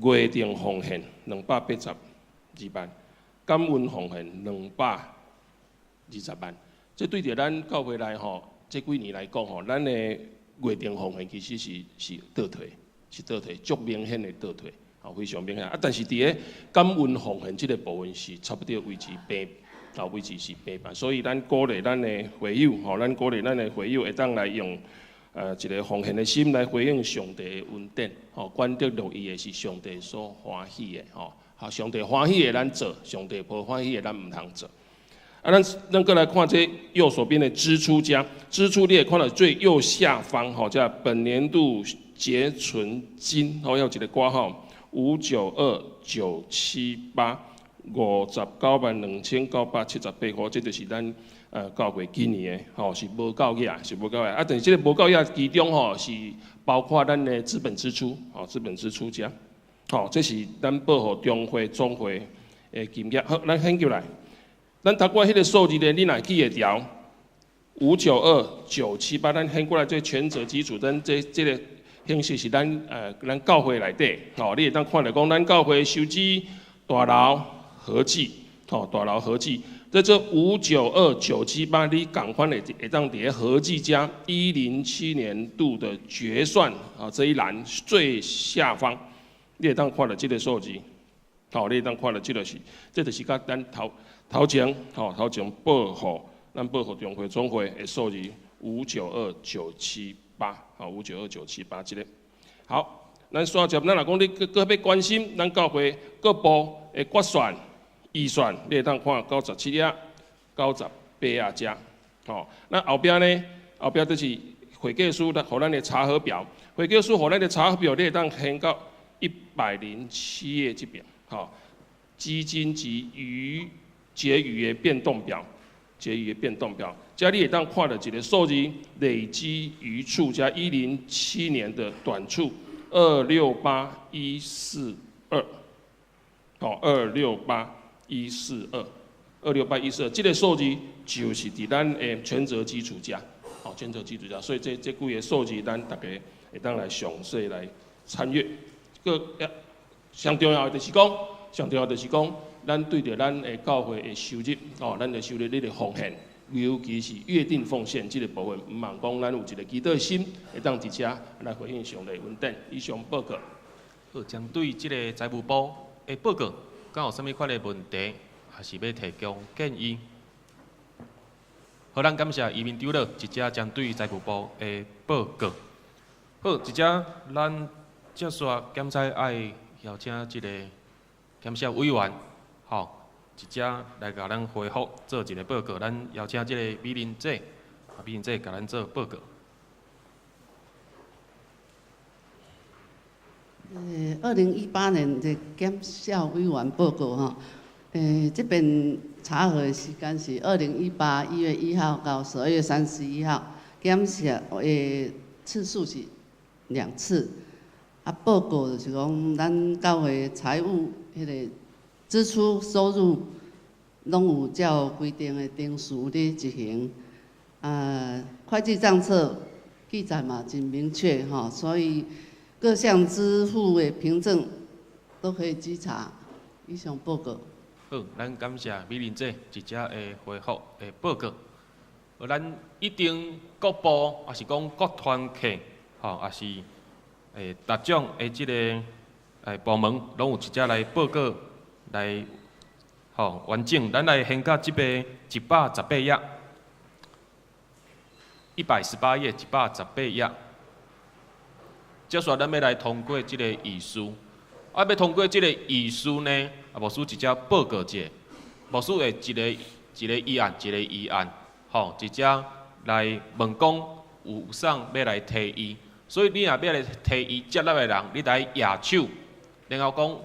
月定奉献282万。感恩奉献220万，这对著咱教会来吼，这几年来讲吼，咱的月定奉献其实是倒退，是倒退，足明显的倒退，吼，非常明显。啊，但是伫咧感恩奉献这个部分是差不多维持平，维持是平板，所以咱鼓励咱的会友吼，咱鼓励咱的会友会当来用一个奉献的心来回应上帝的恩典，吼，管得乐意的是上帝所欢喜的，吼。好，上帝欢喜的咱做，上帝无欢喜的咱毋通做。啊，咱阁来看这右手边的支出遮，支出你会看到最右下方吼，这本年度结存金吼，有一个括号592978 592,978箍，这就是咱教会今年的吼是无够额，是无够额。啊，但是这个无够额其中吼是包括咱的资本支出，吼，资本支出遮。吼，这是咱报予中会总会的金额。好，咱掀入来，咱头过彼个数字咧，你若记会牢，592978，咱掀过来这权责基础，咱这个形式是咱教会内底，吼，你会当看著讲，咱教会收支大楼合计，吼，大楼合计，这592978，你仝款会当伫咧合计加107年度的决算啊这一栏最下方。你会当看著这个数字，吼，你会当看著这个是，这就是佮咱头前，吼，头前报予咱报予中会总会的数字592978，吼，592978这个。好，咱煞接，咱若讲你阁欲关心咱教会各部的决算、预算，你会当看97页、98页遮，吼。咱后壁呢，后壁就是会计师来予咱的查核表，会计师予咱的查核表，你会当先到107页这边，吼，基金及余结余的变动表，结余的变动表，这你会当看到一个数字，累积余处加107年的短处268142，吼，268142，268142，这个数字就是伫咱的权责基础遮，吼，权责基础遮，所以这几个数字咱大家会当来详细来参阅。阁上重要的就是讲，上重要就是讲，咱对著咱的教会的收入，哦，咱的收入，你的奉献，尤其是约定奉献这个部分，毋茫讲咱有一个祈祷心，会当伫遮来回应上帝恩典。以上报告。好，针对这个财务部的报告，敢有啥物款的问题，还是欲提供建议？好，咱感謝移民長老一遮針對財務部的報告。好，一遮咱接續檢采愛邀請這個檢視委員，吼，一遮來共咱回覆做一個報告。咱邀請這個美玲姐，美玲姐共咱做報告。2018年的檢視委員報告吼，這邊查核的時間是2018 1月1號到12月31號，檢視的次數是2次。啊，報告就是講，咱教會財務彼個支出收入，攏有照規定的程序佇執行。啊，會計帳冊記載嘛真明確吼，所以各項支付的憑證都可以稽查。以上報告。好，咱感謝美玲姐一遮的回覆的報告。咱一定各部，抑是講各團契，吼，抑是逐種的這個部門，攏有一遮來報告來，吼，完整。咱來先到這邊118頁，118頁，118頁。接續咱欲來通過這個議事，啊，欲通過這個議事呢，啊，牧師一遮報告者，牧師會一個一個議案，一個議案，吼，一遮來問講有啥欲來提議，所以你若欲來提議接納的人，你來舉手，然後講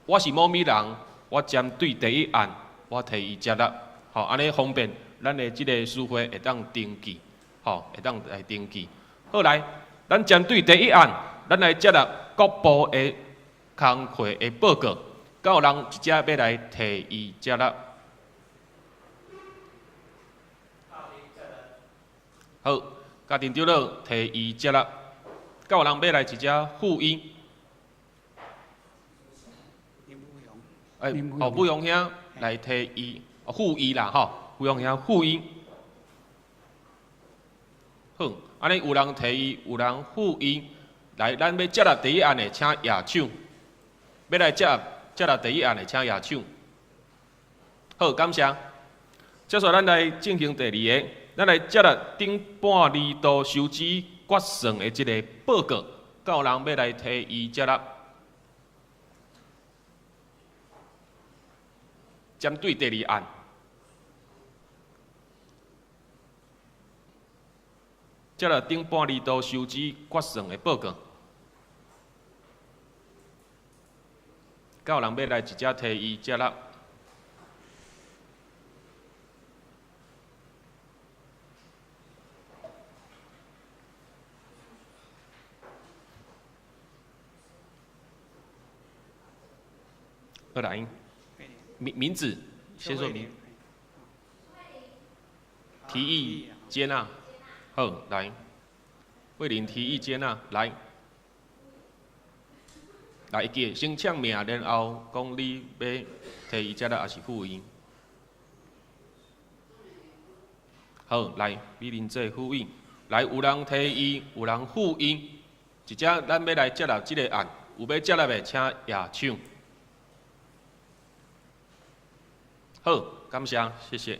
我是某物人，我針對第一案，我提議接納，吼，按呢方便咱的這個書會會當登記，吼，會當來登記。好來，咱針對第一案，咱來接納各部的工課的報告，敢有人一遮欲來提議接納？好，家庭長老提議接納，敢有人欲來一遮附議？哦，武勇兄來提議，附議啦，吼，武勇兄附議。好，按呢有人提議，有人附議，來，咱欲接納第一案的，請舉手。欲來接納第一案的，請舉手。好，感謝。接續咱來進行第二個，咱來接納頂半年度收支決算的這個報告，敢有人欲來提議接納？針對第二案。接納頂半年度收支決算的報告，敢有人欲來一遮提議接納？好來，名字先說名，提議接納。好，來，慧玲提議接納，來，來，會記先唱名，然後講你欲提議接納抑是附議。好，來，美玲姐附議，來，有人提議，有人附議，一遮咱欲來接納這個案，有欲接納的，請舉手。好，感謝，謝謝。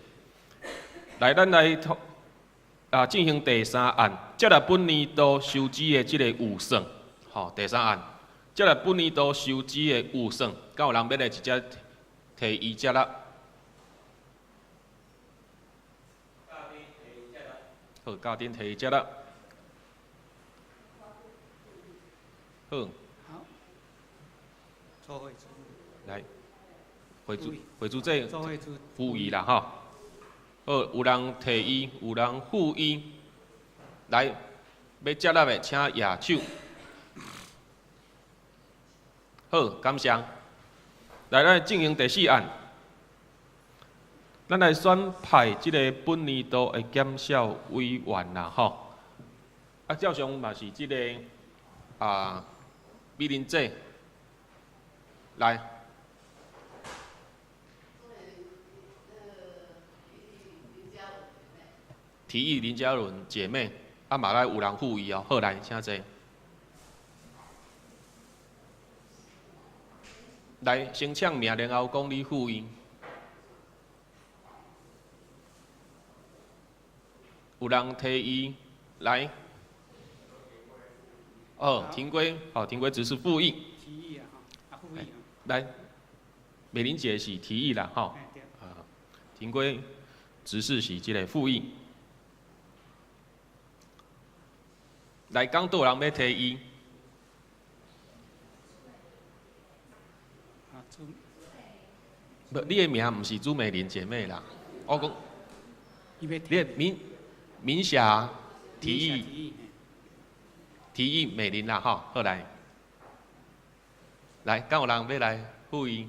來，咱來進行第三案，接納本年度收支的這個預算，吼，第三案，接納本年度收支的預算，敢有人欲來直接提議接納？好，家庭提議接納。好。好。做會主。來，會主這附議啦，吼。好，有人提議，有人附議，來，欲接納的，請舉手。好，感謝。來，咱進行第四案，咱來選派這個本年度的檢視委員啦，吼。啊，照常嘛是這個美玲姐，來。提議林嘉倫姐妹，啊嘛來有人附議哦，好來，請坐。來，先唱名，然後講你附議。有人提议来？哦，廷圭，好，廷圭执事附议。提议啊，啊，附议。来，美玲姐是提议啦，吼。啊，廷圭执事是这个附议。来，讲倒有人欲提议？无，你的名毋是朱美玲姐妹啦，我讲，你的明明霞提议，提议美玲啦，吼，好来，来，敢有人欲来附议？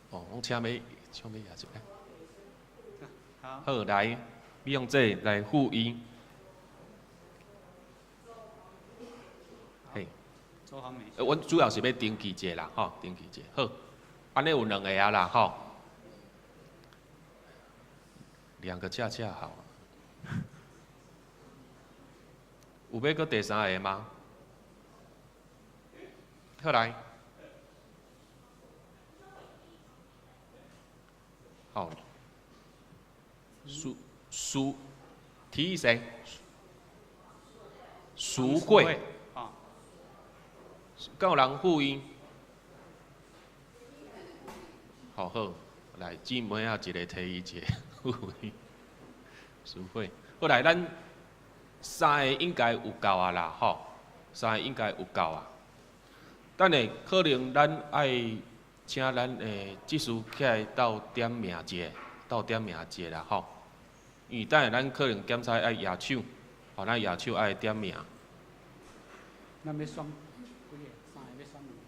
哦，我请欲，请欲也一个。好，来，你用这个来附议。嘿，阮主要是欲登记者啦，吼，登记者，好。按呢有两个啊啦，吼，两个恰恰好。有欲阁第三个吗？好来，好，苏苏提议谁？淑慧。敢有人附议？好好，来姊妹仔一个提议一个附议，淑慧。好来，咱三个应该有够啊啦，吼，三个应该有够啊。等下可能咱爱请咱的执事起来斗点名一下，斗点名一下啦，吼。因为等下咱可能检查爱举手，吼，咱举手爱点名。咱欲选几个？三个欲选两个，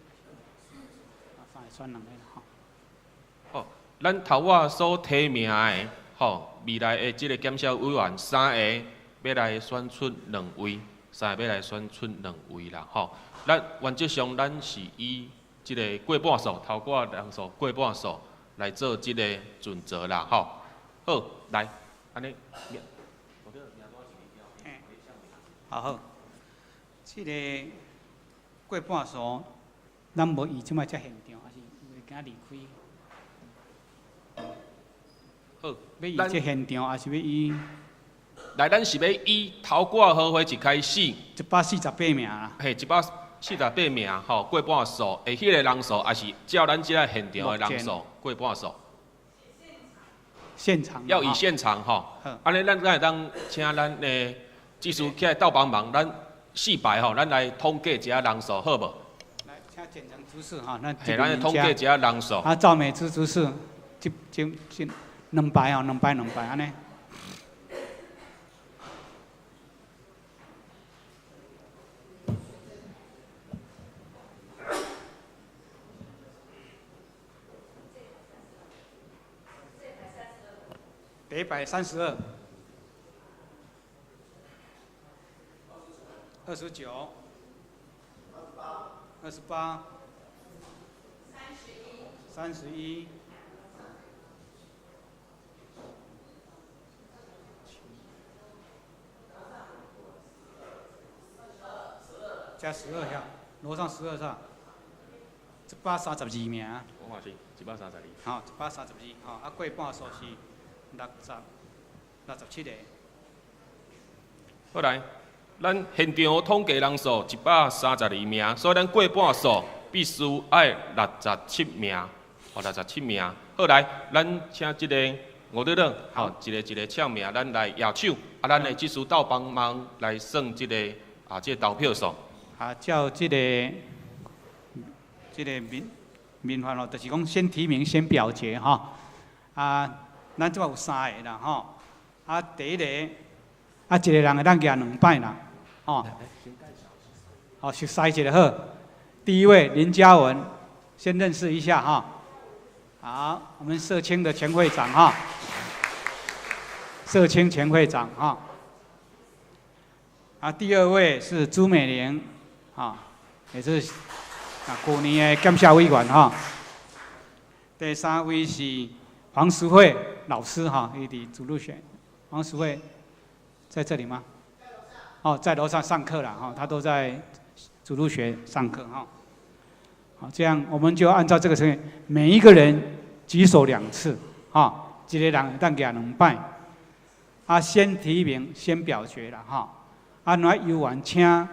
啊，三个选两个啦，吼。吼，咱头仔所提名的，吼，未来的这个检校委员三个欲来选出两位，三个欲来选出两位啦，吼。咱原则上咱是以这个过半数，头寡人数过半数来做这个准则啦，吼。好，来，按呢。好好，这个过半数，咱无以这摆遮现场，还是袂惊离开？好，欲以这现场，还是欲以？来，咱是欲以头寡好会一开始148名啦。嘿，148名吼，过半数的彼个人数，也是照咱这个现场的人数过半数。现场。要以现场吼，按呢，咱会当请咱的技师起来斗帮忙，咱四排吼，咱来统计一下人数，好无？来，请简成执事吼，咱嘿，咱来统计一下人数。啊，赵美芝执事，这这这两排吼，两排两排按呢。第一排32，29，28，31，加12下，楼上12是吧？132名。我嘛是，132。好，132，吼，啊过半数是67个。好来，咱现场统计人数132名，所以咱过半数必须爱67名，哦，67名。好来，咱请这个吴队长，吼，一个一个签名，咱来举手，啊，咱的技术斗帮忙来算这个啊，这个投票数。啊，照这个民法咯，就是讲先提名先表决吼，啊。咱这摆有三个啦，吼！啊，第一个，啊，一个人会当举两摆啦，吼。好，熟悉一下好。第一位林嘉文，先认识一下哈。好，我们社青的前会长哈，社青前会长哈。啊，第二位是朱美玲，哈，也是啊，去年的监察委员哈。第三位是黄淑慧老师哈，伊伫主入选。黄淑慧在这里吗？哦，在楼上上课了哈，他都在主入学上课哈。好，这样我们就按照这个程序，每一个人举手2次，哈，一个人会当举2摆。啊，先提名先表决啦，吼。啊，那委员请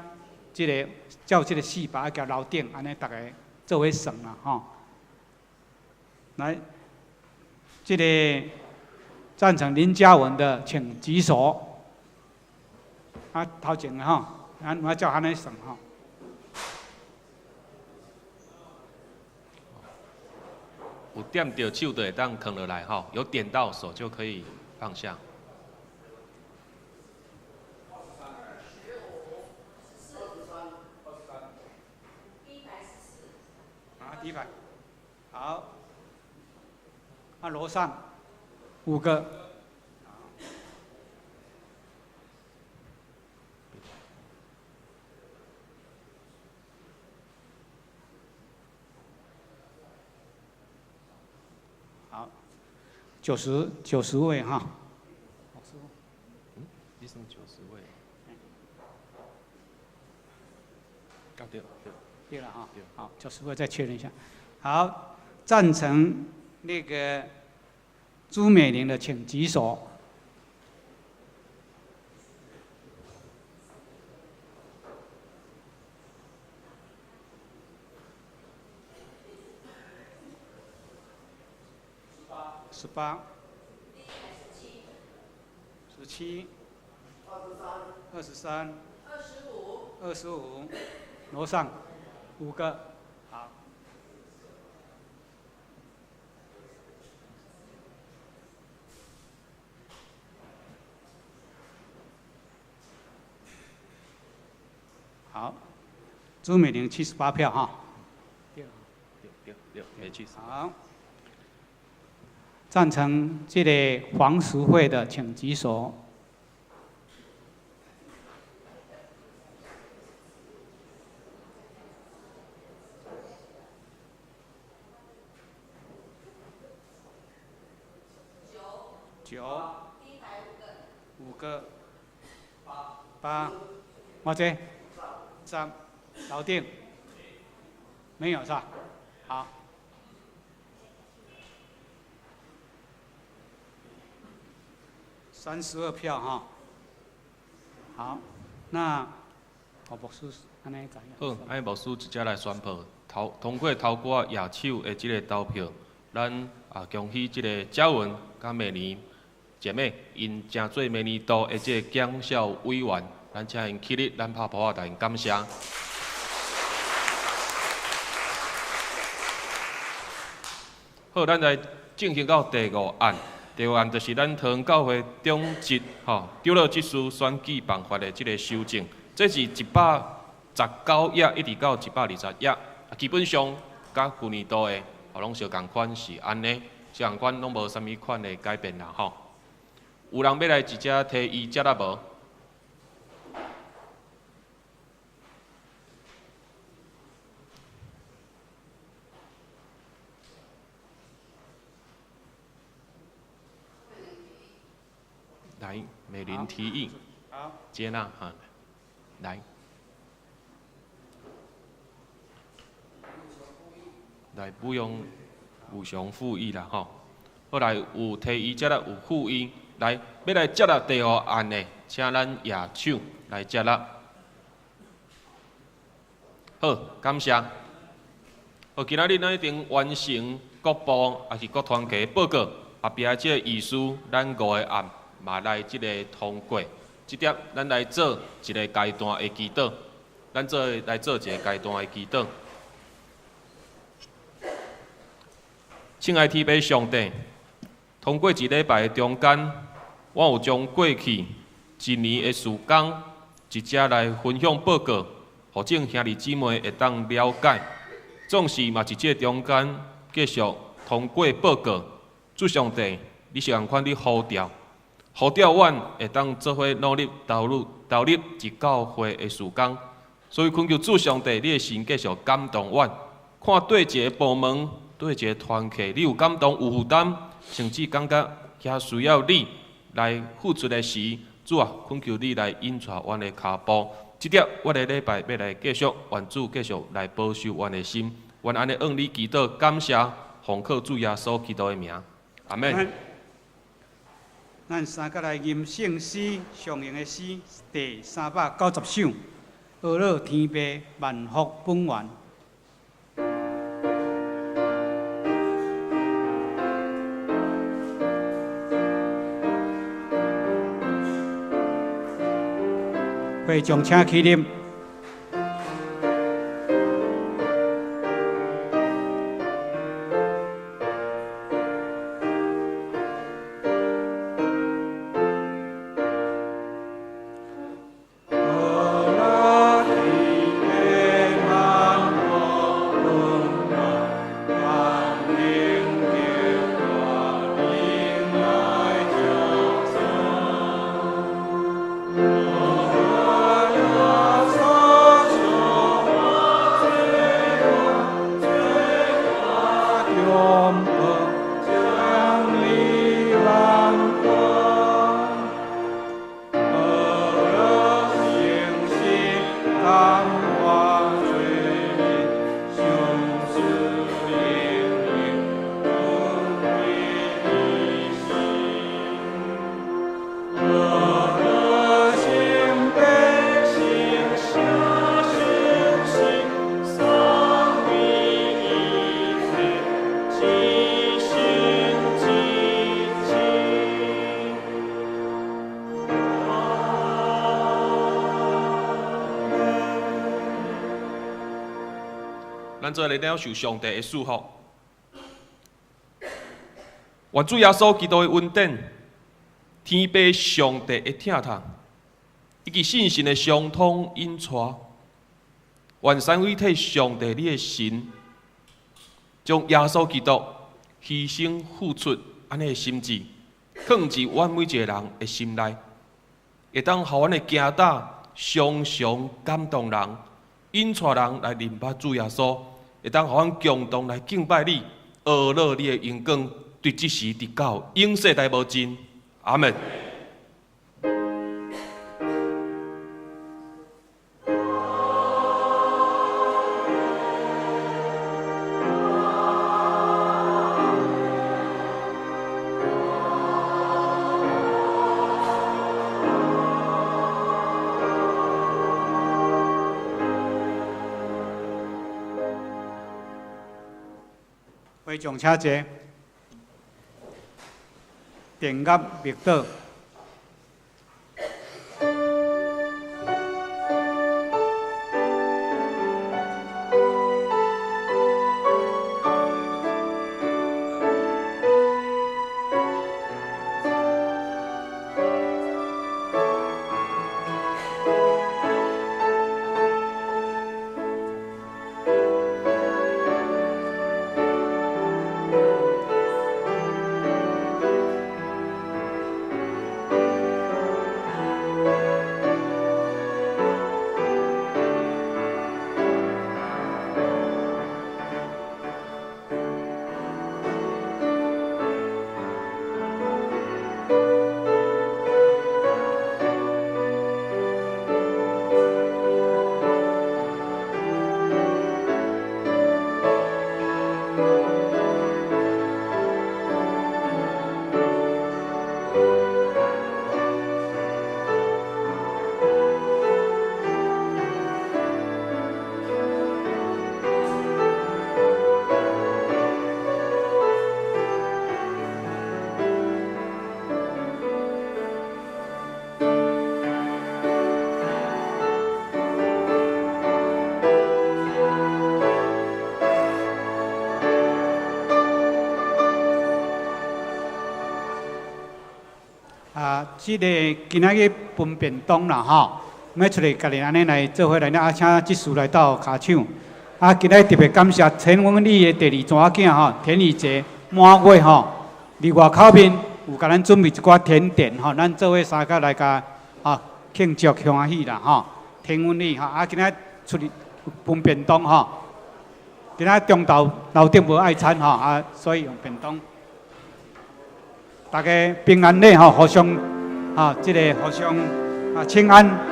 这个照这个四排徛楼顶，按呢逐家做伙算啦，吼。来，这个赞成林嘉文的，请举手。啊，头前的吼，咱我照按呢算吼。有点著手就会当囥落来吼，有点到手就可以放下。啊，第一排，好。啊，楼上五个。好，90位哈。嗯，你算90位。啊对对。对了哈。好，90位再确认一下。好，赞成那个朱美玲的，请举手。18、17、23、25，楼上5个，好。好，朱美玲78票哈。对对对，没78。好。赞成这个黄淑慧的，请举手。9，5个，8，我这，3，楼顶，没有是吧？好。32票哈，好，那我牧师按呢怎样？好，按呢牧师直接来宣布，通过头歌野手的这个投票，咱也恭喜这个嘉文佮美玲姐妹，𪜶成做明年度的这个奖校委员，咱请𪜶起立，咱拍噗仔，来𪜶感谢。好，咱来进行到第5案。第5案就是咱桃园教会长执吼长老执事选举办法的这个修正，这是119页一直到120页，基本上佮旧年度的吼拢相仝款是按呢，相仝款拢无啥物款的改变啦吼。有人欲来直接提议接纳无？来，美玲提议，接纳哈，来，来不用有偿复议啦吼。后来有提议，接纳有复议，来，欲来接纳第5案的，请咱野手来接纳。好，感谢。好，今仔日咱已经完成各部抑是各团体报告，后壁这个意思，咱5个案嘛来这个通过。这点咱来做一个阶段的祈祷，咱做来做一个阶段的祈祷。亲爱天父上帝，通过一礼拜的中间，我有将过去一年的事工，一只来分享报告，予众兄弟姊妹会当了解。总是嘛，伫这中间继续通过报告，主上帝，你是仝款你呼召，呼召阮会当做伙努力投入伫教会的事工。所以恳求主上帝，你的神继续感动阮，看对一个部门、对一个团契，你有感动、有负担，甚至感觉遐需要你来付出的时，主啊，恳求你来引带阮的脚步。这点，我的礼拜欲来继续，愿主继续来保守阮的心。愿按呢向你祈祷，感谢，奉靠主耶稣基督的名，阿们。咱三个來吟聖詩，上用的詩第390首，阿樂天父萬福本源。會眾請起立。咱做来领受上帝的祝福。愿主耶稣基督的恩典、天父上帝的疼痛，以及圣神的相通引带，愿三位一体上帝你的神，将耶稣基督牺牲付出按呢的心志，藏伫阮每一个人的心内，会当予阮的行胆常常感动人，引带人来认捌主耶稣。会当予阮共同来敬拜你，阿乐你的荣光，对这时直到永世代无尽。阿们。会众请坐，电压灭倒。這个今仔日分便當啦吼，欲出來家己按呢來做伙來，啊，請執事來鬥跤手。啊，今仔日特別感謝陳文麗的第二查某囝吼，田宇杰滿月吼，佇外口面有共咱準備一寡甜點吼，咱做伙三個來共吼慶祝歡喜啦吼。田文麗吼，啊，今仔日出去分便當吼，今仔日中晝樓頂無愛餐吼，啊，所以用便當。大家平安禮吼，互相。啊，這个互相啊，請安。